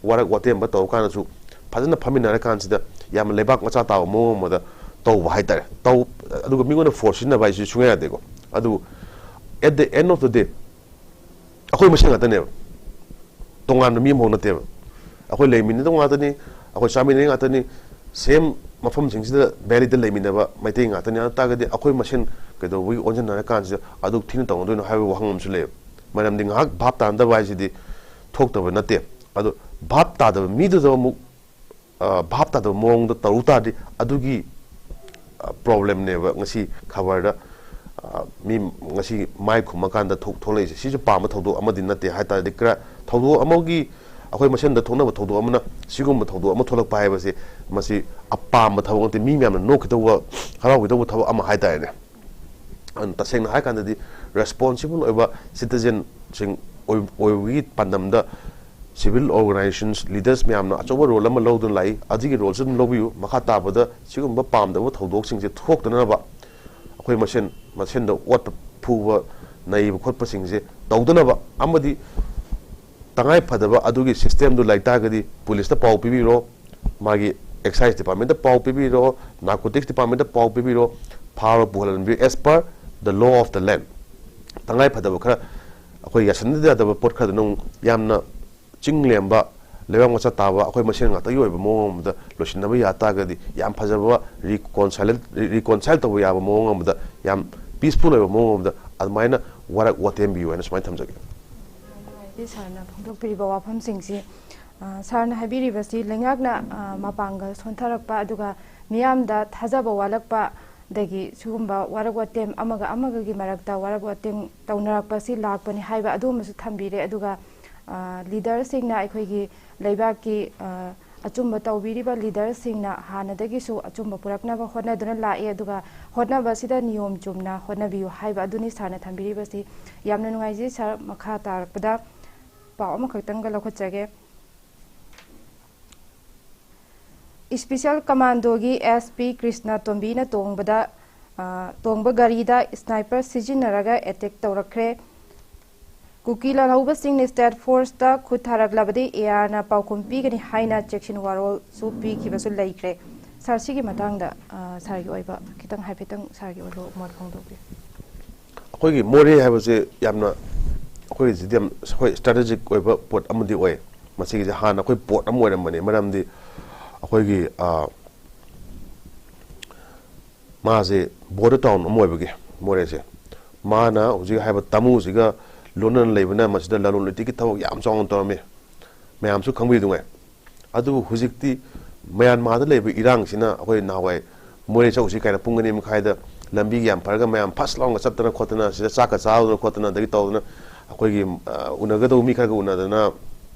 ꯋꯥꯔꯛ ꯋꯥꯇꯦꯝꯕ ꯇꯧꯔ ꯀꯥꯟꯗꯁꯨ ꯐꯖꯅ ꯐꯝꯃꯤꯟꯅꯔ ꯀꯥꯟꯁꯤꯗ ꯌꯥꯝꯅ ꯂꯩꯕꯥꯛ ꯃꯆꯥ ꯇꯥꯕ ꯃꯑꯣꯡ ꯑꯃꯗ ꯇꯧꯕ ꯍꯥꯏ ꯇꯥꯔꯦ꯫ ꯇꯧ-, ꯑꯗꯨꯒ ꯃꯤꯉꯣꯟꯗ force ꯁꯤꯖꯤꯟꯅꯕ ꯍꯥꯏꯁꯤ ꯁꯨꯡꯌꯥ ꯌꯥꯗꯦꯀꯣ꯫ ꯑꯗꯨꯕꯨ at the end of the day, ꯑꯩꯈꯣꯏ ꯃꯁꯦꯟ ꯉꯥꯛꯇꯅꯦꯕ, ꯇꯣꯉꯥꯟꯕ ꯃꯤ ꯑꯃꯐꯥꯎ ꯅꯠꯇꯦꯕ꯫ ꯑꯩꯈꯣꯏ ꯂꯩꯃꯤꯟꯅꯗꯧ ꯉꯥꯛꯇꯅꯤ, ꯑꯩꯈꯣꯏ ꯆꯥꯃꯤꯟꯅꯔꯤ ꯉꯥꯛꯇꯅꯤ, same ꯃꯐꯝꯁꯤꯡꯁꯤꯗ valleyꯗ ꯂꯩꯃꯤꯟꯅꯕ ꯃꯩꯇꯩ ꯉꯥꯛꯇꯅꯤ꯫ ꯑꯗꯨ ꯇꯥꯔꯒꯗꯤ ꯑꯩꯈꯣꯏ ꯃꯁꯦꯟ ꯀꯩꯗꯧꯕꯒꯤ ꯑꯣꯟꯁꯤꯟꯅꯔ ꯀꯥꯟꯁꯤꯗ ꯑꯗꯨ ꯊꯤꯅ ꯇꯧꯅꯗꯣꯏꯅꯣ ꯍꯥꯏꯕꯒꯤ ꯋꯥꯍꯪ ꯑꯃꯁꯨ ꯂꯩꯌꯦꯕ꯫ ꯃꯔꯝꯗꯤ ꯉꯥꯏꯍꯥꯛ ꯚꯥꯞ ꯇꯥꯅꯗꯕ ꯍꯥꯏꯁꯤꯗꯤ ꯊꯣꯛꯇꯕ ꯅꯠꯇꯦ꯫ ꯑꯗꯣ ꯚꯥꯞ ꯇꯥꯗꯕ ꯃꯤꯗꯨꯗ ꯑꯃꯨꯛ, ꯑ, ꯚꯥꯞ ꯇꯥꯗꯕ ꯃꯑꯣꯡꯗ ꯇꯧꯔꯨ ꯇꯥꯔꯗꯤ, ꯑꯗꯨꯒꯤ, ꯄ꯭ꯔꯣꯕ꯭ꯂꯦꯝꯅꯦꯕ ꯉꯁꯤ ꯈꯕꯔꯗ, ꯑ, ꯃꯤ ꯉꯁꯤ ꯃꯥꯏ ꯈꯨꯝꯃꯀꯥꯟꯗ ꯊꯣꯛ- ꯊꯣꯛꯂꯛꯏꯁꯦ꯫ ꯁꯤꯁꯨ ꯄꯥꯝꯕ ꯊꯧꯗꯣꯛ ꯑꯃꯗꯤ ꯅꯠꯇꯦ ꯍꯥꯏ ꯇꯥꯔꯗꯤ, ꯈꯔ ꯊꯧꯗꯣꯛ ꯑꯃꯒꯤ, ꯑꯩꯈꯣꯏ ꯃꯁꯦꯟꯗ ꯊꯣꯛꯅꯕ ꯊꯧꯗꯣꯛ ꯑꯃꯅ ꯁꯤꯒꯨꯝꯕ ꯊꯧꯗꯣꯛ ꯑꯃ ꯊꯣꯛꯂꯛꯄ ꯍꯥꯏꯕꯁꯤ, ꯃꯁꯤ ꯑꯄꯥꯝꯕ ꯊꯕꯛ ꯅꯠꯇꯦ꯫ ꯃꯤ ꯃꯌꯥꯝꯅ ꯅꯣꯛꯈꯤꯗꯧꯕ, ꯍꯔꯥꯎꯈꯤꯗꯧꯕ ꯊꯕꯛ ꯑꯃ ꯍꯥꯏ ꯇꯥꯔꯦꯅꯦ꯫ ꯑꯗꯨꯅ ꯇꯁꯦꯡꯅ ꯍꯥꯏ ꯀꯥꯟꯗꯗꯤ, ꯔꯦꯁꯄꯣꯟꯁꯤꯕꯜ ꯑꯣꯏꯕ ꯁꯤꯇꯤꯖꯟꯁꯤꯡ ꯑꯣꯏ- ꯑꯣꯏꯕꯒꯤ ꯄꯥꯟꯗꯝꯗ ꯁꯤꯚꯤꯜ ꯑꯣꯔꯒꯅꯥꯏꯖꯦꯁꯟꯁ, ꯂꯤꯗꯔꯁ ꯃꯌꯥꯝꯅ ꯑꯆꯧꯕ ꯔꯣꯜ ꯑꯃ ꯂꯧꯗꯨꯅ ꯂꯥꯛꯏ꯫ ꯑꯗꯨꯒꯤ ꯔꯣꯜꯁꯨ ꯑꯗꯨꯝ ꯂꯧꯕꯤꯌꯨ꯫ ꯃꯈꯥ ꯇꯥꯕꯗ ꯁꯤꯒꯨꯝꯕ ꯄꯥꯝꯗꯕ ꯊꯧꯗꯣꯛꯁꯤꯡꯁꯦ ꯊꯣꯛꯇꯅꯕ, ꯑꯩꯈꯣꯏ ꯃꯁꯦꯟ ꯃꯁꯦꯟꯗ ꯑꯣꯠꯄ ꯐꯨꯕ, ꯅꯩꯕ ꯈꯣꯠꯄꯁꯤꯡꯁꯦ ꯇꯧꯗꯅꯕ, ꯑꯃꯗꯤ ꯇꯉꯥꯏ ꯐꯗꯕ ꯑꯗꯨꯒꯤ ꯁꯤꯁꯇꯦꯝꯗꯨ ꯂꯩ ꯇꯥꯔꯒꯗꯤ, ꯄꯨꯂꯤꯁꯇ ꯄꯥꯎ ꯄꯤꯕꯤꯔꯣ, ꯃꯥꯒꯤ ꯑꯦꯛꯁꯥꯏꯁ ꯗꯤꯄꯥꯔꯠꯃꯦꯟꯇ ꯄꯥꯎ ꯄꯤꯕꯤꯔꯣ, ꯅꯥꯔꯀꯣꯇꯤꯛꯁ ꯗꯤꯄꯥꯔꯠꯃꯦꯟꯇ ꯄꯥꯎ ꯄꯤꯕꯤꯔꯣ, ꯐꯥꯔꯣ, ꯄꯨꯍꯜꯍꯟꯕꯤꯔꯣ, as per the law of the land꯫ ꯇꯉꯥꯏ ꯐꯗꯕ ꯈꯔ, ꯑꯩꯈꯣꯏ ꯌꯥꯁꯟꯅꯗ ꯌꯥꯗꯕ ꯄꯣꯠ ꯈꯔꯗꯨꯅ ꯑꯃꯨꯛ ꯌꯥꯝꯅ ꯆꯤꯡ ꯂꯦꯝꯕ, ꯂꯩꯕꯥꯛ ꯃꯆꯥ ꯇꯥꯕ, ꯑꯩꯈꯣꯏ ꯃꯁꯦꯟ ꯉꯥꯛꯇꯒꯤ ꯑꯣꯏꯕ ꯃꯑꯣꯡ ꯑꯃꯗ ꯂꯣꯏꯁꯤꯟꯅꯕ ꯌꯥ ꯇꯥꯔꯒꯗꯤ, ꯌꯥꯝ ꯐꯖꯕ ꯔꯤꯀꯣꯟꯁꯥꯏꯜ ꯔꯤꯀꯣꯟꯁꯥꯏꯜ ꯇꯧꯕ ꯌꯥꯕ ꯃꯑꯣꯡ ꯑꯃꯗ, ꯌꯥꯝ ꯄꯤꯁꯐꯨꯜ ꯑꯣꯏꯕ ꯃꯑꯣꯡ ꯑꯃꯗ ꯑꯗꯨꯃꯥꯏꯅ ꯋꯥꯔꯛ ꯋꯥꯇꯦꯝꯕꯤꯌꯨ ꯍꯥꯏꯅ ꯁꯨꯃꯥꯏꯅ ꯊꯝꯖꯒꯦ꯫ ꯅꯨꯡꯉꯥꯏꯖꯩ ꯁꯥꯔꯅ ꯐꯣꯡꯗꯣꯛꯄꯤꯔꯤꯕ ꯋꯥꯐꯝꯁꯤꯡꯁꯤ꯫ ꯑ, ꯁꯥꯔꯅ ꯍꯥꯏꯕꯤꯔꯤꯕꯁꯤ ꯂꯩꯉꯥꯛꯅ, ꯑ, ꯃꯄꯥꯡꯒꯜ ꯁꯣꯟꯊꯔꯛꯄ, ꯑꯗꯨꯒ ꯃꯤꯌꯥꯝꯗ ꯊꯥꯖꯕ ꯋꯥꯠꯂꯛꯄ, ꯑꯗꯒꯤ ꯁꯤꯒꯨꯝꯕ ꯋꯥꯔꯛ ꯋꯥꯇꯦꯝ ꯑꯃꯒ ꯑꯃꯒꯒꯤ ꯃꯔꯛꯇ ꯋꯥꯔꯛ ꯋꯥꯇꯦꯝ ꯇꯧꯅꯔꯛꯄꯁꯤ ꯂꯥꯛꯄꯅꯤ ꯍꯥꯏꯕ ꯑꯗꯨꯒꯨꯝꯕꯁꯨ ꯊꯝꯕꯤꯔꯦ꯫ ꯑꯗꯨꯒ, ꯑ, ꯂꯤꯗꯔꯁꯤꯡꯅ, ꯑꯩꯈꯣꯏꯒꯤ ꯂꯩꯕꯥꯛꯀꯤ, ꯑ, ꯑꯆꯨꯝꯕ ꯇꯧꯕꯤꯔꯤꯕ ꯂꯤꯗꯔꯁꯤꯡꯅ ꯍꯥꯟꯅꯗꯒꯤꯁꯨ ꯑꯆꯨꯝꯕ ꯄꯨꯔꯛꯅꯕ ꯍꯣꯠꯅꯗꯨꯅ ꯂꯥꯛꯑꯦ, ꯑꯗꯨꯒ ꯍꯣꯠꯅꯕꯁꯤꯗ ꯅꯤꯌꯣꯝ ꯆꯨꯝꯅ ꯍꯣꯠꯅꯕꯤꯌꯨ ꯍꯥꯏꯕ ꯑꯗꯨꯅꯤ ꯁꯥꯔꯅ ꯊꯝꯕꯤꯔꯤꯕꯁꯤ꯫ ꯌꯥꯝꯅ ꯅꯨꯡꯉꯥꯏꯖꯩ ꯁꯥꯔ꯫ ꯃꯈꯥ ꯇꯥꯔꯛꯄꯗ ꯄꯥꯎ ꯑꯃꯈꯛꯇꯪꯒ ꯂꯧꯈꯠꯆꯒꯦ꯫ ꯏꯁꯄꯤꯁꯦꯜ ꯀꯃꯥꯟꯗꯣꯒꯤ ꯑꯦꯁ ꯄꯤ ꯀ꯭ꯔꯤꯁꯅ ꯇꯣꯝꯕꯤꯅ ꯇꯣꯡꯕꯗ, ꯑ, ꯇꯣꯡꯕ ꯒꯥꯔꯤꯗ ꯁ꯭ꯅꯥꯏꯄꯔ ꯁꯤꯖꯤꯟꯅꯔꯒ ꯑꯦꯇꯦꯛ ꯇꯧꯔꯛꯈ꯭ꯔꯦ꯫ ꯀꯨꯀꯤ ꯂꯥꯜꯍꯧꯕꯁꯤꯡꯅ ꯁ꯭ꯇꯦꯠ ꯐꯣꯔꯁꯇ ꯈꯨꯠ ꯊꯥꯔꯛꯂꯕꯗꯤ ꯑꯦ ꯑꯥꯔꯅ ꯄꯥꯎꯈꯨꯝ ꯄꯤꯒꯅꯤ ꯍꯥꯏꯅ ꯆꯦꯛꯁꯤꯟ ꯋꯥꯔꯣꯜꯁꯨ ꯄꯤꯈꯤꯕꯁꯨ ꯂꯩꯈ꯭ꯔꯦ꯫ ꯁꯥꯔ, ꯁꯤꯒꯤ ꯃꯇꯥꯡꯗ, ꯑ, ꯁꯥꯔꯒꯤ ꯑꯣꯏꯕ ꯈꯤꯇꯪ, ꯍꯥꯏꯐꯦꯠꯇꯪ ꯁꯥꯔꯒꯤ ꯑꯣꯏꯕ ꯃꯣꯠ ꯐꯣꯡꯗꯣꯛꯄꯤꯌꯨ꯫ ꯑꯩꯈꯣꯏꯒꯤ ꯃꯣꯔꯦ ꯍꯥꯏꯕꯁꯦ ꯌꯥꯝꯅ, ꯑꯩꯈꯣꯏꯒꯤꯁꯤꯗꯤ ꯌꯥꯝ, ꯑꯩꯈꯣꯏ ꯁ꯭ꯇ꯭ꯔꯦꯇꯦꯖꯤꯛ ꯑꯣꯏꯕ ꯄꯣꯠ ꯑꯃꯗꯤ ꯑꯣꯏ꯫ ꯃꯁꯤꯒꯤꯁꯦ ꯍꯥꯟꯅ ꯑꯩꯈꯣꯏ ꯄꯣꯔꯠ ꯑꯃ ꯑꯣꯏꯔꯝꯕꯅꯤ, ꯃꯔꯝꯗꯤ ꯑꯩꯈꯣꯏꯒꯤ, ꯑ, ꯃꯥꯁꯦ ꯕꯣꯔꯗꯔ ꯇꯥꯎꯟ ꯑꯃ ꯑꯣꯏꯕꯒꯤ, ꯃꯣꯔꯦꯁꯦ, ꯃꯥꯅ ꯍꯧꯖꯤꯛ ꯍꯥꯏꯕ ꯇꯥꯃꯨꯁꯤꯒ ꯂꯣꯟꯅꯅ ꯂꯩꯕꯅ ꯃꯁꯤꯗ ꯂꯂꯣꯟ ꯏꯇꯤꯛꯀꯤ ꯊꯕꯛ ꯌꯥꯝ ꯆꯥꯎꯅ ꯇꯧꯔꯝꯃꯤ, ꯃꯌꯥꯝꯁꯨ ꯈꯪꯕꯤꯗꯨꯉꯥꯏ꯫ ꯑꯗꯨꯕꯨ ꯍꯧꯖꯤꯛꯇꯤ ꯃ꯭ꯌꯥꯟꯃꯥꯔꯗ ꯂꯩꯕ ꯏꯔꯥꯡꯁꯤꯅ ꯑꯩꯈꯣꯏ ꯅꯍꯥꯟꯋꯥꯏ ꯃꯣꯔꯦ ꯆꯠꯂꯨꯁꯤ ꯀꯥꯏꯅ ꯄꯨꯡ ꯑꯅꯤ ꯃꯈꯥꯏꯗ ꯂꯝꯕꯤꯒ ꯌꯥꯝ ꯐꯔꯒ ꯃꯌꯥꯝ ꯐꯥꯁ ꯂꯥꯎꯅ ꯆꯠꯇꯅ ꯈꯣꯠꯇꯅ, ꯁꯤꯗ ꯆꯥꯛꯀ ꯆꯥꯗꯅ ꯈꯣꯠꯇꯅ, ꯑꯗꯒꯤ ꯇꯧꯗꯅ, ꯑꯩꯈꯣꯏꯒꯤ, ꯑ, ꯎꯅꯒꯗꯧꯕ ꯃꯤ ꯈꯔꯒ ꯎꯅꯗꯅ,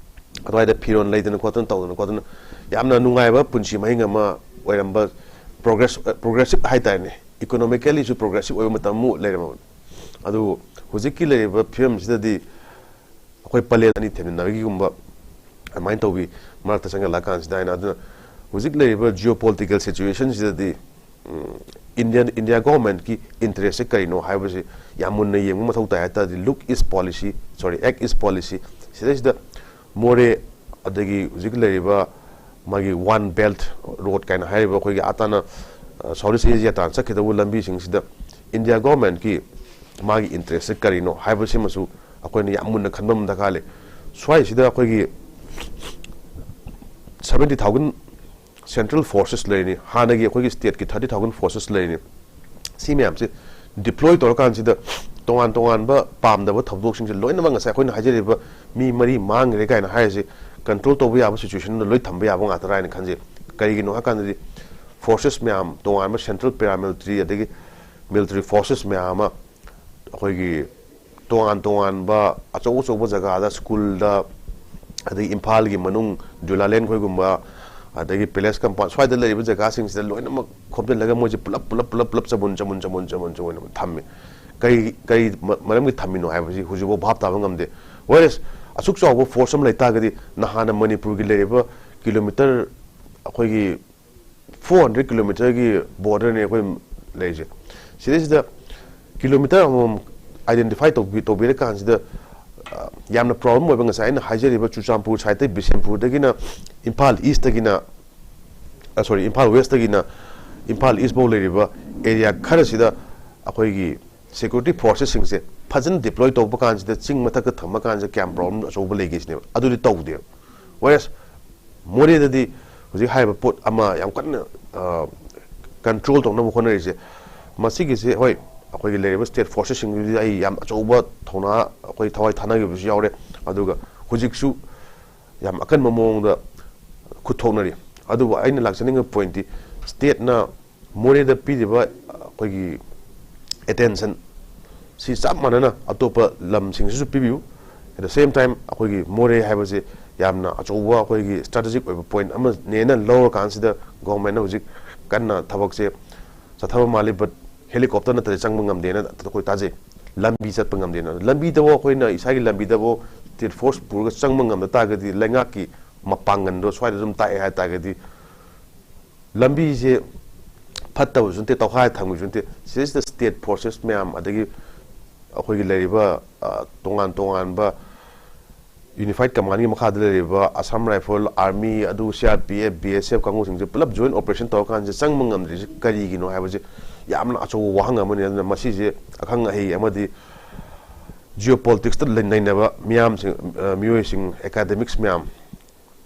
ꯑꯗꯨꯋꯥꯏꯗ ꯐꯤꯔꯣꯜ ꯂꯩꯗꯅ ꯈꯣꯠꯇꯅ ꯇꯧꯗꯅ ꯈꯣꯠꯇꯅ ꯌꯥꯝꯅ ꯅꯨꯡꯉꯥꯏꯕ ꯄꯨꯟꯁꯤ ꯃꯍꯤꯡ ꯑꯃ ꯑꯣꯏꯔꯝꯕ, ꯄ꯭ꯔꯣꯒ꯭ꯔꯦꯁ, ꯑ, ꯄ꯭ꯔꯣꯒ꯭ꯔꯦꯁꯤꯞ ꯍꯥꯏꯇꯥꯔꯦꯅꯦ, ꯏꯀꯣꯅꯣꯃꯤꯀꯦꯜꯂꯤꯁꯨ ꯄ꯭ꯔꯣꯒ꯭ꯔꯦꯁꯤꯞ ꯑꯣꯏꯕ ꯃꯇꯝ ꯑꯃ ꯂꯩꯔꯝꯃꯕꯅꯤ꯫ ꯑꯗꯨꯕꯨ ꯍꯧꯖꯤꯛꯀꯤ ꯂꯩꯔꯤꯕ ꯐꯤꯕꯝꯁꯤꯗꯗꯤ ꯑꯩꯈꯣꯏ ꯄꯂꯦꯜ ꯑꯅꯤ ꯊꯦꯡꯅꯅꯕꯒꯤꯒꯨꯝꯕ ꯑꯗꯨꯃꯥꯏꯅ ꯇꯧꯕꯤ ꯃꯔꯛꯇ ꯆꯪꯁꯤꯜꯂꯛꯑꯀꯥꯟꯁꯤꯗ ꯍꯥꯏꯅ꯫ ꯑꯗꯨꯅ ꯍꯧꯖꯤꯛ ꯂꯩꯔꯤꯕ geopolitical situationꯁꯤꯗꯗꯤ, ꯎꯝ, ꯏꯟꯗꯤꯌꯟ, ꯏꯟꯗꯤꯌꯥ ꯒꯣꯚꯔꯟꯃꯦꯟꯠꯀꯤ ꯏꯟꯇꯔꯦꯁꯁꯦ ꯀꯔꯤꯅꯣ ꯍꯥꯏꯕꯁꯤ ꯌꯥꯝ ꯃꯨꯟꯅ ꯌꯦꯡꯕ ꯃꯊꯧ ꯇꯥꯏ ꯍꯥꯏ ꯇꯥꯔꯗꯤ, look is policy, sorry, act is policy꯫ ꯁꯤꯗꯩꯁꯤꯗ ꯃꯣꯔꯦ ꯑꯗꯒꯤ ꯍꯧꯖꯤꯛ ꯂꯩꯔꯤꯕ ꯃꯥꯒꯤ One Belt Road ꯀꯥꯏꯅ ꯍꯥꯏꯔꯤꯕ ꯑꯩꯈꯣꯏꯒꯤ ꯑꯥ ꯇꯥꯅ, ꯑ, South East Asia ꯇꯥꯟꯅ ꯆꯠꯈꯤꯗꯧꯕ ꯂꯝꯕꯤꯁꯤꯡꯁꯤꯗ ꯏꯟꯗꯤꯌꯥ ꯒꯣꯚꯔꯟꯃꯦꯟꯠꯀꯤ ꯃꯥꯒꯤ ꯏꯟꯇꯔꯦꯁꯁꯦ ꯀꯔꯤꯅꯣ ꯍꯥꯏꯕꯁꯤꯃꯁꯨ ꯑꯩꯈꯣꯏꯅ ꯌꯥꯝ ꯃꯨꯟꯅ ꯈꯟꯕ ꯑꯃ ꯗꯔꯀꯥꯔ ꯂꯩ꯫ ꯁ꯭ꯋꯥꯏꯁꯤꯗ ꯑꯩꯈꯣꯏꯒꯤ seventy thousand central forces ꯂꯩꯔꯤꯅꯤ, ꯍꯥꯟꯅꯒꯤ ꯑꯩꯈꯣꯏꯒꯤ stateꯀꯤ thirty thousand forces ꯂꯩꯔꯤꯅꯤ꯫ ꯁꯤ ꯃꯌꯥꯝꯁꯦ deploy ꯇꯧꯔꯀꯥꯟꯁꯤꯗ ꯇꯣꯉꯥꯟ ꯇꯣꯉꯥꯟꯕ ꯄꯥꯝꯗꯕ ꯊꯧꯗꯣꯛꯁꯤꯡꯁꯦ ꯂꯣꯏꯅꯃꯛ ꯉꯁꯥꯏ ꯑꯩꯈꯣꯏꯅ ꯍꯥꯏꯖꯔꯤꯕ ꯃꯤ ꯃꯔꯤ ꯃꯥꯡꯈ꯭ꯔꯦ ꯀꯥꯏꯅ ꯍꯥꯏꯔꯤꯁꯦ control ꯇꯧꯕ ꯌꯥꯕ situationꯗ ꯂꯣꯏ ꯊꯝꯕ ꯌꯥꯕ ꯉꯥꯛꯇꯔꯥ ꯍꯥꯏꯅ ꯈꯟꯖꯩ꯫ ꯀꯔꯤꯒꯤꯅꯣ ꯍꯥꯏ ꯀꯥꯟꯗꯗꯤ forces ꯃꯌꯥꯝ, ꯇꯣꯉꯥꯟꯕ central paramilitary ꯑꯗꯒꯤ military forces ꯃꯌꯥꯝ ꯑꯃ ꯑꯩꯈꯣꯏꯒꯤ ꯇꯣꯉꯥꯟ ꯇꯣꯉꯥꯟꯕ ꯑꯆꯧ ꯑꯆꯧꯕ ꯖꯒꯥꯗ, ꯁ꯭ꯀꯨꯜꯗ, ꯑꯗꯒꯤ ꯏꯝꯐꯥꯜꯒꯤ ꯃꯅꯨꯡ ꯖꯨꯂꯥꯂꯦꯟ ꯈꯣꯏꯒꯨꯝꯕ, ꯑꯗꯒꯤ ꯄꯦꯂꯦꯁ ꯀꯝꯄꯥꯎꯟ ꯁ꯭ꯋꯥꯏꯗ ꯂꯩꯔꯤꯕ ꯖꯒꯥꯁꯤꯡꯁꯤꯗ ꯂꯣꯏꯅꯃꯛ ꯈꯣꯝꯖꯤꯜꯂꯒ ꯃꯣꯏꯁꯦ ꯄꯨꯂꯞ, ꯄꯨꯂꯞ, ꯄꯨꯂꯞ, ꯄꯨꯂꯞ ꯆꯕꯨꯟ, ꯆꯕꯨꯟ, ꯆꯕꯨꯟ, ꯆꯕꯨꯟ, ꯆꯕꯨꯟ ꯊꯝꯃꯤ꯫ ꯀꯔꯤ, ꯀꯔꯤ ꯃ-, ꯃꯔꯝꯒꯤ ꯊꯝꯃꯤꯅꯣ ꯍꯥꯏꯕꯁꯤ ꯍꯧꯖꯤꯛꯐꯥꯎ ꯚꯥꯞ ꯇꯥꯕ ꯉꯝꯗꯦ꯫ Whereas ꯑꯁꯨꯛ ꯆꯥꯎꯕ force ꯑꯃ ꯂꯩꯇꯥꯔꯒꯗꯤ ꯅꯍꯥꯟꯅ ꯃꯅꯤꯄꯨꯔꯒꯤ ꯂꯩꯔꯤꯕ kilometre, ꯑꯩꯈꯣꯏꯒꯤ four hundred kilometreꯒꯤ borderꯅꯤ ꯑꯩꯈꯣꯏ ꯂꯩꯔꯤꯁꯦ꯫ ꯁꯤꯗꯩꯁꯤꯗ kilometre ꯑꯃꯃꯝ identify ꯇꯧꯕꯤ-, ꯇꯧꯕꯤꯔꯀꯥꯟꯁꯤꯗ, ꯑ, ꯌꯥꯝꯅ problem ꯑꯣꯏꯕ, ꯉꯁꯥꯏ ꯑꯩꯅ ꯍꯥꯏꯖꯔꯤꯕ ꯆꯨꯔꯆꯥꯟꯄꯨꯔ sideꯇꯩ, ꯕꯤꯁꯦꯝꯄꯨꯔꯗꯒꯤꯅ ꯏꯝꯐꯥꯜ Eastꯇꯒꯤꯅ, ꯑ, sorry, ꯏꯝꯐꯥꯜ Westꯇꯒꯤꯅ ꯏꯝꯐꯥꯜ East ꯐꯥꯎ ꯂꯩꯔꯤꯕ area ꯈꯔꯁꯤꯗ ꯑꯩꯈꯣꯏꯒꯤ security forcesꯁꯤꯡꯁꯦ ꯐꯖꯅ deploy ꯇꯧꯕ ꯀꯥꯟꯁꯤꯗ ꯆꯤꯡ ꯃꯊꯛꯇ ꯊꯝꯕ ꯀꯥꯟꯁꯤꯗ ꯀꯌꯥꯝ problem ꯑꯆꯧꯕ ꯂꯩꯒꯦ ꯁꯤꯅꯦꯕ꯫ ꯑꯗꯨꯗꯤ ꯇꯧꯗꯦꯕ꯫ Whereas ꯃꯣꯔꯦꯗꯗꯤ ꯍꯧꯖꯤꯛ ꯍꯥꯏꯔꯤꯕ ꯄꯣꯠ ꯑꯃ ꯌꯥꯝ ꯀꯟꯅ, ꯑ, control ꯇꯧꯅꯕ ꯍꯣꯠꯅꯔꯤꯁꯦ, ꯃꯁꯤꯒꯤꯁꯦ, ꯍꯣꯏ, ꯑꯩꯈꯣꯏꯒꯤ ꯂꯩꯔꯤꯕ state forcesꯁꯤꯡꯗꯨꯗꯤ ꯑꯩ ꯌꯥꯝ ꯑꯆꯧꯕ ꯊꯧꯅꯥ, ꯑꯩꯈꯣꯏ ꯊꯋꯥꯏ ꯊꯥꯅꯈꯤꯕꯁꯨ ꯌꯥꯎꯔꯦ, ꯑꯗꯨꯒ ꯍꯧꯖꯤꯛꯁꯨ ꯌꯥꯝ ꯑꯀꯟꯕ ꯃꯑꯣꯡꯗ ꯈꯨꯠ ꯊꯣꯛꯅꯔꯤ꯫ ꯑꯗꯨꯕꯨ ꯑꯩꯅ ꯂꯥꯛꯆꯅꯤꯡꯕ pointꯇꯤ, stateꯅ ꯃꯣꯔꯦꯗ ꯄꯤꯔꯤꯕ ꯑꯩꯈꯣꯏꯒꯤ ꯑꯦꯇꯦꯟꯁꯟ ꯁꯤ ꯆꯞ ꯃꯥꯟꯅꯅ ꯑꯇꯣꯞꯄ ꯂꯝꯁꯤꯡꯁꯤꯁꯨ ꯄꯤꯕꯤꯌꯨ꯫ At the same time, ꯑꯩꯈꯣꯏꯒꯤ ꯃꯣꯔꯦ ꯍꯥꯏꯕꯁꯤ ꯌꯥꯝꯅ ꯑꯆꯧꯕ ꯑꯩꯈꯣꯏꯒꯤ ꯁ꯭ꯇ꯭ꯔꯦꯇꯦꯖꯤꯛ ꯑꯣꯏꯕ ꯄꯣꯏꯟꯠ ꯑꯃꯅꯦꯅ ꯂꯧꯔꯀꯥꯟꯁꯤꯗ ꯒꯣꯔꯃꯦꯟꯅ ꯍꯧꯖꯤꯛ ꯀꯟꯅ ꯊꯕꯛꯁꯦ ꯆꯠꯊꯕ ꯃꯥꯜꯂꯤ꯫ But helicopter ꯅꯠꯇ꯭ꯔꯗꯤ ꯆꯪꯕ ꯉꯝꯗꯦꯅ ꯑꯩꯈꯣꯏ ꯇꯥꯖꯩ꯫ ꯂꯝꯕꯤ ꯆꯠꯄ ꯉꯝꯗꯦꯅ꯫ ꯂꯝꯕꯤꯗꯕꯨ ꯑꯩꯈꯣꯏꯅ ꯏꯁꯥꯒꯤ ꯂꯝꯕꯤꯗꯕꯨ ꯁ꯭ꯇꯦꯠ ꯐꯣꯔꯁ ꯄꯨꯔꯒ ꯆꯪꯕ ꯉꯝꯗ ꯇꯥꯔꯒꯗꯤ, ꯂꯩꯉꯥꯛꯀꯤ ꯃꯄꯥꯡꯒꯜꯗꯣ ꯁ꯭ꯋꯥꯏꯗ ꯑꯗꯨꯝ ꯇꯥꯛꯑꯦ ꯍꯥꯏ ꯇꯥꯔꯒꯗꯤ, ꯂꯝꯕꯤꯁꯦ ꯐꯠꯇꯕꯁꯨ ꯅꯠꯇꯦ, ꯇꯧꯈꯥꯏ ꯊꯝꯕꯁꯨ ꯅꯠꯇꯦ꯫ ꯁꯤꯗꯩꯁꯤꯗ ꯁ꯭ꯇꯦꯠ ꯐꯣꯔꯁꯦꯁ ꯃꯌꯥꯝ, ꯑꯗꯒꯤ ꯑꯩꯈꯣꯏꯒꯤ ꯂꯩꯔꯤꯕ, ꯑ, ꯇꯣꯉꯥꯟ ꯇꯣꯉꯥꯟꯕ ꯌꯨꯅꯤꯐꯥꯏꯠ ꯀꯃꯥꯟꯒꯤ ꯃꯈꯥꯗ ꯂꯩꯔꯤꯕ ꯑꯁꯥꯝ ꯔꯥꯏꯐꯜ, ꯑꯥꯔꯃꯤ, ꯑꯗꯨ C R P F, B S F ꯀꯥꯡꯕꯨꯁꯤꯡꯁꯦ ꯄꯨꯂꯞ ꯖꯣꯏꯟ ꯑꯣꯄꯔꯦꯁꯟ ꯇꯧꯔꯀꯥꯟꯁꯤꯗ ꯆꯪꯕ ꯉꯝꯗ꯭ꯔꯤꯁꯦ ꯀꯔꯤꯒꯤꯅꯣ ꯍꯥꯏꯕꯁꯦ ꯌꯥꯝꯅ ꯑꯆꯧꯕ ꯋꯥꯍꯪ ꯑꯃꯅꯤ꯫ ꯑꯗꯨꯅ ꯃꯁꯤꯁꯦ ꯑꯈꯪ ꯑꯍꯩ ꯑꯃꯗꯤ ꯖꯤꯑꯣ ꯄꯣꯂꯤꯇꯤꯛꯁꯇ ꯂꯩ-, ꯅꯩꯅꯕ ꯃꯤꯌꯥꯝꯁꯤꯡ, ꯑ, ꯃꯤꯑꯣꯏꯁꯤꯡ, ꯑꯦꯀꯥꯗꯦꯃꯤꯛꯁ ꯃꯌꯥꯝ,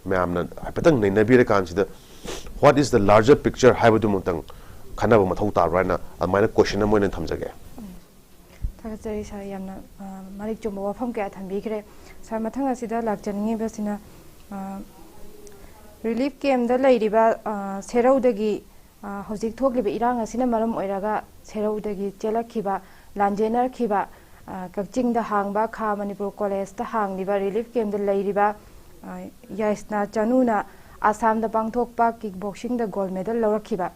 ꯃꯌꯥꯝꯅ ꯍꯥꯏꯐꯦꯠꯇꯪ ꯅꯩꯅꯕꯤꯔꯀꯥꯟꯁꯤꯗ, what is the larger picture ꯍꯥꯏꯕꯗꯨꯃꯛꯇꯪ ꯈꯟꯅꯕ ꯃꯊꯧ ꯇꯥꯕ꯭ꯔꯥ ꯍꯥꯏꯅ ꯑꯗꯨꯃꯥꯏꯅ ꯀꯣꯏꯁꯟ ꯑꯃ ꯑꯣꯏꯅ ꯊꯝꯖꯒꯦ꯫ ꯊꯥꯒꯠꯆꯔꯤ ꯁꯥꯔ, ꯌꯥꯝꯅ, ꯑ, ꯃꯔꯤꯛ ꯆꯨꯝꯕ ꯋꯥꯐꯝ ꯀꯌꯥ ꯊꯝꯕꯤꯈ꯭ꯔꯦ꯫ ꯁꯥꯔ, ꯃꯊꯪ ꯑꯁꯤꯗ ꯂꯥꯛꯆꯅꯤꯡꯉꯤꯕꯁꯤꯅ, ꯑ, ꯔꯤꯂꯤꯐ ꯀꯦꯝꯗ ꯂꯩꯔꯤꯕ, ꯑ, ꯁꯦꯔꯧꯗꯒꯤ, ꯑ, ꯍꯧꯖꯤꯛ ꯊꯣꯛꯂꯤꯕ ꯏꯔꯥꯡ ꯑꯁꯤꯅ ꯃꯔꯝ ꯑꯣꯏꯔꯒ ꯁꯦꯔꯧꯗꯒꯤ ꯆꯦꯜꯂꯛꯈꯤꯕ, ꯂꯥꯟꯖꯦꯟꯅꯔꯛꯈꯤꯕ, ꯑ, ꯀꯛꯆꯤꯡꯗ ꯍꯥꯡꯕ ꯈꯥ ꯃꯅꯤꯄꯨꯔ ꯀꯣꯂꯦꯖꯇ ꯍꯥꯡꯂꯤꯕ ꯔꯤꯂꯤꯐ ꯀꯦꯝꯗ ꯂꯩꯔꯤꯕ, ꯑ, ꯌꯥꯏꯁꯅꯥ ꯆꯅꯨꯅ ꯑꯁꯥꯝꯗ ꯄꯥꯡꯊꯣꯛꯄ ꯀꯤꯛ ꯕꯣꯛꯁꯤꯡꯗ ꯒꯣꯜ ꯃꯦꯗꯜ ꯂꯧꯔꯛꯈꯤꯕ꯫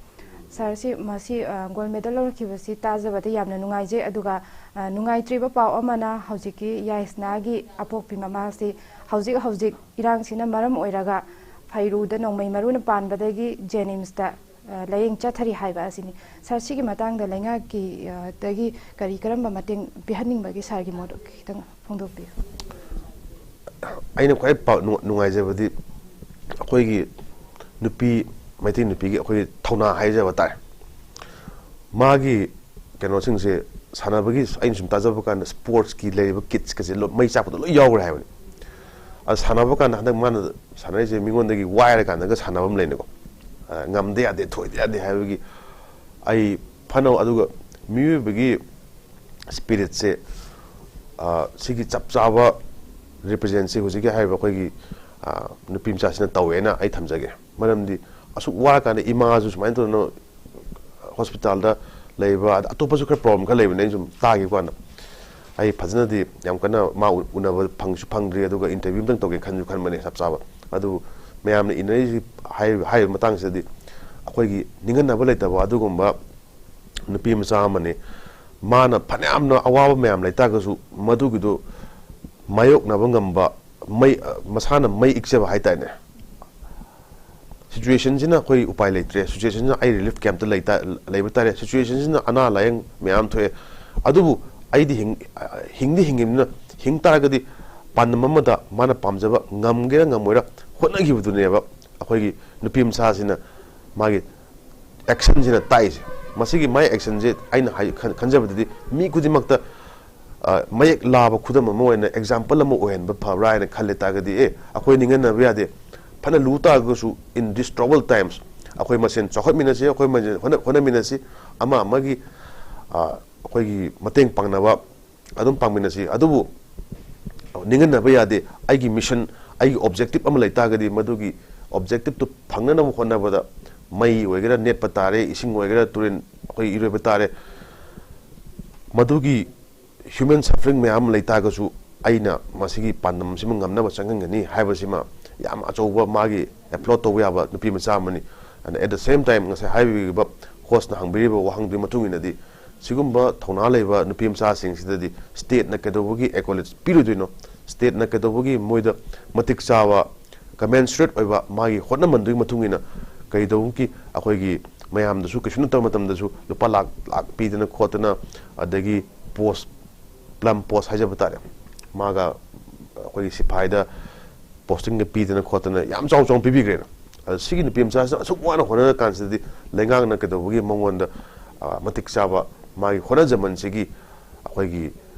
ꯁꯥꯔ, ꯁꯤ, ꯃꯁꯤ, ꯑ, ꯒꯣꯜ ꯃꯦꯗꯜ ꯂꯧꯔꯛꯈꯤꯕꯁꯤ ꯇꯥꯖꯕꯗ ꯌꯥꯝꯅ ꯅꯨꯡꯉꯥꯏꯖꯩ꯫ ꯑꯗꯨꯒ, ꯑ, ꯅꯨꯡꯉꯥꯏꯇ꯭ꯔꯤꯕ ꯄꯥꯎ ꯑꯃꯅ ꯍꯧꯖꯤꯛꯀꯤ ꯌꯥꯏꯁꯅꯥꯒꯤ ꯑꯄꯣꯛꯄꯤ ꯃꯃꯥꯁꯤ ꯍꯧꯖꯤꯛ ꯍꯧꯖꯤꯛ ꯏꯔꯥꯡꯁꯤꯅ ꯃꯔꯝ ꯑꯣꯏꯔꯒ ꯐꯩꯔꯨꯗ ꯅꯣꯡꯃꯩ ꯃꯔꯨꯅ ꯄꯥꯟꯕꯗꯒꯤ ꯖꯦꯅꯤꯝꯁꯇ, ꯑ, ꯂꯥꯌꯦꯡ ꯆꯠꯊꯔꯤ ꯍꯥꯏꯕ ꯑꯁꯤꯅꯤ꯫ ꯁꯥꯔ, ꯁꯤꯒꯤ ꯃꯇꯥꯡꯗ ꯂꯩꯉꯥꯛꯀꯤ, ꯑ, ꯗꯒꯤ ꯀꯔꯤ ꯀꯔꯝꯕ ꯃꯇꯦꯡ ꯄꯤꯍꯟꯅꯤꯡꯕꯒꯦ? ꯁꯥꯔꯒꯤ ꯃꯣꯠ ꯈꯤꯇꯪ ꯐꯣꯡꯗꯣꯛꯄꯤꯌꯨ꯫ ꯑꯩꯅ ꯈ꯭ꯋꯥꯏ ꯄꯥ-, ꯅꯨꯡ-, ꯅꯨꯡꯉꯥꯏꯖꯕꯗꯤ ꯑꯩꯈꯣꯏꯒꯤ ꯅꯨꯄꯤ, ꯃꯩꯇꯩ ꯅꯨꯄꯤꯒꯤ ꯑꯩꯈꯣꯏꯒꯤ ꯊꯧꯅꯥ ꯍꯥꯏꯖꯕ ꯇꯥꯔꯦ꯫ ꯃꯥꯒꯤ ꯀꯩꯅꯣꯁꯤꯡꯁꯦ, ꯁꯥꯟꯅꯕꯒꯤ, ꯑꯩꯅ ꯁꯨꯝ ꯇꯥꯖꯕ ꯀꯥꯟꯗ ꯁ꯭ꯄꯣꯔꯠꯁꯀꯤ ꯂꯩꯔꯤꯕ ꯀꯤꯠꯁꯀꯁꯦ ꯂꯣ-, ꯃꯩ ꯆꯥꯛꯄꯗꯣ ꯂꯣꯏ ꯌꯥꯎꯈ꯭ꯔꯦ ꯍꯥꯏꯕꯅꯤ꯫ ꯑꯗ ꯁꯥꯟꯅꯕ ꯀꯥꯟꯗ ꯍꯟꯗꯛ ꯃꯥꯅ ꯁꯥꯟꯅꯔꯤꯁꯦ ꯃꯤꯉꯣꯟꯗꯒꯤ ꯋꯥꯏꯔ ꯀꯥꯟꯗꯒ ꯁꯥꯟꯅꯕ ꯑꯃ ꯂꯩꯅꯀꯣ꯫ ꯑ, ꯉꯝꯗ ꯌꯥꯗꯦ, ꯊꯣꯏꯗ ꯌꯥꯗꯦ ꯍꯥꯏꯕꯒꯤ ꯑꯩ ꯐꯅ, ꯑꯗꯨꯒ ꯃꯤꯑꯣꯏꯕꯒꯤ ꯁ꯭ꯄꯤꯔꯤꯠꯁꯦ, ꯑ, ꯁꯤꯒꯤ ꯆꯞ ꯆꯥꯕ ꯔꯤꯄ꯭ꯔꯖꯦꯟꯁꯤ ꯍꯧꯖꯤꯛꯀꯤ ꯍꯥꯏꯔꯤꯕ ꯑꯩꯈꯣꯏꯒꯤ, ꯑ, ꯅꯨꯄꯤ ꯃꯆꯥꯁꯤꯅ ꯇꯧꯋꯦꯅ ꯑꯩ ꯊꯝꯖꯒꯦ꯫ ꯃꯔꯝꯗꯤ ꯑꯁꯨꯛ ꯋꯥꯔꯀꯥꯟꯗ ꯏꯃꯥꯁꯨ ꯁꯨꯃꯥꯏꯅ ꯇꯧꯗꯅ ꯍꯣꯁꯄꯤꯇꯥꯜꯗ ꯂꯩꯕ, ꯑꯗ ꯑꯇꯣꯞꯄꯁꯨ ꯈꯔ ꯄ꯭ꯔꯣꯕ꯭ꯂꯦꯝ ꯈꯔ ꯂꯩꯕꯅꯦ꯫ ꯑꯩꯅ ꯁꯨꯝ ꯇꯥꯈꯤꯕ ꯀꯥꯟꯗ, ꯑꯩ ꯐꯖꯅꯗꯤ ꯌꯥꯝ ꯀꯟꯅ ꯃꯥ ꯎ- ꯎꯅꯕ ꯐꯪꯁꯨ ꯐꯪꯗ꯭ꯔꯤ, ꯑꯗꯨꯒ ꯏꯟꯇꯔꯚ꯭ꯌꯨ ꯑꯝꯇꯪ ꯇꯧꯒꯦ ꯈꯟꯁꯨ ꯈꯟꯕꯅꯦ ꯆꯞ ꯆꯥꯕ꯫ ꯑꯗꯨꯕꯨ ꯃꯌꯥꯝꯅ ꯏꯅꯔꯤꯁꯤ ꯍꯥꯏꯔꯤꯕ, ꯍꯥꯏꯔꯤꯕ ꯃꯇꯥꯡꯁꯤꯗꯗꯤ ꯑꯩꯈꯣꯏꯒꯤ ꯅꯤꯡꯍꯟꯅꯕ ꯂꯩꯇꯕ ꯑꯗꯨꯒꯨꯝꯕ ꯅꯨꯄꯤ ꯃꯆꯥ ꯑꯃꯅꯤ꯫ ꯃꯥꯅ ꯐꯅꯌꯥꯝꯅ ꯑꯋꯥꯕ ꯃꯌꯥꯝ ꯂꯩꯇꯥꯔꯒꯁꯨ, ꯃꯗꯨꯒꯤꯗꯨ ꯃꯥꯌꯣꯛꯅꯕ ꯉꯝꯕ, ꯃꯩ, ꯃꯁꯥꯅ ꯃꯩ ꯏꯛꯆꯕ ꯍꯥꯏꯇꯥꯔꯦꯅꯦ꯫ ꯁꯤꯆꯨꯋꯦꯁꯟꯁꯤꯅ ꯑꯩꯈꯣꯏ ꯎꯄꯥꯏ ꯂꯩꯇ꯭ꯔꯦ, ꯁꯤꯆꯨꯋꯦꯁꯟꯁꯤꯅ ꯑꯩ ꯔꯤꯂꯤꯐ ꯀꯩꯝꯇ ꯂꯩꯇ-, ꯂꯩꯕ ꯇꯥꯔꯦ, ꯁꯤꯆꯨꯋꯦꯁꯟꯁꯤꯅ ꯑꯅꯥ ꯂꯥꯏꯌꯦꯡ ꯃꯌꯥꯝ ꯊꯣꯛꯑꯦ꯫ ꯑꯗꯨꯕꯨ ꯑꯩꯗꯤ ꯍꯤꯡ-, ꯍꯤꯡꯗꯤ ꯍꯤꯡꯉꯤꯕꯅꯤꯅ, ꯍꯤꯡ ꯇꯥꯔꯒꯗꯤ ꯄꯥꯟꯗꯝ ꯑꯃꯗ ꯃꯥꯅ ꯄꯥꯝꯖꯕ ꯉꯝꯒꯦꯔꯥ ꯉꯝꯃꯣꯏꯔꯥ ꯍꯣꯠꯅꯈꯤꯕꯗꯨꯅꯦꯕ ꯑꯩꯈꯣꯏꯒꯤ ꯅꯨꯄꯤ ꯃꯆꯥꯁꯤꯅ ꯃꯥꯒꯤ ꯑꯦꯛꯁꯟꯁꯤꯅ ꯇꯥꯛꯏꯁꯦ꯫ ꯃꯁꯤꯒꯤ ꯃꯥꯏ ꯑꯦꯛꯁꯟꯁꯦ ꯑꯩꯅ ꯍꯥꯏ-, ꯈꯟ-, ꯈꯟꯖꯕꯗꯗꯤ ꯃꯤ ꯈꯨꯗꯤꯡꯃꯛꯇ, ꯑ, ꯃꯌꯦꯛ ꯂꯥꯕ ꯈꯨꯗꯝ ꯑꯃ ꯑꯣꯏꯅ, ꯑꯦꯛꯖꯥꯝꯄꯜ ꯑꯃ ꯑꯣꯏꯍꯟꯕ ꯐꯕ꯭ꯔꯥ ꯍꯥꯏꯅ ꯈꯜꯂꯦ ꯇꯥꯔꯒꯗꯤ, ꯑꯦ, ꯑꯩꯈꯣꯏ ꯅꯤꯡꯍꯟꯅꯕ ꯌꯥꯗꯦ꯫ ꯐꯅ ꯂꯨ ꯇꯥꯔꯒꯁꯨ, in this troubled times, ꯑꯩꯈꯣꯏ ꯃꯁꯦꯟ ꯆꯥꯎꯈꯠꯃꯤꯟꯅꯁꯤ, ꯑꯩꯈꯣꯏ ꯃꯁꯦꯟ ꯍꯣꯠꯅ-, ꯍꯣꯠꯅꯃꯤꯟꯅꯁꯤ, ꯑꯃ ꯑꯃꯒꯤ, ꯑ, ꯑꯩꯈꯣꯏꯒꯤ ꯃꯇꯦꯡ ꯄꯥꯡꯅꯕ ꯑꯗꯨꯝ ꯄꯥꯡꯃꯤꯟꯅꯁꯤ꯫ ꯑꯗꯨꯕꯨ ꯅꯤꯡꯍꯟꯅꯕ ꯌꯥꯗꯦ꯫ ꯑꯩꯒꯤ ꯃꯤꯁꯟ, ꯑꯩꯒꯤ ꯑꯣꯕꯖꯦꯛꯇꯤꯞ ꯑꯃ ꯂꯩ ꯇꯥꯔꯒꯗꯤ, ꯃꯗꯨꯒꯤ ꯑꯣꯕꯖꯦꯛꯇꯤꯞꯇꯨ ꯐꯪꯅꯅꯕ ꯍꯣꯠꯅꯕꯗ ꯃꯩ ꯑꯣꯏꯒꯦꯔꯥ ꯅꯦꯠꯄ ꯇꯥꯔꯦ, ꯏꯁꯤꯡ ꯑꯣꯏꯒꯦꯔꯥ ꯇꯨꯔꯦꯟ ꯑꯩꯈꯣꯏ ꯏꯔꯣꯏꯕ ꯇꯥꯔꯦ꯫ ꯃꯗꯨꯒꯤ ꯍ꯭ꯌꯨꯃꯦꯟ ꯁꯐꯔꯤꯡ ꯃꯌꯥꯝ ꯑꯃ ꯂꯩ ꯇꯥꯔꯒꯁꯨ, ꯑꯩꯅ ꯃꯁꯤꯒꯤ ꯄꯥꯟꯗꯝꯁꯤꯃ ꯉꯝꯅꯕ ꯆꯪꯍꯟꯒꯅꯤ ꯍꯥꯏꯕꯁꯤꯃ ꯌꯥꯝ ꯑꯆꯧꯕ ꯃꯥꯒꯤ ꯑꯦꯄ꯭ꯂꯣꯗ ꯇꯧꯕ ꯌꯥꯕ ꯅꯨꯄꯤ ꯃꯆꯥ ꯑꯃꯅꯤ꯫ And at the same time, ꯉꯁꯥꯏ ꯍꯥꯏꯕꯤꯈꯤꯕ ꯍꯣꯁꯅ ꯍꯪꯕꯤꯔꯤꯕ ꯋꯥꯍꯪꯗꯨꯒꯤ ꯃꯇꯨꯡ ꯏꯟꯅꯗꯤ, ꯁꯤꯒꯨꯝꯕ ꯊꯧꯅꯥ ꯂꯩꯕ ꯅꯨꯄꯤ ꯃꯆꯥꯁꯤꯡꯁꯤꯗꯗꯤ ꯁ꯭ꯇꯦꯠꯅ ꯀꯩꯗꯧꯕꯒꯤ ꯑꯦꯀꯣꯂꯦꯖ ꯄꯤꯔꯣꯏꯗꯣꯏꯅꯣ? ꯁ꯭ꯇꯦꯠꯅ ꯀꯩꯗꯧꯕꯒꯤ ꯃꯣꯏꯗ ꯃꯇꯤꯛ ꯆꯥꯕ, ꯀꯃꯦꯟꯁꯨꯔꯦꯠ ꯑꯣꯏꯕ ꯃꯥꯒꯤ ꯍꯣꯠꯅꯃꯟꯗꯨꯒꯤ ꯃꯇꯨꯡ ꯏꯟꯅ ꯀꯩꯗꯧꯕꯒꯤ ꯑꯩꯈꯣꯏꯒꯤ ꯃꯌꯥꯝꯗꯁꯨ ꯀꯩꯁꯨ ꯅꯠꯇꯕ ꯃꯇꯝꯗꯁꯨ ꯂꯨꯄꯥ ꯂꯥꯛ ꯂꯥꯛ ꯄꯤꯗꯅ ꯈꯣꯠꯇꯅ, ꯑꯗꯒꯤ ꯄꯣꯁ, ꯄ꯭ꯂꯝ ꯄꯣꯁ ꯍꯥꯏꯖꯕ ꯇꯥꯔꯦ, ꯃꯥꯒ ꯑꯩꯈꯣꯏꯒꯤ ꯁꯤꯐꯥꯏꯗ ꯄꯣꯁꯇꯤꯡꯒ ꯄꯤꯗꯅ ꯈꯣꯠꯇꯅ ꯌꯥꯝ ꯆꯥꯎ ꯆꯥꯎꯅ ꯄꯤꯕꯤꯈ꯭ꯔꯦꯅ꯫ ꯑꯗꯣ ꯁꯤꯒꯤ ꯅꯨꯄꯤ ꯃꯆꯥꯁꯤꯅ ꯑꯁꯨꯛ ꯋꯥꯅ ꯍꯣꯠꯅꯔ ꯀꯥꯟꯁꯤꯗꯗꯤ ꯂꯩꯉꯥꯛꯅ ꯀꯩꯗꯧꯕꯒꯤ ꯃꯉꯣꯟꯗ, ꯑ, ꯃꯇꯤꯛ ꯆꯥꯕ ꯃꯥꯒꯤ ꯍꯣꯠꯅꯖꯃꯟꯁꯤꯒꯤ ꯑꯩꯈꯣꯏꯒꯤ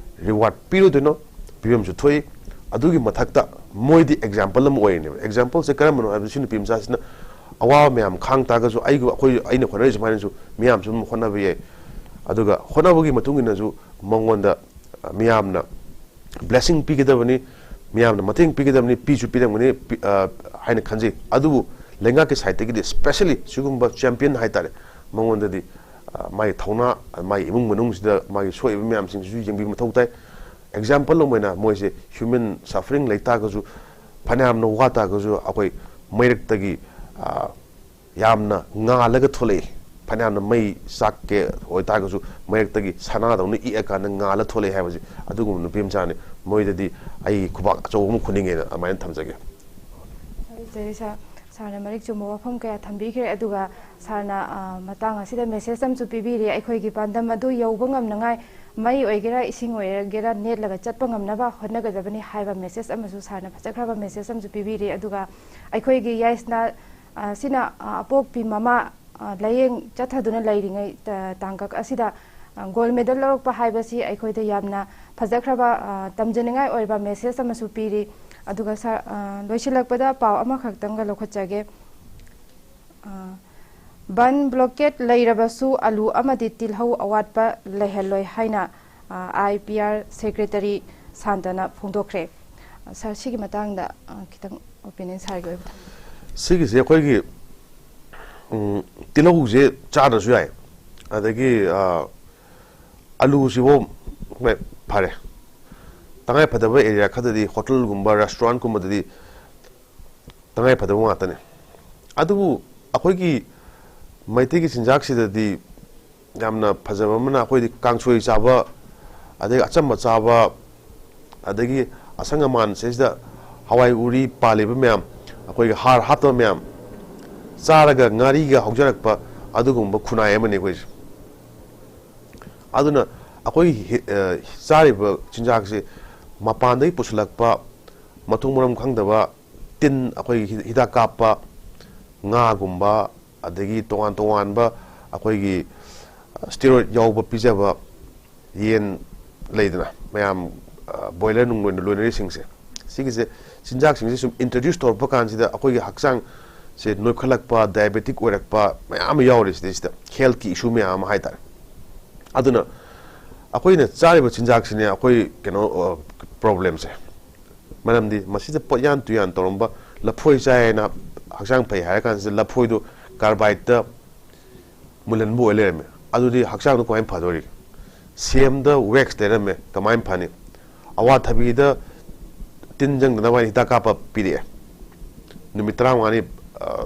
ꯔꯤꯋꯥꯔꯗ ꯄꯤꯔꯣꯏꯗꯣꯏꯅꯣ? ꯄꯤꯐꯝꯁꯨ ꯊꯣꯛꯏ꯫ ꯑꯗꯨꯒꯤ ꯃꯊꯛꯇ ꯃꯣꯏꯗꯤ ꯑꯦꯛꯖꯥꯝꯄꯜ ꯑꯃ ꯑꯣꯏꯔꯤꯅꯦꯕ꯫ ꯑꯦꯛꯖꯥꯝꯄꯜꯁꯦ ꯀꯔꯝꯕꯅꯣ ꯍꯥꯏꯕꯗ, ꯁꯤ ꯅꯨꯄꯤ ꯃꯆꯥꯁꯤꯅ ꯑꯋꯥꯕ ꯃꯌꯥꯝ ꯈꯥꯡ ꯇꯥꯔꯒꯁꯨ, ꯑꯩꯒꯤ, ꯑꯩꯈꯣꯏ, ꯑꯩꯅ ꯍꯣꯠꯅꯔꯤ ꯁꯨꯃꯥꯏꯅꯁꯨ ꯃꯤꯌꯥꯝꯁꯨ ꯑꯗꯨꯝ ꯍꯣꯠꯅꯕ ꯌꯥꯏ꯫ ꯑꯗꯨꯒ ꯍꯣꯠꯅꯕꯒꯤ ꯃꯇꯨꯡ ꯏꯟꯅꯁꯨ ꯃꯉꯣꯟꯗ, ꯑ, ꯃꯤꯌꯥꯝꯅ ꯕ꯭ꯂꯦꯁꯤꯡ ꯄꯤꯒꯗꯕꯅꯤ, ꯃꯤꯌꯥꯝꯅ ꯃꯇꯦꯡ ꯄꯤꯒꯗꯕꯅꯤ, ꯄꯤꯁꯨ ꯄꯤꯔꯝꯒꯅꯤ, ꯄꯤ-, ꯑ, ꯍꯥꯏꯅ ꯈꯟꯖꯩ꯫ ꯑꯗꯨꯕꯨ ꯂꯩꯉꯥꯛꯀꯤ ꯁꯥꯏꯠꯇꯒꯤꯗꯤ, ꯁ꯭ꯄꯦꯁꯦꯜꯂꯤ ꯁꯤꯒꯨꯝꯕ ꯆꯦꯝꯄꯤꯌꯟ ꯍꯥꯏꯇꯥꯔꯦ, ꯃꯉꯣꯟꯗꯗꯤ ꯃꯥꯒꯤ ꯊꯧꯅꯥ, ꯃꯥꯒꯤ ꯏꯃꯨꯡ ꯃꯅꯨꯡꯁꯤꯗ ꯃꯥꯒꯤ ꯁꯣꯛꯏꯕ ꯃꯌꯥꯝꯁꯤꯡꯁꯤꯁꯨ ꯌꯦꯡꯕꯤꯕ ꯃꯊꯧ ꯇꯥꯏ꯫ ꯑꯦꯛꯖꯥꯝꯄꯜ ꯑꯃ ꯑꯣꯏꯅ, ꯃꯣꯏꯁꯦ ꯍ꯭ꯌꯨꯃꯦꯟ ꯁꯐꯔꯤꯡ ꯂꯩ ꯇꯥꯔꯒꯁꯨ, ꯐꯅꯌꯥꯝꯅ ꯋꯥ ꯇꯥꯔꯒꯁꯨ, ꯑꯩꯈꯣꯏ ꯃꯩꯔꯛꯇꯒꯤ ꯌꯥꯝꯅ ꯉꯥꯜꯂꯒ ꯊꯣꯛꯂꯛꯏ꯫ ꯐꯅꯌꯥꯝꯅ ꯃꯩ ꯆꯥꯛꯀꯦ ꯑꯣꯏꯇꯥꯔꯒꯁꯨ, ꯃꯩꯔꯛꯇꯒꯤ ꯁꯅꯥꯗꯧꯅ ꯏꯛꯑꯀꯥꯟꯗ ꯉꯥꯜꯂ ꯊꯣꯛꯂꯛꯏ ꯍꯥꯏꯕꯁꯦ, ꯑꯗꯨꯒꯨꯝꯕ ꯅꯨꯄꯤ ꯃꯆꯥꯅꯤ꯫ ꯃꯣꯏꯗꯗꯤ ꯑꯩ ꯈꯨꯕꯥꯛ ꯑꯆꯧꯕ ꯑꯃ ꯈꯨꯅꯤꯡꯉꯦꯅ ꯑꯗꯨꯃꯥꯏꯅ ꯊꯝꯖꯒꯦ꯫ ꯊꯥꯒꯠꯆꯔꯤ ꯁꯥꯔ꯫ ꯁꯥꯔꯅ ꯃꯔꯤꯛ ꯆꯨꯝꯕ ꯋꯥꯐꯝ ꯀꯌꯥ ꯊꯝꯕꯤꯈ꯭ꯔꯦ꯫ ꯑꯗꯨꯒ ꯁꯥꯔꯅ, ꯑ, ꯃꯇꯥꯡ ꯑꯁꯤꯗ ꯃꯦꯁꯦꯖ ꯑꯃꯁꯨ ꯄꯤꯕꯤꯔꯤ, ꯑꯩꯈꯣꯏꯒꯤ ꯄꯥꯟꯗꯝ ꯑꯗꯨ ꯌꯧꯕ ꯉꯝꯅꯉꯥꯏ ꯃꯩ ꯑꯣꯏꯒꯦꯔꯥ, ꯏꯁꯤꯡ ꯑꯣꯏꯒꯦꯔꯥ, ꯅꯦꯠꯂꯒ ꯆꯠꯄ ꯉꯝꯅꯕ ꯍꯣꯠꯅꯒꯗꯕꯅꯤ ꯍꯥꯏꯕ ꯃꯦꯁꯦꯖ ꯑꯃꯁꯨ ꯁꯥꯔꯅ ꯐꯖꯈ꯭ꯔꯕ ꯃꯦꯁꯦꯖ ꯑꯃꯁꯨ ꯄꯤꯕꯤꯔꯤ꯫ ꯑꯗꯨꯒ ꯑꯩꯈꯣꯏꯒꯤ ꯌꯥꯏꯁꯅꯥ, ꯑ, ꯁꯤꯅ, ꯑ, ꯑꯄꯣꯛꯄꯤ ꯃꯃꯥ, ꯑ, ꯂꯥꯏꯌꯦꯡ ꯆꯠꯊꯗꯨꯅ ꯂꯩꯔꯤꯉꯩ, ꯇ-, ꯇꯥꯡꯀꯛ ꯑꯁꯤꯗ, ꯑ, ꯒꯣꯜ ꯃꯦꯗꯜ ꯂꯧꯔꯛꯄ ꯍꯥꯏꯕꯁꯤ ꯑꯩꯈꯣꯏꯗ ꯌꯥꯝꯅ ꯐꯖꯈ꯭ꯔꯕ, ꯑ, ꯇꯝꯖꯅꯤꯡꯉꯥꯏ ꯑꯣꯏꯕ ꯃꯦꯁꯦꯖ ꯑꯃꯁꯨ ꯄꯤꯔꯤ꯫ ꯑꯗꯨꯒ ꯁꯥꯔ, ꯑ, ꯂꯣꯏꯁꯤꯜꯂꯛꯄꯗ ꯄꯥꯎ ꯑꯃꯈꯛꯇꯪꯒ ꯂꯧꯈꯠꯆꯒꯦ꯫ ꯑ, ꯕꯟ ꯕ꯭ꯂꯣꯀꯦꯠ ꯂꯩꯔꯕꯁꯨ ꯑꯂꯨ ꯑꯃꯗꯤ ꯇꯤꯜꯍꯧ ꯑꯋꯥꯠꯄ ꯂꯩꯍꯜꯂꯣꯏ ꯍꯥꯏꯅ, ꯑ, ꯑꯥꯏ ꯄꯤ ꯑꯥꯔ ꯁꯦꯀ꯭ꯔꯦꯇꯔꯤ ꯁꯥꯟꯇꯅ ꯐꯣꯡꯗꯣꯛꯈ꯭ꯔꯦ꯫ ꯑ, ꯁꯥꯔ, ꯁꯤꯒꯤ ꯃꯇꯥꯡꯗ, ꯑ, ꯈꯤꯇꯪ ꯑꯣꯄꯤꯅꯤꯌꯟ ꯁꯥꯔꯒꯤ ꯑꯣꯏꯕꯗ꯫ ꯁꯤꯒꯤꯁꯦ ꯑꯩꯈꯣꯏꯒꯤ, ꯎꯝ, ꯇꯤꯜꯍꯧꯁꯦ ꯆꯥꯗ꯭ꯔꯁꯨ ꯌꯥꯏ, ꯑꯗꯒꯤ, ꯑ, ꯑꯂꯨꯁꯤꯕꯨ, ꯍꯣꯏ, ꯐꯔꯦ, ꯇꯉꯥꯏ ꯐꯗꯕ ꯑꯦꯔꯤꯌꯥ ꯈꯔꯗꯗꯤ, ꯍꯣꯇꯦꯜꯒꯨꯝꯕ, ꯔꯦꯁꯇꯨꯔꯦꯟꯠꯀꯨꯝꯕꯗꯗꯤ ꯇꯉꯥꯏ ꯐꯗꯕ ꯉꯥꯛꯇꯅꯦ꯫ ꯑꯗꯨꯕꯨ ꯑꯩꯈꯣꯏꯒꯤ ꯃꯩꯇꯩꯒꯤ ꯆꯤꯟꯖꯥꯛꯁꯤꯗꯗꯤ ꯌꯥꯝꯅ ꯐꯖꯕ ꯑꯃꯅ, ꯑꯩꯈꯣꯏꯗꯤ ꯀꯥꯡꯁꯣꯏ ꯆꯥꯕ, ꯑꯗꯒꯤ ꯑꯆꯝꯕ ꯆꯥꯕ, ꯑꯗꯒꯤ ꯑꯁꯪ ꯑꯃꯥꯟ ꯁꯤꯗꯩꯁꯤꯗ ꯍꯋꯥꯏ ꯎꯔꯤ ꯄꯥꯜꯂꯤꯕ ꯃꯌꯥꯝ, ꯑꯩꯈꯣꯏꯒꯤ ꯍꯥꯔ ꯍꯥꯞꯇꯕ ꯃꯌꯥꯝ ꯆꯥꯔꯒ ꯉꯥꯔꯤꯒ ꯍꯧꯖꯔꯛꯄ ꯑꯗꯨꯒꯨꯝꯕ ꯈꯨꯟꯅꯥꯏ ꯑꯃꯅꯤ ꯑꯩꯈꯣꯏꯁꯦ꯫ ꯑꯗꯨꯅ ꯑꯩꯈꯣꯏ ꯍꯤ-, ꯑ, ꯆꯥꯔꯤꯕ ꯆꯤꯟꯖꯥꯛꯁꯤ ꯃꯄꯥꯟꯗꯒꯤ ꯄꯨꯁꯤꯜꯂꯛꯄ, ꯃꯊꯣꯡ ꯃꯔꯝ ꯈꯪꯗꯕ, ꯇꯤꯟ, ꯑꯩꯈꯣꯏꯒꯤ ꯍꯤ-, ꯍꯤꯗꯥꯛ ꯀꯥꯞꯄ ꯉꯥꯒꯨꯝꯕ, ꯑꯗꯒꯤ ꯇꯣꯉꯥꯟ ꯇꯣꯉꯥꯟꯕ ꯑꯩꯈꯣꯏꯒꯤ, ꯑ, ꯁ꯭ꯇꯦꯔꯣꯏꯗ ꯌꯥꯎꯕ ꯄꯤꯖꯕ ꯌꯦꯟ ꯂꯩꯗꯅ, ꯃꯌꯥꯝ, ꯑ, ꯕꯣꯏꯂꯔ ꯅꯨꯡ ꯂꯣꯏꯅ-, ꯂꯣꯏꯅꯔꯤꯁꯤꯡꯁꯦ, ꯁꯤꯒꯤꯁꯦ, ꯆꯤꯟꯖꯥꯛꯁꯤꯡꯁꯦ ꯁꯨꯝ ꯏꯟꯇ꯭ꯔꯣꯗ꯭ꯌꯨꯁ ꯇꯧꯔꯛꯄ ꯀꯥꯟꯁꯤꯗ ꯑꯩꯈꯣꯏꯒꯤ ꯍꯛꯆꯥꯡꯁꯦ ꯅꯣꯏꯈꯠꯂꯛꯄ, ꯗꯥꯏꯕꯦꯇꯤꯛ ꯑꯣꯏꯔꯛꯄ ꯃꯌꯥꯝ ꯑꯃ ꯌꯥꯎꯔꯤ ꯁꯤꯗꯩꯁꯤꯗ, ꯍꯦꯜꯊꯀꯤ ꯏꯁꯨ ꯃꯌꯥꯝ ꯑꯃ ꯍꯥꯏꯇꯥꯔꯦ꯫ ꯑꯗꯨꯅ ꯑꯩꯈꯣꯏꯅ ꯆꯥꯔꯤꯕ ꯆꯤꯟꯖꯥꯛꯁꯤꯅꯦ ꯑꯩꯈꯣꯏ ꯀꯩꯅꯣ, ꯑ, ꯄ꯭ꯔꯣꯕ꯭ꯂꯦꯝꯁꯦ꯫ ꯃꯔꯝꯗꯤ ꯃꯁꯤꯗ ꯄꯣꯠꯌꯥꯟ ꯇꯨꯌꯥꯟ ꯇꯧꯔꯝꯕ, ꯂꯐꯣꯏ ꯆꯥꯏ ꯍꯥꯏꯅ ꯍꯛꯆꯥꯡ ꯐꯩ ꯍꯥꯏꯔ ꯀꯥꯟꯁꯤꯗ ꯂꯐꯣꯏꯗꯨ ꯀꯥꯔꯕꯥꯏꯠꯇ ꯃꯨꯜꯍꯟꯕ ꯑꯣꯏ ꯂꯩꯔꯝꯃꯦ꯫ ꯑꯗꯨꯗꯤ ꯍꯛꯆꯥꯡꯗꯣ ꯀꯃꯥꯏꯅ ꯐꯗꯣꯔꯤꯒꯦ? ꯁꯦꯝꯗ ꯋꯦꯛꯁ ꯂꯩꯔꯝꯃꯦ, ꯀꯃꯥꯏꯅ ꯐꯅꯤ? ꯑꯋꯥꯊꯕꯤꯗ ꯇꯤꯟ ꯆꯪꯗꯅꯕ ꯍꯥꯏꯅ ꯍꯤꯗꯥꯛ ꯀꯥꯞꯄ ꯄꯤꯔꯛꯑꯦ, ꯅꯨꯃꯤꯠ ꯇꯔꯥꯃꯉꯥꯅꯤ, ꯑ,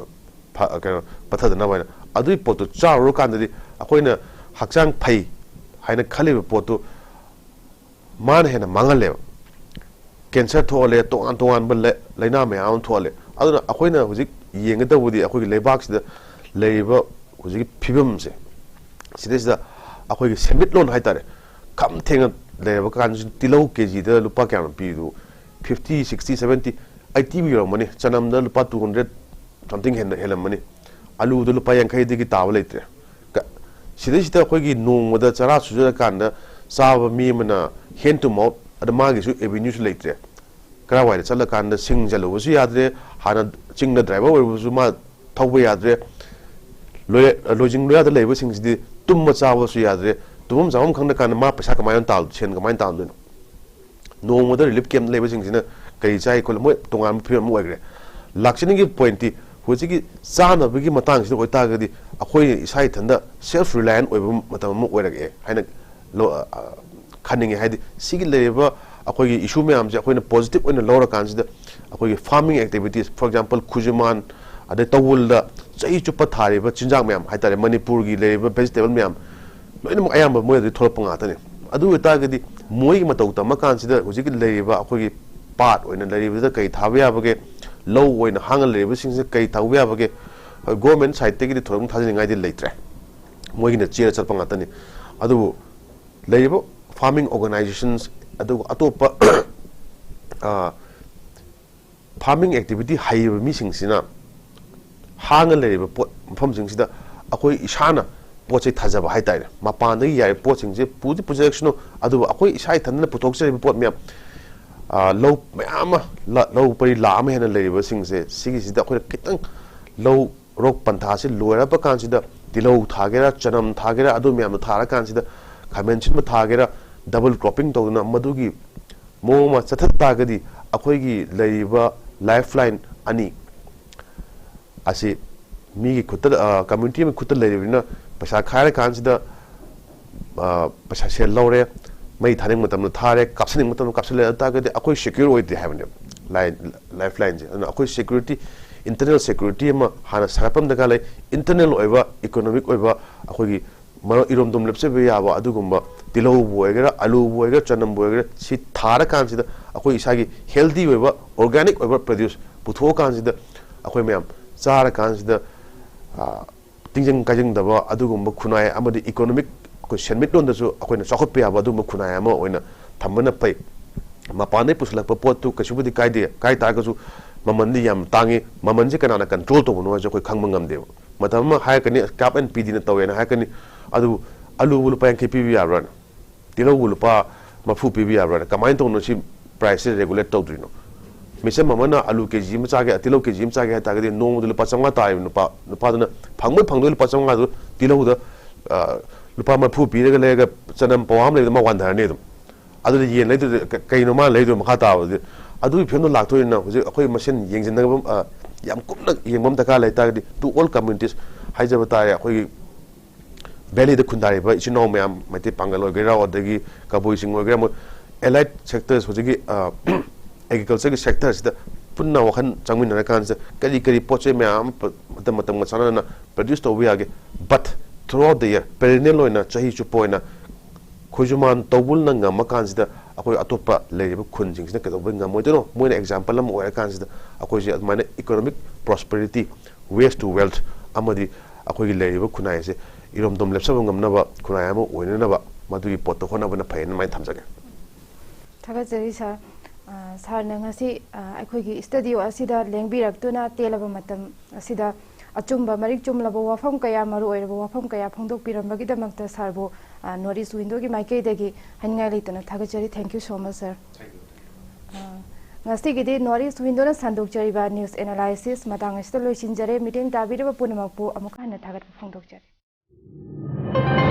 ꯐ-, ꯀꯩꯅꯣ, ꯄꯠꯊꯗꯅꯕ ꯍꯥꯏꯅ꯫ ꯑꯗꯨꯒꯤ ꯄꯣꯠꯇꯨ ꯆꯥꯔꯨꯔꯀꯥꯟꯗꯗꯤ ꯑꯩꯈꯣꯏꯅ ꯍꯛꯆꯥꯡ ꯐꯩ ꯍꯥꯏꯅ ꯈꯜꯂꯤꯕ ꯄꯣꯠꯇꯨ ꯃꯥꯅ ꯍꯦꯟꯅ ꯃꯥꯡꯍꯜꯂꯦꯕ꯫ ꯀꯦꯟꯁꯔ ꯊꯣꯛꯍꯜꯂꯦ, ꯇꯣꯉꯥꯟ ꯇꯣꯉꯥꯟꯕ ꯂꯩ-, ꯂꯥꯏꯅꯥ ꯃꯌꯥꯝ ꯑꯃ ꯊꯣꯛꯍꯜꯂꯦ꯫ ꯑꯗꯨꯅ ꯑꯩꯈꯣꯏꯅ ꯍꯧꯖꯤꯛ ꯌꯦꯡꯒꯗꯕꯗꯤ ꯑꯩꯈꯣꯏꯒꯤ ꯂꯩꯕꯥꯛꯁꯤꯗ ꯂꯩꯔꯤꯕ ꯍꯧꯖꯤꯛꯀꯤ ꯐꯤꯕꯝꯁꯦ, ꯁꯤꯗꯩꯁꯤꯗ ꯑꯩꯈꯣꯏꯒꯤ ꯁꯦꯟꯃꯤꯠꯂꯣꯟ ꯍꯥꯏꯇꯥꯔꯦ, ꯈꯝ ꯊꯦꯡꯅ ꯂꯩꯔꯕ ꯀꯥꯟꯁꯤꯗ ꯇꯤꯜꯍꯧ ꯀꯦ ꯖꯤꯗ ꯂꯨꯄꯥ ꯀꯌꯥꯅꯣ ꯄꯤꯔꯤꯗꯨ? ꯐꯤꯐꯇꯤ, ꯁꯤꯛꯁꯇꯤ, ꯁꯕꯦꯟꯇꯤ, ꯑꯩꯠꯇꯤꯕꯨ ꯌꯧꯔꯝꯃꯅꯤ꯫ ꯆꯅꯝꯗ ꯂꯨꯄꯥ ꯇꯨ ꯍꯟꯗ꯭ꯔꯦꯠ ꯁꯝꯊꯤꯡ ꯍꯦꯟꯅ ꯍꯦꯜꯂꯝꯃꯅꯤ꯫ ꯑꯂꯨꯗ ꯂꯨꯄꯥ ꯌꯥꯡꯈꯩꯗꯒꯤ ꯇꯥꯕ ꯂꯩꯇ꯭ꯔꯦ꯫ ꯀ-, ꯁꯤꯗꯩꯁꯤꯗ ꯑꯩꯈꯣꯏꯒꯤ ꯅꯣꯡꯃꯗ ꯆꯔꯥ ꯁꯨꯖꯔꯀꯥꯟꯗ ꯆꯥꯕ ꯃꯤ ꯑꯃꯅ hand to mouth, ꯑꯗ ꯃꯥꯒꯤꯁꯨ ꯑꯦꯚꯦꯅ꯭ꯌꯨꯁꯨ ꯂꯩꯇ꯭ꯔꯦ꯫ ꯀꯔꯥꯏꯋꯥꯏꯗ ꯆꯠꯂꯀꯥꯟꯗ ꯁꯤꯡ ꯆꯜꯂꯨꯕꯁꯨ ꯌꯥꯗ꯭ꯔꯦ, ꯍꯥꯟꯅ ꯆꯤꯡꯗ ꯗ꯭ꯔꯥꯏꯚꯔ ꯑꯣꯏꯔꯨꯕꯁꯨ ꯃꯥ ꯊꯧꯕ ꯌꯥꯗ꯭ꯔꯦ꯫ ꯂꯣꯏ-, ꯂꯣꯏꯖꯤꯡ ꯂꯣꯌꯥꯗ ꯂꯩꯕꯁꯤꯡꯁꯤꯗꯤ ꯇꯨꯝꯕ ꯆꯥꯕꯁꯨ ꯌꯥꯗ꯭ꯔꯦ꯫ ꯇꯨꯝꯐꯝ ꯆꯥꯐꯝ ꯈꯪꯗ꯭ꯔꯀꯥꯟꯗ ꯃꯥ ꯄꯩꯁꯥ ꯀꯃꯥꯏꯅ ꯇꯥꯜ-, ꯁꯦꯟ ꯀꯃꯥꯏꯅ ꯇꯥꯟꯗꯣꯏꯅꯣ? ꯅꯣꯡꯃꯗ ꯔꯤꯂꯤꯐ ꯀꯦꯝꯞ ꯂꯩꯕꯁꯤꯡꯁꯤꯅ ꯀꯔꯤ ꯆꯥꯏ ꯈꯣꯠꯂꯤ, ꯃꯣꯏ ꯇꯣꯉꯥꯟꯕ ꯐꯤꯕꯝ ꯑꯃ ꯑꯣꯏꯈ꯭ꯔꯦ꯫ ꯂꯥꯛꯆꯅꯤꯡꯉꯤꯕ ꯄꯣꯏꯟꯠꯇꯤ, ꯍꯧꯖꯤꯛꯀꯤ ꯆꯥꯅꯕꯒꯤ ꯃꯇꯥꯡꯁꯤꯗ ꯑꯣꯏꯇꯥꯔꯒꯗꯤ ꯑꯩꯈꯣꯏ ꯏꯁꯥ ꯏꯊꯟꯗ ꯁꯦꯜꯐ ꯔꯤꯂꯥꯏꯌꯦꯟ ꯑꯣꯏꯕ ꯃꯇꯝ ꯑꯃ ꯑꯣꯏꯔꯛꯑꯦ ꯍꯥꯏꯅ ꯂꯧ-, ꯑ, ꯈꯟꯅꯤꯡꯉꯦ꯫ ꯍꯥꯏꯗꯤ ꯁꯤꯒꯤ ꯂꯩꯔꯤꯕ ꯑꯩꯈꯣꯏꯒꯤ ꯏꯁꯨ ꯃꯌꯥꯝꯁꯦ ꯑꯩꯈꯣꯏꯅ ꯄꯣꯖꯤꯇꯤꯚ ꯑꯣꯏꯅ ꯂꯧꯔꯀꯥꯟꯁꯤꯗ, ꯑꯩꯈꯣꯏꯒꯤ farming activities, for example, ꯈꯨꯖꯨꯃꯥꯟ, ꯑꯗꯩ ꯇꯧꯕꯜꯗ ꯆꯍꯤ ꯆꯨꯞꯄ ꯊꯥꯔꯤꯕ ꯆꯤꯟꯖꯥꯛ ꯃꯌꯥꯝ ꯍꯥꯏꯇꯥꯔꯦ, ꯃꯅꯤꯄꯨꯔꯒꯤ ꯂꯩꯔꯤꯕ vegetable ꯃꯌꯥꯝ ꯂꯣꯏꯅꯃꯛ ꯑꯌꯥꯝꯕ ꯃꯣꯏꯗꯒꯤ ꯊꯣꯛꯂꯛꯄ ꯉꯥꯛꯇꯅꯤ꯫ ꯑꯗꯨ ꯑꯣꯏꯇꯥꯔꯒꯗꯤ ꯃꯣꯏꯒꯤ ꯃꯇꯧ ꯇꯝꯃꯀꯥꯟꯁꯤꯗ ꯍꯧꯖꯤꯛꯀꯤ ꯂꯩꯔꯤꯕ ꯑꯩꯈꯣꯏꯒꯤ ꯄꯥꯠ ꯑꯣꯏꯅ ꯂꯩꯔꯤꯕꯗ ꯀꯔꯤ ꯊꯥꯕ ꯌꯥꯕꯒꯦ, ꯂꯧ ꯑꯣꯏꯅ ꯍꯥꯡꯉ ꯂꯩꯔꯤꯕꯁꯤꯡꯁꯤꯗ ꯀꯔꯤ ꯇꯧꯕ ꯌꯥꯕꯒꯦ, ꯍꯣꯏ, ꯒꯣꯔꯃꯦꯟ ꯁꯥꯏꯠꯇꯒꯤꯗꯤ ꯊꯣꯏꯗꯣꯛꯅ ꯊꯥꯖꯅꯤꯡꯉꯥꯏꯗꯤ ꯂꯩꯇ꯭ꯔꯦ, ꯃꯣꯏꯒꯤꯅ ꯆꯦꯔ ꯆꯠꯄ ꯉꯥꯛꯇꯅꯤ꯫ ꯑꯗꯨꯕꯨ ꯂꯩꯔꯤꯕ farming organisations, ꯑꯗꯨꯒ ꯑꯇꯣꯞꯄ, ꯑ, farming activity ꯍꯩꯔꯤꯕ ꯃꯤꯁꯤꯡꯁꯤꯅ ꯍꯥꯡꯉ ꯂꯩꯔꯤꯕ ꯄꯣꯠ ꯃꯐꯝꯁꯤꯡꯁꯤꯗ ꯑꯩꯈꯣꯏ ꯏꯁꯥꯅ ꯄꯣꯠ ꯆꯩ ꯊꯥꯖꯕ ꯍꯥꯏꯇꯥꯔꯦ, ꯃꯄꯥꯟꯗꯒꯤ ꯌꯥꯔꯤꯕ ꯄꯣꯠꯁꯤꯡꯁꯦ ꯄꯨꯗꯤ ꯄꯨꯖꯔꯛꯁꯅꯨ, ꯑꯗꯨꯕꯨ ꯑꯩꯈꯣꯏ ꯏꯁꯥ ꯏꯊꯟꯗꯅ ꯄꯨꯊꯣꯛꯆꯔꯤꯕ ꯄꯣꯠ ꯃꯌꯥꯝ, ꯑ, ꯂꯧ ꯃꯌꯥꯝ ꯑꯃ, ꯂ-, ꯂꯧ ꯄꯔꯤ ꯂꯥꯛ ꯑꯃ ꯍꯦꯟꯅ ꯂꯩꯔꯤꯕꯁꯤꯡꯁꯦ, ꯁꯤꯒꯤꯁꯤꯗ ꯑꯩꯈꯣꯏꯅ ꯈꯤꯇꯪ ꯂꯧ ꯔꯣꯛ ꯄꯟꯊꯥꯁꯤ ꯂꯣꯏꯔꯕ ꯀꯥꯟꯁꯤꯗ ꯇꯤꯜꯍꯧ ꯊꯥꯒꯦꯔꯥ, ꯆꯅꯝ ꯊꯥꯒꯦꯔꯥ, ꯑꯗꯨ ꯃꯌꯥꯝꯗꯣ ꯊꯥꯔꯀꯥꯟꯁꯤꯗ ꯈꯥꯃꯦꯟ ꯑꯁꯤꯟꯕ ꯊꯥꯒꯦꯔꯥ, double cropping ꯇꯧꯗꯅ ꯃꯗꯨꯒꯤ ꯃꯑꯣꯡ ꯑꯃ ꯆꯠꯊꯠ ꯇꯥꯔꯒꯗꯤ ꯑꯩꯈꯣꯏꯒꯤ ꯂꯩꯔꯤꯕ lifeline ꯑꯅꯤ ꯑꯁꯤ ꯃꯤꯒꯤ ꯈꯨꯠꯇ, ꯑ, community ꯑꯃꯒꯤ ꯈꯨꯠꯇ ꯂꯩꯔꯤꯕꯅꯤꯅ ꯄꯩꯁꯥ ꯈꯥꯏꯔꯀꯥꯟꯁꯤꯗ, ꯑ, ꯄꯩꯁꯥ ꯁꯦꯜ ꯂꯧꯔꯦ, ꯃꯩ ꯊꯥꯅꯤꯡꯕ ꯃꯇꯝꯗ ꯊꯥꯔꯦ, ꯀꯥꯞꯁꯤꯟꯅꯤꯡꯕ ꯃꯇꯝꯗ ꯀꯥꯞꯁꯤꯜꯂꯦ꯫ ꯑꯗꯨ ꯇꯥꯔꯒꯗꯤ ꯑꯩꯈꯣꯏ ꯁꯦꯀ꯭ꯌꯨꯔ ꯑꯣꯏꯗꯦ ꯍꯥꯏꯕꯅꯦꯕ, ꯂꯥꯏ-, ꯂꯥꯏꯐ ꯂꯥꯏꯟꯁꯦ꯫ ꯑꯗꯨꯅ ꯑꯩꯈꯣꯏ ꯁꯦꯀ꯭ꯌꯨꯔꯤꯇꯤ, ꯏꯟꯇꯔꯅꯦꯜ ꯁꯦꯀ꯭ꯌꯨꯔꯤꯇꯤ ꯑꯃ ꯍꯥꯟꯅ ꯁꯥꯒꯠꯄ ꯑꯃ ꯗꯔꯀꯥꯔ ꯂꯩ꯫ ꯏꯟꯇꯔꯅꯦꯜ ꯑꯣꯏꯕ, ꯏꯀꯣꯅꯣꯃꯤꯛ ꯑꯣꯏꯕ, ꯑꯩꯈꯣꯏꯒꯤ ꯃꯔ-, ꯏꯔꯣꯝꯗꯣꯝ ꯂꯦꯞꯆꯕ ꯌꯥꯕ ꯑꯗꯨꯒꯨꯝꯕ, ꯇꯤꯜꯍꯧꯕꯨ ꯑꯣꯏꯒꯦꯔꯥ, ꯑꯂꯨꯕꯨ ꯑꯣꯏꯒꯦꯔꯥ, ꯆꯅꯝꯕꯨ ꯑꯣꯏꯒꯦꯔꯥ, ꯁꯤ ꯊꯥꯔꯀꯥꯟꯁꯤꯗ ꯑꯩꯈꯣꯏ ꯏꯁꯥꯒꯤ ꯍꯦꯜꯗꯤ ꯑꯣꯏꯕ, ꯑꯣꯔꯒꯥꯅꯤꯛ ꯑꯣꯏꯕ ꯄ꯭ꯔꯗ꯭ꯌꯨꯁ ꯄꯨꯊꯣꯛꯑꯀꯥꯟꯁꯤꯗ ꯑꯩꯈꯣꯏ ꯃꯌꯥꯝ ꯆꯥꯔꯀꯥꯟꯁꯤꯗ, ꯑ, ꯇꯤꯡꯖꯪ ꯀꯥꯏꯖꯪꯗꯕ ꯑꯗꯨꯒꯨꯝꯕ ꯈꯨꯟꯅꯥꯏ ꯑꯃꯗꯤ ꯏꯀꯣꯅꯣꯃꯤꯛ, ꯑꯩꯈꯣꯏ ꯁꯦꯟꯃꯤꯠꯂꯣꯟꯗꯁꯨ ꯑꯩꯈꯣꯏꯅ ꯆꯥꯎꯈꯠꯄ ꯌꯥꯕ ꯑꯗꯨꯒꯨꯝꯕ ꯈꯨꯟꯅꯥꯏ ꯑꯃ ꯑꯣꯏꯅ ꯊꯝꯕꯅ ꯐꯩ꯫ ꯃꯄꯥꯟꯗꯒꯤ ꯄꯨꯁꯤꯜꯂꯛꯄ ꯄꯣꯠꯇꯨ ꯀꯩꯁꯨꯕꯨꯗꯤ ꯀꯥꯏꯗꯦ, ꯀꯥꯏ ꯇꯥꯔꯒꯁꯨ ꯃꯃꯟꯗꯤ ꯌꯥꯝ ꯇꯥꯡꯉꯤ꯫ ꯃꯃꯟꯁꯦ ꯀꯅꯥꯅ ꯀꯟꯇ꯭ꯔꯣꯜ ꯇꯧꯕꯅꯣ ꯍꯥꯏꯁꯦ ꯑꯩꯈꯣꯏ ꯈꯪꯕ ꯉꯝꯗꯦꯕ꯫ ꯃꯇꯝ ꯑꯃ ꯍꯥꯏꯔꯛꯀꯅꯤ, ꯀꯦꯞ ꯑꯦꯟ ꯄꯤ ꯗꯤꯅ ꯇꯧꯋꯦꯅ ꯍꯥꯏꯔꯛꯀꯅꯤ, ꯑꯗꯨꯕꯨ ꯑꯂꯨꯕꯨ ꯂꯨꯄꯥ ꯌꯥꯡꯈꯩ ꯄꯤꯕ ꯌꯥꯕ꯭ꯔꯥꯅꯦ? ꯇꯤꯜꯍꯧꯕꯨ ꯂꯨꯄꯥ ꯃꯔꯤꯐꯨ ꯄꯤꯕ ꯌꯥꯕ꯭ꯔꯥꯅꯦ? ꯀꯃꯥꯏꯅ ꯇꯧꯅꯣ ꯁꯤ ꯄ꯭ꯔꯥꯏꯁꯁꯦ ꯔꯦꯒꯨꯂꯦꯠ ꯇꯧꯗꯣꯏꯅꯣ? ꯃꯤꯆꯝ ꯑꯃꯅ ꯑꯂꯨ ꯀꯦ ꯖꯤ ꯑꯃ ꯆꯥꯒꯦ, ꯇꯤꯜꯍꯧ ꯀꯦ ꯖꯤ ꯑꯃ ꯆꯥꯒꯦ ꯍꯥꯏ ꯇꯥꯔꯒꯗꯤ ꯅꯣꯡꯃꯗ ꯂꯨꯄꯥ ꯆꯥꯝꯃꯉꯥ ꯇꯥꯔꯤꯕ ꯅꯨꯄꯥ, ꯅꯨꯄꯥꯗꯨꯅ ꯐꯪꯕꯣꯏ ꯐꯪꯗꯣꯏ ꯂꯨꯄꯥ ꯆꯥꯝꯃꯉꯥꯗꯨ ꯇꯤꯜꯍꯧꯗ, ꯑ, ꯂꯨꯄꯥ ꯃꯔꯤꯐꯨ ꯄꯤꯔꯒ ꯂꯩꯔꯒ ꯆꯅꯝ ꯄꯋꯥ ꯑꯃ ꯂꯩꯕꯗ ꯃꯥ ꯋꯥꯟꯊꯔꯅꯤ ꯑꯗꯨꯝ꯫ ꯑꯗꯨꯗꯤ ꯌꯦꯟ ꯂꯩꯗꯨꯗꯤ ꯀ-, ꯀꯩꯅꯣ ꯃꯥꯅ ꯂꯩꯗꯣꯏ ꯃꯈꯥ ꯇꯥꯕꯗꯤ? ꯑꯗꯨꯒꯤ ꯐꯤꯕꯝꯗꯣ ꯂꯥꯛꯇꯣꯏꯅ ꯍꯧꯖꯤꯛ ꯑꯩꯈꯣꯏ ꯃꯁꯦꯟ ꯌꯦꯡꯁꯤꯟꯅꯕ, ꯑ, ꯌꯥꯝ ꯀꯨꯞꯅ ꯌꯦꯡꯕ ꯑꯃ ꯗꯔꯀꯥꯔ ꯂꯩ ꯇꯥꯔꯒꯗꯤ, to all communities ꯍꯥꯏꯖꯕ ꯇꯥꯔꯦ, ꯑꯩꯈꯣꯏꯒꯤ ꯚꯦꯂꯤꯗ ꯈꯨꯟꯗꯥꯔꯤꯕ ꯏꯆꯤꯟ ꯏꯅꯥꯎ ꯃꯌꯥꯝ, ꯃꯩꯇꯩ ꯄꯥꯡꯒꯜ ꯑꯣꯏꯒꯦꯔꯥ, ꯑꯗꯒꯤ ꯀꯕꯨꯏꯁꯤꯡ ꯑꯣꯏꯒꯦꯔꯥ, ꯃꯣꯏ ꯑꯦꯂꯥꯏꯠ ꯁꯦꯛꯇꯔꯁ, ꯍꯧꯖꯤꯛꯀꯤ, ꯑ, ꯑꯦꯒ꯭ꯔꯤꯀꯜꯆꯔꯒꯤ ꯁꯦꯛꯇꯔꯁꯤꯗ ꯄꯨꯟꯅ ꯋꯥꯈꯜ ꯆꯪꯃꯤꯟꯅꯔꯀꯥꯟꯁꯤꯗ ꯀꯔꯤ ꯀꯔꯤ ꯄꯣꯠ ꯆꯩ ꯃꯌꯥꯝ ꯑꯃ ꯄ-, ꯃꯇꯝ ꯃꯇꯝꯒ ꯆꯥꯟꯅꯅ ꯄ꯭ꯔꯗ꯭ꯌꯨꯁ ꯇꯧꯕ ꯌꯥꯒꯦ꯫ But throughout the year, perennial ꯑꯣꯏꯅ, ꯆꯍꯤ ꯆꯨꯞꯄ ꯑꯣꯏꯅ ꯈꯣꯏꯖꯨꯃꯥꯟ ꯇꯧꯕꯅ ꯉꯝꯃꯀꯥꯟꯁꯤꯗ ꯑꯩꯈꯣꯏ ꯑꯇꯣꯞꯄ ꯂꯩꯔꯤꯕ ꯈꯨꯟꯁꯤꯡꯁꯤꯅ ꯀꯩꯗꯧꯕꯩ ꯉꯝꯃꯣꯏꯗꯣꯏꯅꯣ? ꯃꯣꯏꯅ ꯑꯦꯛꯖꯥꯝꯄꯜ ꯑꯃ ꯑꯣꯏꯔꯀꯥꯟꯁꯤꯗ ꯑꯩꯈꯣꯏꯁꯦ ꯑꯗꯨꯃꯥꯏꯅ economic prosperity, waste to wealth, ꯑꯃꯗꯤ ꯑꯩꯈꯣꯏꯒꯤ ꯂꯩꯔꯤꯕ ꯈꯨꯟꯅꯥꯏ ꯑꯁꯦ ꯏꯔꯣꯝꯗꯣꯝ ꯂꯦꯞꯆꯕ ꯉꯝꯅꯕ ꯈꯨꯟꯅꯥꯏ ꯑꯃ ꯑꯣꯏꯅꯅꯕ ꯃꯗꯨꯒꯤ ꯄꯣꯠꯇꯣ ꯍꯣꯠꯅꯕꯅ ꯐꯩꯌꯦꯅ ꯑꯗꯨꯃꯥꯏꯅ ꯊꯝꯖꯒꯦ꯫ ꯊꯥꯒꯠꯆꯔꯤ ꯁꯥꯔ꯫ ꯑ, ꯁꯥꯔꯅ ꯉꯁꯤ, ꯑ, ꯑꯩꯈꯣꯏꯒꯤ ꯁ꯭ꯇꯨꯗꯤꯑꯣ ꯑꯁꯤꯗ ꯂꯦꯡꯕꯤꯔꯛꯇꯨꯅ ꯇꯦꯜꯂꯕ ꯃꯇꯝ ꯑꯁꯤꯗ ꯑꯆꯨꯝꯕ, ꯃꯔꯤꯛ ꯆꯨꯝꯂꯕ ꯋꯥꯐꯝ ꯀꯌꯥ, ꯃꯔꯨ ꯑꯣꯏꯔꯕ ꯋꯥꯐꯝ ꯀꯌꯥ ꯐꯣꯡꯗꯣꯛꯄꯤꯔꯝꯕꯒꯤꯗꯃꯛꯇ ꯁꯥꯔꯕꯨ, ꯑ, North East Windowꯒꯤ ꯃꯥꯏꯀꯩꯗꯒꯤ ꯍꯥꯏꯅꯤꯡꯉꯥꯏ ꯂꯩꯇꯅ ꯊꯥꯒꯠꯆꯔꯤ꯫ Thank you so much, sir꯫ ꯑ, ꯉꯁꯤꯒꯤꯗꯤ North East Windowꯅ ꯁꯟꯗꯣꯛꯆꯔꯤꯕ news analysis ꯃꯇꯥꯡ ꯑꯁꯤꯗ ꯂꯣꯏꯁꯤꯟꯖꯔꯦ꯫ ꯃꯤꯠꯌꯦꯡ ꯇꯥꯕꯤꯔꯤꯕ ꯄꯨꯝꯅꯃꯛꯄꯨ ꯑꯃꯨꯛ ꯍꯟꯅ ꯊꯥꯒꯠꯄ ꯐꯣꯡꯗꯣꯛꯆꯔꯤ꯫